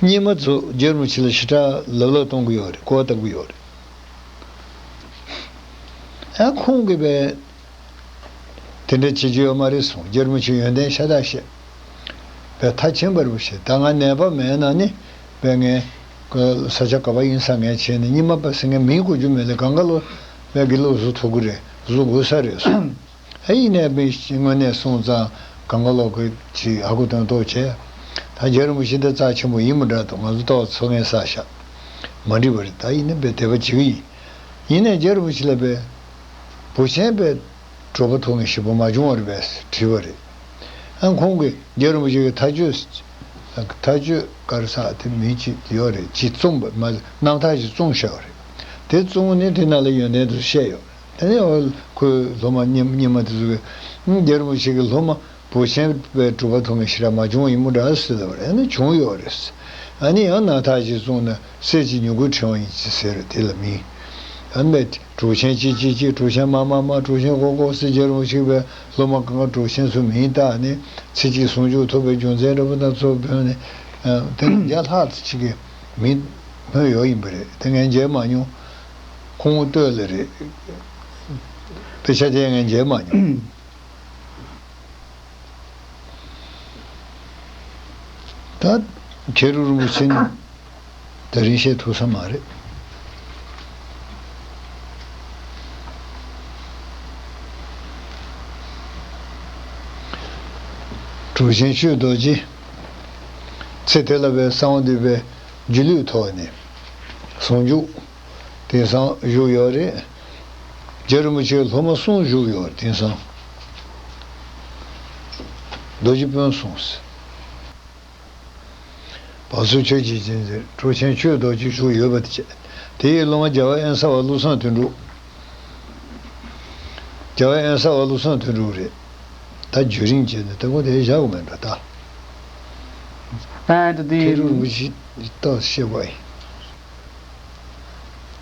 རྙིང་མ་ཚོ་རྗེ་རིན་པོ་ཆེ་ལ་ཞེ་དྲག་ལབ་ལབ་གཏོང་གི་ཡོད་རེད། གོ་བརྡ་གི་ཡོད་རེད། ཨ་ཁོང་གི་བས་དེ་འདྲ་བྱེད་རྒྱུ་ཡོད་མ་རེད་གསུངས། རྗེ་རིན་པོ་ཆེ་ཡོན་ཏན་ཤ་སྟག་བཤད། བས་ཐ་ཆེན་པར་བཤད། ད་ང་ནད་པ་མེད་ན་ནི་བས་ངས་ས་ཆ་ག་པ་ཡིན་ས་ངས་བྱས་ནས་རྙིང་མ་པ་ཟེར་མཁན་མིང་གོ་རྒྱུ་མེད་ལ། གང་ག་ལོ་བས་དགེ་ལུགས་བཟོ་ཐུབ་ཀྱི་རེད། བཟོ་དགོས་ས་རེད་གསུངས། ཨ་ཡིན་ནའི་མི་དངོས་གནས་སོང་ཙང་གང་ག་ལོག་གི་ཅིག་ཧ་གོ་དོན་རྟོགས་བྱས། ད་རྗེ་རིན་པོ་ཆེ་འདི་རྩ་ཆེན་པོ་ཡིན་མི་འདྲ་འདུག་ང་ཚོ་ལྟ་བ་ཚོ་ངན་བསགས་ཤག་མ་འགྲིག་པ་རེད། ད་ཡིན་ནའི་བས་དད་པ་བྱེད་ཀྱི་ཡིན། ཡིན་ནའི་རྗེ་རིན་པོ་ཆེ་ལ་བས་བུ་ཆེན་བས་གྲུབ་པ་ཐོབ་མཁན་ཞེ་པོ་མ་བྱུང་བ་རེད་པས་དྲིས་པ་རེད། ཨ་ཁོང་གིས་རྗེ་རིན་པོ་ཆེ་གི་ཐག་གཅོད། ཐག་གཅོད་ག་རེ་ཟེར་དེ་མིང་ཅིག་ཡོད་རེད། ཅིག་བཙོངས་པ་མ་རྣམ་ཐར་ཅིག་བཙོངས་བཞག་པ་རེད། དེ་བཙོངས་ནས་དེ་ནང་ལ་ཡོན་ཏན་དུ་བཤད་ཡོད་རེད། དེ་ནས་འོ་ཁོའི་སློབ་མ་རྙིང་རྙིང་མ་དེ་ཚོ་གིས་རྗེ་རིན་པོ་ཆེ་གི་སློབ་མ་བུ་ཆེན་པས་གྲུབ་པ་ཐོབ་མཁན་ཞེ་དྲག་མ་བྱུང་བ་ཡིན་མོ་འདྲ་ཟེར་ལབ་པ་རེད། ཨ་ནི་བྱུང་ཡོད་རེད། ཨ་ནི་ཡང་རྣམ་ཐར་ཅིག་བཙོངས་ན་གསེར་གྱི་མྱུ་གུ་ཕྲེང་བ་ཡིན་ཅིག་ཟེར་རེད། དེ་ལ་མིང་ཨ་ནི་གྲུབ་ཆེན་གཅིག་གཅིག་གཅིག་གྲུབ་ཆེན་མ་མ་མ་གྲུབ་ཆེན་ཀོ་ཀོ་ཟེར་རྗེ་རིན་པོ་ཆེ་བས་སློབ་མ་གང་ག་གྲུབ་ཆེན་ཚོ་མིང་བཏགས་ནས་ཚེ་གཅིག་ཟུང་འཇུག་ཐོབ་པའི་རྒྱུ་མཚན་འདྲ་པོ་དང་ཚོ་བོན་ནས་དེ་ནས་བརྒྱ་ལྷག་ཙམ་ཅིག་གི་མིང་ཐོན་ཡོད་ཡིན་པ་རེད། དེ་ངས་མཇལ་མ་མྱོང་། ཁོང་ལྟོས་ལ་རེད། དཔེ་ཆ་དེ་ངས་མཇལ་མ་མྱོང་། ད་མཁས་གྲུབ་རིན་པོ་ཆེ་ནི་དེ་རིང་བཤད་ཐུབ་ས་མ་རེད། གྲུབ་ཆེན་ཆོས་རྡོ་རྗེ་ཚེ་དེ་ལ་བའི་གསང་བ་འདུས་པའི་སྒྱུ་ལུས་ཐོག་ནས་ཟུང་འཇུག་དེང་སང་བཞུགས་ཡོད་རེད། རྗེ་རིན་པོ་ཆེའི་སློབ་མ་གསུམ་བཞུགས་ཡོད་རེད། དེང་སང་རྡོ་རྗེ་སྤུན་གསུམ་ཟེར། བ་སུ་ཆོས་ཀྱི་རྗེ་འཛིན་གྲུབ་ཆེན་ཆོས་རྡོ་རྗེ་བཞུགས་ཡོད་པ་དེ་བྱས། དེ་ཡི་སློབ་མ་རྒྱལ་བ་དབེན་ས་པ་བློ་བཟང་དོན་གྲུབ། རྒྱལ་བ་དབེན་ས་པ་བློ་བཟང་དོན་གྲུབ་རེད། ད་བརྒྱུད་རིམ་བྱས་ནས་ད་ཁོ་དེ་བཞག་གི་མེད་འགྲོ་ད། And the མཁས་གྲུབ་རིན་པོ་ཆེ་ཏོག་བཤད་པ་ཡིན།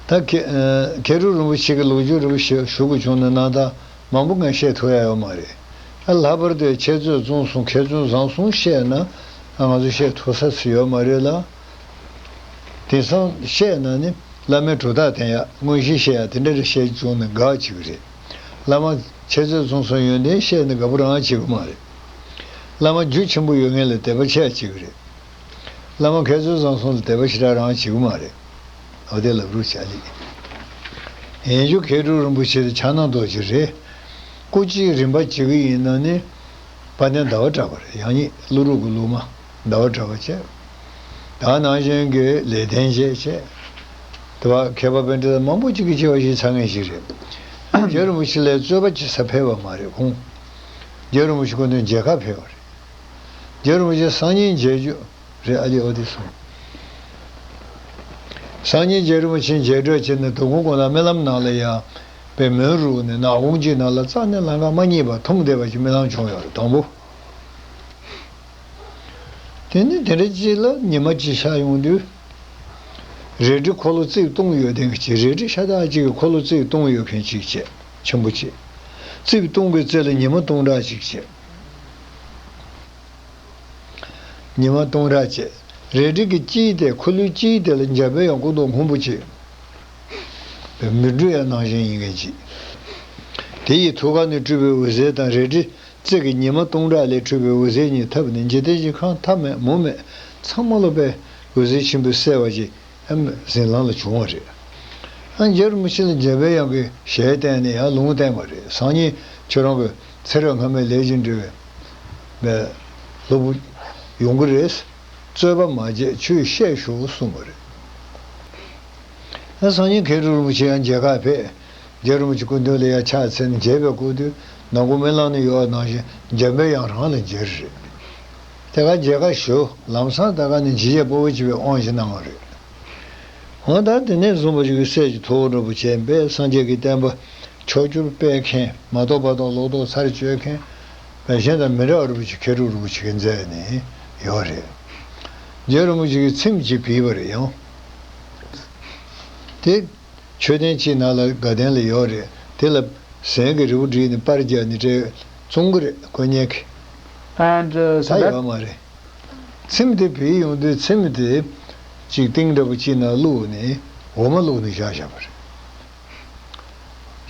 ད་མཁས་ཨ་མཁས་གྲུབ་རིན་པོ་ཆེ་གི་ལོ་རྒྱུས་རིན་པོ་ཆེ་ཞུ་དགོས་བྱུང་ན་ནང་ད་མང་པོ་ངས་བཤད་ཐུབ་ཡ་ཡོད་མ་རེད། ཨ་ལྷག་པར་དུ་འཆད་རྩོད་རྫོགས་གསུམ་མཁས་བཙུན་བཟང་གསུམ་བཤད་ན་ཨ་ང་ཚོ་བཤད་ཐུབ་ས་ཞིག་ཡོད་མ་རེད་ལ། དེང་སང་བཤད་ན་ནི་བླ་མའི་གྲུབ་རྟགས་བསྟན་ཡ་དངོས་གཞི་བཤད་ཡ་དེ་འདྲ་རེ་བཤད་བྱུང་ན་དགའ་བྱེད་ཀྱི་རེད། བླ་མ་འཆད་རྩོད་རྫོགས་གསུམ་ཡོན་ཏན་བཤད་ན་དགའ་པོ་རང་བྱེད་ཀྱི་མ་རེད། བླ་མ་རྒྱུ་ཆེན་པོ་ཡོད་མཁན་ལ་དད་པ་ཆེ་ཡ་བྱེད་ཀྱི་རེད། བླ་མ་མཁས་བཙུན་བཟང་གསུམ་ལ་དད་པ་ཞེ་དྲག་རང་བྱེད་ཀྱི་མ་རེད། འོ་དེ་ལབ་རུ་བྱ་ལི། ཡན་ཆོད་མཁས་གྲུབ་རིན་པོ་ཆེ་དེ་ཕྱག་ན་རྡོ་རྗེ་རེད། སྐུ་སྐྱེའི་རིམ་པ་བྱེད་ཀྱི་ཡིན་ན་ནི། དཔལ་ལྡན་ཟླ་བ་གྲགས་པ་རེད། ཡང་སྙིང་ཀླུ་སྒྲུབ་ཀྱི་སློབ་མ་ཟླ་བ་གྲགས་པ་བྱས། ད་ནང་བཞིན་གྱི་ལེགས་ལྡན་འབྱེད་བྱས། དེ་བ་མཁས་པ་པཎྜི་ཏ་མང་པོ་གཅིག་གིས་ཆེ་བ་ཞིག་ཚང་མཁན་ཞིག་རེད། རྗེ་རིན་པོ་ཆེ་ལས་རྩོད་པ་བྱེད་ས་ཕེབས་པ་མ་རེད་ཁོང་། རྗེ་རིན་པོ་ཆེ་ཁོ་ཚོའི་མཇལ་ཁ་ཕེབས་པ་རེད། རྗེ་རིན་པོ་ཆེ་སང་ཉིན་མཇལ་རྒྱུ་རེད། ཨ་ལི་འོ་དེ་སོང་། སང་ཉིན་རྗེ་རིན་པོ་ཆེ་མཇལ་འཕྲད་བྱས་ནས་དོ་དགོང་དགོང་ན་རྨི་ལམ་ནང་ལ་ཡང་པའི་མོན་རུ་ནས་ནག་ཁུང་གཅིག་ནང་ལ་རྩ་ནས་ལམ་ཁ་མ་རྙེད་པར་འཐོམ་བསྡད་པ་ཞིག་རྨི་ལམ་བྱུང་ཡོད་རེད་དང་པོ། དེ་ནི་དེ་འདྲ་ཅིག་ལ་ཉི་མ་གཅིག་ཤར་ཡོང་དུས། རལ་གྲི་འཁོར་ལོ་རྩིབས་སྟོང་ཡོད་མཁན་གཅིག་རལ་གྲི་ཤ་སྟག་གཅིག་གི་འཁོར་ལོ་རྩིབས་སྟོང་ཡོད་མཁན་གཅིག་བྱས། ཆེན་པོ་གཅིག་རྩིབས་སྟོང་གི་རྩེ་ལ་ཉི་མ་སྟོང་ཕྲག་གཅིག་བྱས། ཉི་མ་སྟོང་ཕྲག་བྱས། རལ་གྲི་གི་དཀྱིལ་དེ་འཁོར་ལོའི་དཀྱིལ་དེ་ལ་འཇམ་པའི་དབྱངས་སྐུ་མདོག་སྔོན་པོ་གཅིག་མི་འགྲོ་ཡ་ནང་བཞིན་ཡིན་མཁན་གཅིག་དེ་ཡི་ཐུགས་ཀ་ནས་སྤྲུལ་པའི་འོད་ཟེར་དང་རལ་གྲི་རྩེ་གི་ཉི་མ་སྟོང་ཕྲག་ལས་འཕྲོས་པའི་འོད་ཟེར་གཉིས་འཐབ་ནས་འཇིག་རྟེན་གྱི་ཁམས་ཐ་མལ་མུ་མེད་ཚང་མ་ལོ་པའི་འོད་ཟེར་ཆེན་པོས་གསལ་བ་ཞིག་ཨ་མའི་གཟིམ་ལམ་ལ་བྱུང་བ་རེད། ཨ་རྗེ་རིན་པོ་ཆེ་ལ་འཇམ་པའི་དབྱངས་ཀྱི་ཞལ་བསྟན་ནས་ཡང་ལུང་བསྟན་པ་རེད། སང་ཉིན་ཁྱོད་རང་གི་ཚེ་རབས་སྔ་མའི་ལས་ཀྱི་འབྲེལ་བའི་སློབ་བུ་ཡོང་གི་རེད། རྩོད་པ་མ་བྱེད་ཆོས་བཤད་ཤོག་གསུངས་པ་རེད། ད་སང་ཉིན་མཁས་གྲུབ་རིན་པོ་ཆེ་ཡང་མཇལ་ཁ་ཕེབས། རྗེ་རིན་པོ་ཆེ་སྐུ་མདུན་ལ་ཡར་ཕྱག་འཚལ་ནས་མཇལ་བའི་སྐུ་མདུན་ནང་ཁོ་མི་ལང་ནས་ཡོད་པ་ནང་བཞིན་འཇམ་པའི་དབྱངས་རང་ལ་མཇལ་རེད། དེ་ག་མཇལ་ཁ་ཞུ་ལམ་སང་ད་ག་ནས་འཇིགས་བྱེད་ཕོ་བོ་བྱེད་པའི་དབང་ཞིག་གནང་བ་རེད། འོ་ད་དེ་ནས་བཟུང་བ་ཞིག་གི་སྲས་ཀྱི་ཐུ་བོ་འདྲ་པོ་བྱས་པས་སངས་རྒྱས་ཀྱི་བསྟན་པ་ཕྱོགས་བཅུར་སྤེལ་མཁན་མ་གཏོགས་པ་དང་ལོག་རྟོག་ཚར་གཅོད་མཁན་བན་ཆེན་དང་མི་འདྲ་བ་རིན་པོ་ཆེ་མཁས་གྲུབ་རིན་པོ་ཆེ་གི་མཛད་ནས་ཡོད་རེད། རྗེ་རིན་པོ་ཆེ་གིས་ཚེམས་གཅིག་ཕུལ་བ་རེད་ཡང་། དེ་མཆོད་རྟེན་གཅིག་ནང་ལ་དགའ་ལྡན་ལ་ཡོད་རེད། དེ་ལ་ཟན་གྱི་རིལ་བུ་བསྒྲིལ་ནས་པར་རྒྱག་ནས་སྤྲད་བཙོང་གི་རེད་ཁོ་གཉིས་ཀྱིས། And uh, so ད་ཡོད་that མ་རེད། ཚེམས་དེ་བུད་ཡོང་དུས་ཚེམས་དེ་གཅིག་ཏིང་འདྲ་པོ་གཅིག་ནང་བླུགས་ནས་འོ་མ་བླུགས་ནས་བཞག་བཞག་པ་རེད།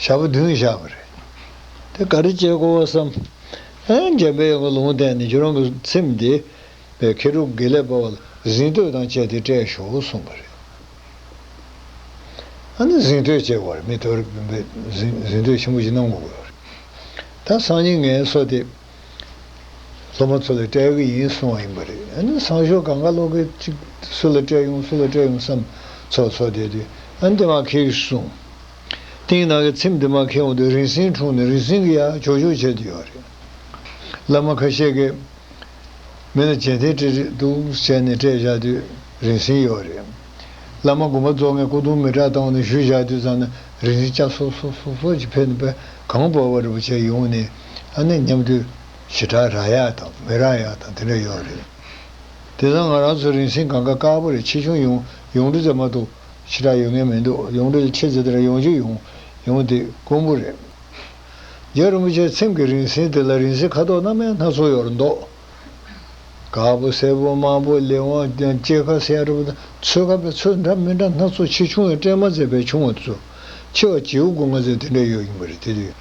ཞག་པོ་བདུན་བཞག་པ་རེད། དེ་ག་རེ་བྱེད་དགོས་པ་བསམ། ཨ་འཇམ་པའི་དབྱངས་ཀྱིས་ལུང་བསྟན་ནས་ཁྱོད་རང་གི་ཚེམས་དེ་པའི་མཁས་གྲུབ་དགེ་ལེགས་དཔལ་བ་ལ་གཟེངས་བསྟོད་དང་བཅས་ཏེ་སྤྲད་ཤོག་གསུངས་པ་རེད། ཨ་ནི་གཟེངས་བསྟོད་བྱེད་དགོས་རེད། མི་ཐོར་གཟེངས་གཟེངས་བསྟོད་ཆེན་པོ་ཞིག་གནང་དགོས་རེད། ད་སང་ཉིན་ངའི་སོ་དེ་སློབ་མ་ཚོ་ལ་སྤྲད་གི་ཡིན་གསུངས་པ་ཡིན་པ་རེད། ཨ་ནི་སང་ཞོགས་གང་ག་ལོག་གི་ཅིག་སུ་ལ་སྤྲད་ཡོང་སུ་ལ་སྤྲད་ཡོང་བསམ་ཚོ་ཚོ་དེ་དུས་ཨ་ནི་དེ་མ་ཁེལ་གསུངས། ཏིང་ནང་གི་ཚེམས་དེ་མ་ཁེལ་འོང་དུས་རིན་སེང་འཁྲུངས་ནས་རིན་སེང་གི་ཡ་ཇོ་ཇོ་བྱས་དུ་ཡོད་རེད། བླ་མ་ཁ་ཤས་ཀྱིས། མི་ལ་བྱེད་ཐེངས་སྤྲད་རེད་འདུག་བྱས་ནས་སྤྲད་བཞག་དུས་རིན་སེང་ཡོད་རེད། བླ་མ་དགོན་པ་རྫོགས་ངས་སྐུ་གདུང་མི་དྲག་བཏང་ནས་ཞུ་བཞག་དུས་ཙམ་ན་རིན་སེང་སྐྱ་སོ་སོ་སོ་སོ་ཅིག་ཕེབས་ནས་པས་གང་བོར་བ་རེད་པ་བྱས་ཡོང་ནས་ཨ་ནི་མཉམ་དུ་ཞེ་དྲག་རག་ཡག་དང་མི་རག་ཡག་དང་དེ་འདྲ་ཡོད་རེད། དེ་ཙང་ང་རང་ཚོ་རིན་སེང་གང་ག་དཀར་པོ་རེད། ཆེ་ཆུང་ཡོང་ཡོངས་འབྲེལ་ཙམ་མ་གཏོགས་ཞེ་དྲག་ཡོང་ངེས་མི་འདུག་ཡོངས་འབྲེལ་ཆེ་ཙམ་དེ་འདྲ་ཡོང་རྒྱུ་ཡོང་ཡོང་དེ་དཀོན་པོ་རེད། རྗེ་རིན་པོ་ཆེའི་ཚེམས་ཀྱི་རིན་སེང་དེ་ལ་རིན་སེང་ཁ་དོག་སྣ་མིན་སྣ་ཚོགས་ཡོད་རེད་འདུག་དཀར་པོ་སེར་པོ་དམར་པོ་ལེགས་དབང་ལྕེ་ཁ་སེར་རུ་ཚོས་ཁ་པའི་ཚོས་འདྲ་མི་འདྲ་སྣ་ཚོགས་ཆེ་ཆུང་ཡང་སྤྲད་མ་ཟད་པའི་ཆུང་བ་ཚོ་ཆེ་བ་བྱིའུ་སྒོ་ང་ཚོས་དེ་འདྲ་ཡོད་ཡིན་པ་རེད། དེ་དུས་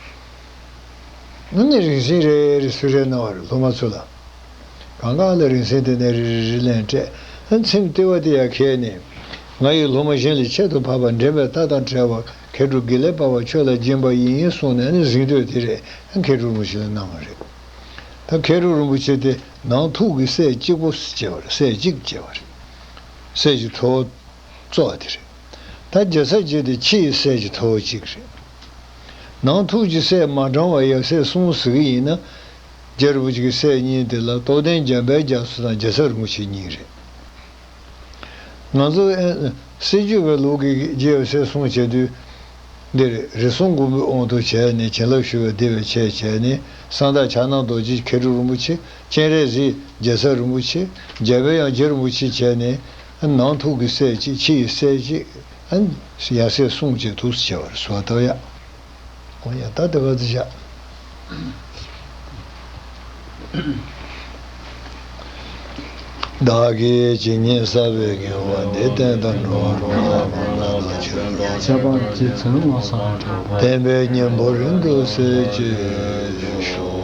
ཨ་ནི་རིན་སེང་རེ་རེ་སུ་རེ་གནང་བ་རེད། སློབ་མ་ཚོ་ལ་གང་ག་ལ་རིན་སེང་དེ་ནས་རེ་རེ་རེ་ལན་སྤྲད། ཨ་ཚེམས་ལྟེ་བ་དེ་ཡང་ཁྱེར་ནས་ང་ཡི་སློབ་མ་གཞན་ལས་ཁྱད་དུ་འཕགས་པ་འདྲེན་པའི་རྟ་དང་བྲལ་བ་མཁས་གྲུབ་དགེ་ལེགས་དཔལ་བ་ཁྱོད་ལ་སྦྱིན་པ་ཡིན་གསུངས་ནས་ཨ་ནི་གཟེངས་བསྟོད་དེ་རེད། ཨ་མཁས་གྲུབ་རིན་པོ་ཆེ་ལ་གནང་བ་རེད། ད་མཁས་གྲུབ་རིན་པོ་ཆེ་དེ་ནང་ཐུགས་ཀྱི་སྲས་གཅིག་པོ་བྱས་པ་རེད། སྲས་གཅིག་བྱས་པ་རེད། སྲས་ཀྱི་ཐུ་བོ་གཙོ་བོ་དེ་རེད། ད་རྒྱལ་ཚབ་རྗེ་དེ་ཕྱི་ཡི་སྲས་ཀྱི་ཐུ་བོ་གཅིག་རེད། ནང་ཐུགས་ཀྱི་སྲས་མ་འགྲངས་པ་ཡབ་སྲས་གསུམ་ཟེར་གྱི་ཡིན་ན། རྗེ་རིན་པོ་ཆེ་གི་སྲས་གཉིས་དེ་ལ་རྟོགས་ལྡན་འཇམ་དཔལ་རྒྱ་མཚོ་དང་རྒྱལ་ཚབ་རིན་པོ་ཆེ་གཉིས་རེད། ང་ཚོ་ཨེ་སྲིད་བྱུས་པའི་ལུགས་ཀྱི་རྗེ་ཡབ་སྲས་གསུམ་བྱེད་དུས། འདིར་རིགས་གསུམ་མགོན་པོའི་དབང་དུ་བྱས་ནས་བྱིན་རླབས་ཞུ་བའི་བདེ་བའི་ཆས་བྱས་ནས་གསང་བདག་ཕྱག་ན་རྡོ་རྗེ་མཁས་གྲུབ་རིན་པོ་ཆེ། སྤྱན་རས་གཟིགས་རྒྱལ་ཚབ་རིན་པོ་ཆེ། འཇམ་པའི་དབྱངས་རྗེ་རིན་པོ་ཆེ་བྱས་ནས་ནང་ཐུགས་ཀྱི་སྲས་གཅིག་ཕྱི་ཡི་སྲས་གཅིག་ཡབ་སྲས་གསུམ་བྱས་ཐུགས་སུ་བྱས་པར་གསོལ་བ་བཏབ་ཡ། འོ་ཡ་ད་དེ་ག་ཚོད་བཞག་བདག་གིས་ཇི་སྙེད་བསགས་པའི་དགེ་བ་འདི་བསྟན་དང་འགྲོ་བ་ཀུན་ལ་ཕན་ཐོགས་ཆོས་ཁྱབ་པ་ཇི་ཙམ་བསྔོ་བསམ་བརྗོད་པ། བསྟན་པའི་སྙིང་པོ་རིང་དུ་གསལ་བྱེད་ཤོག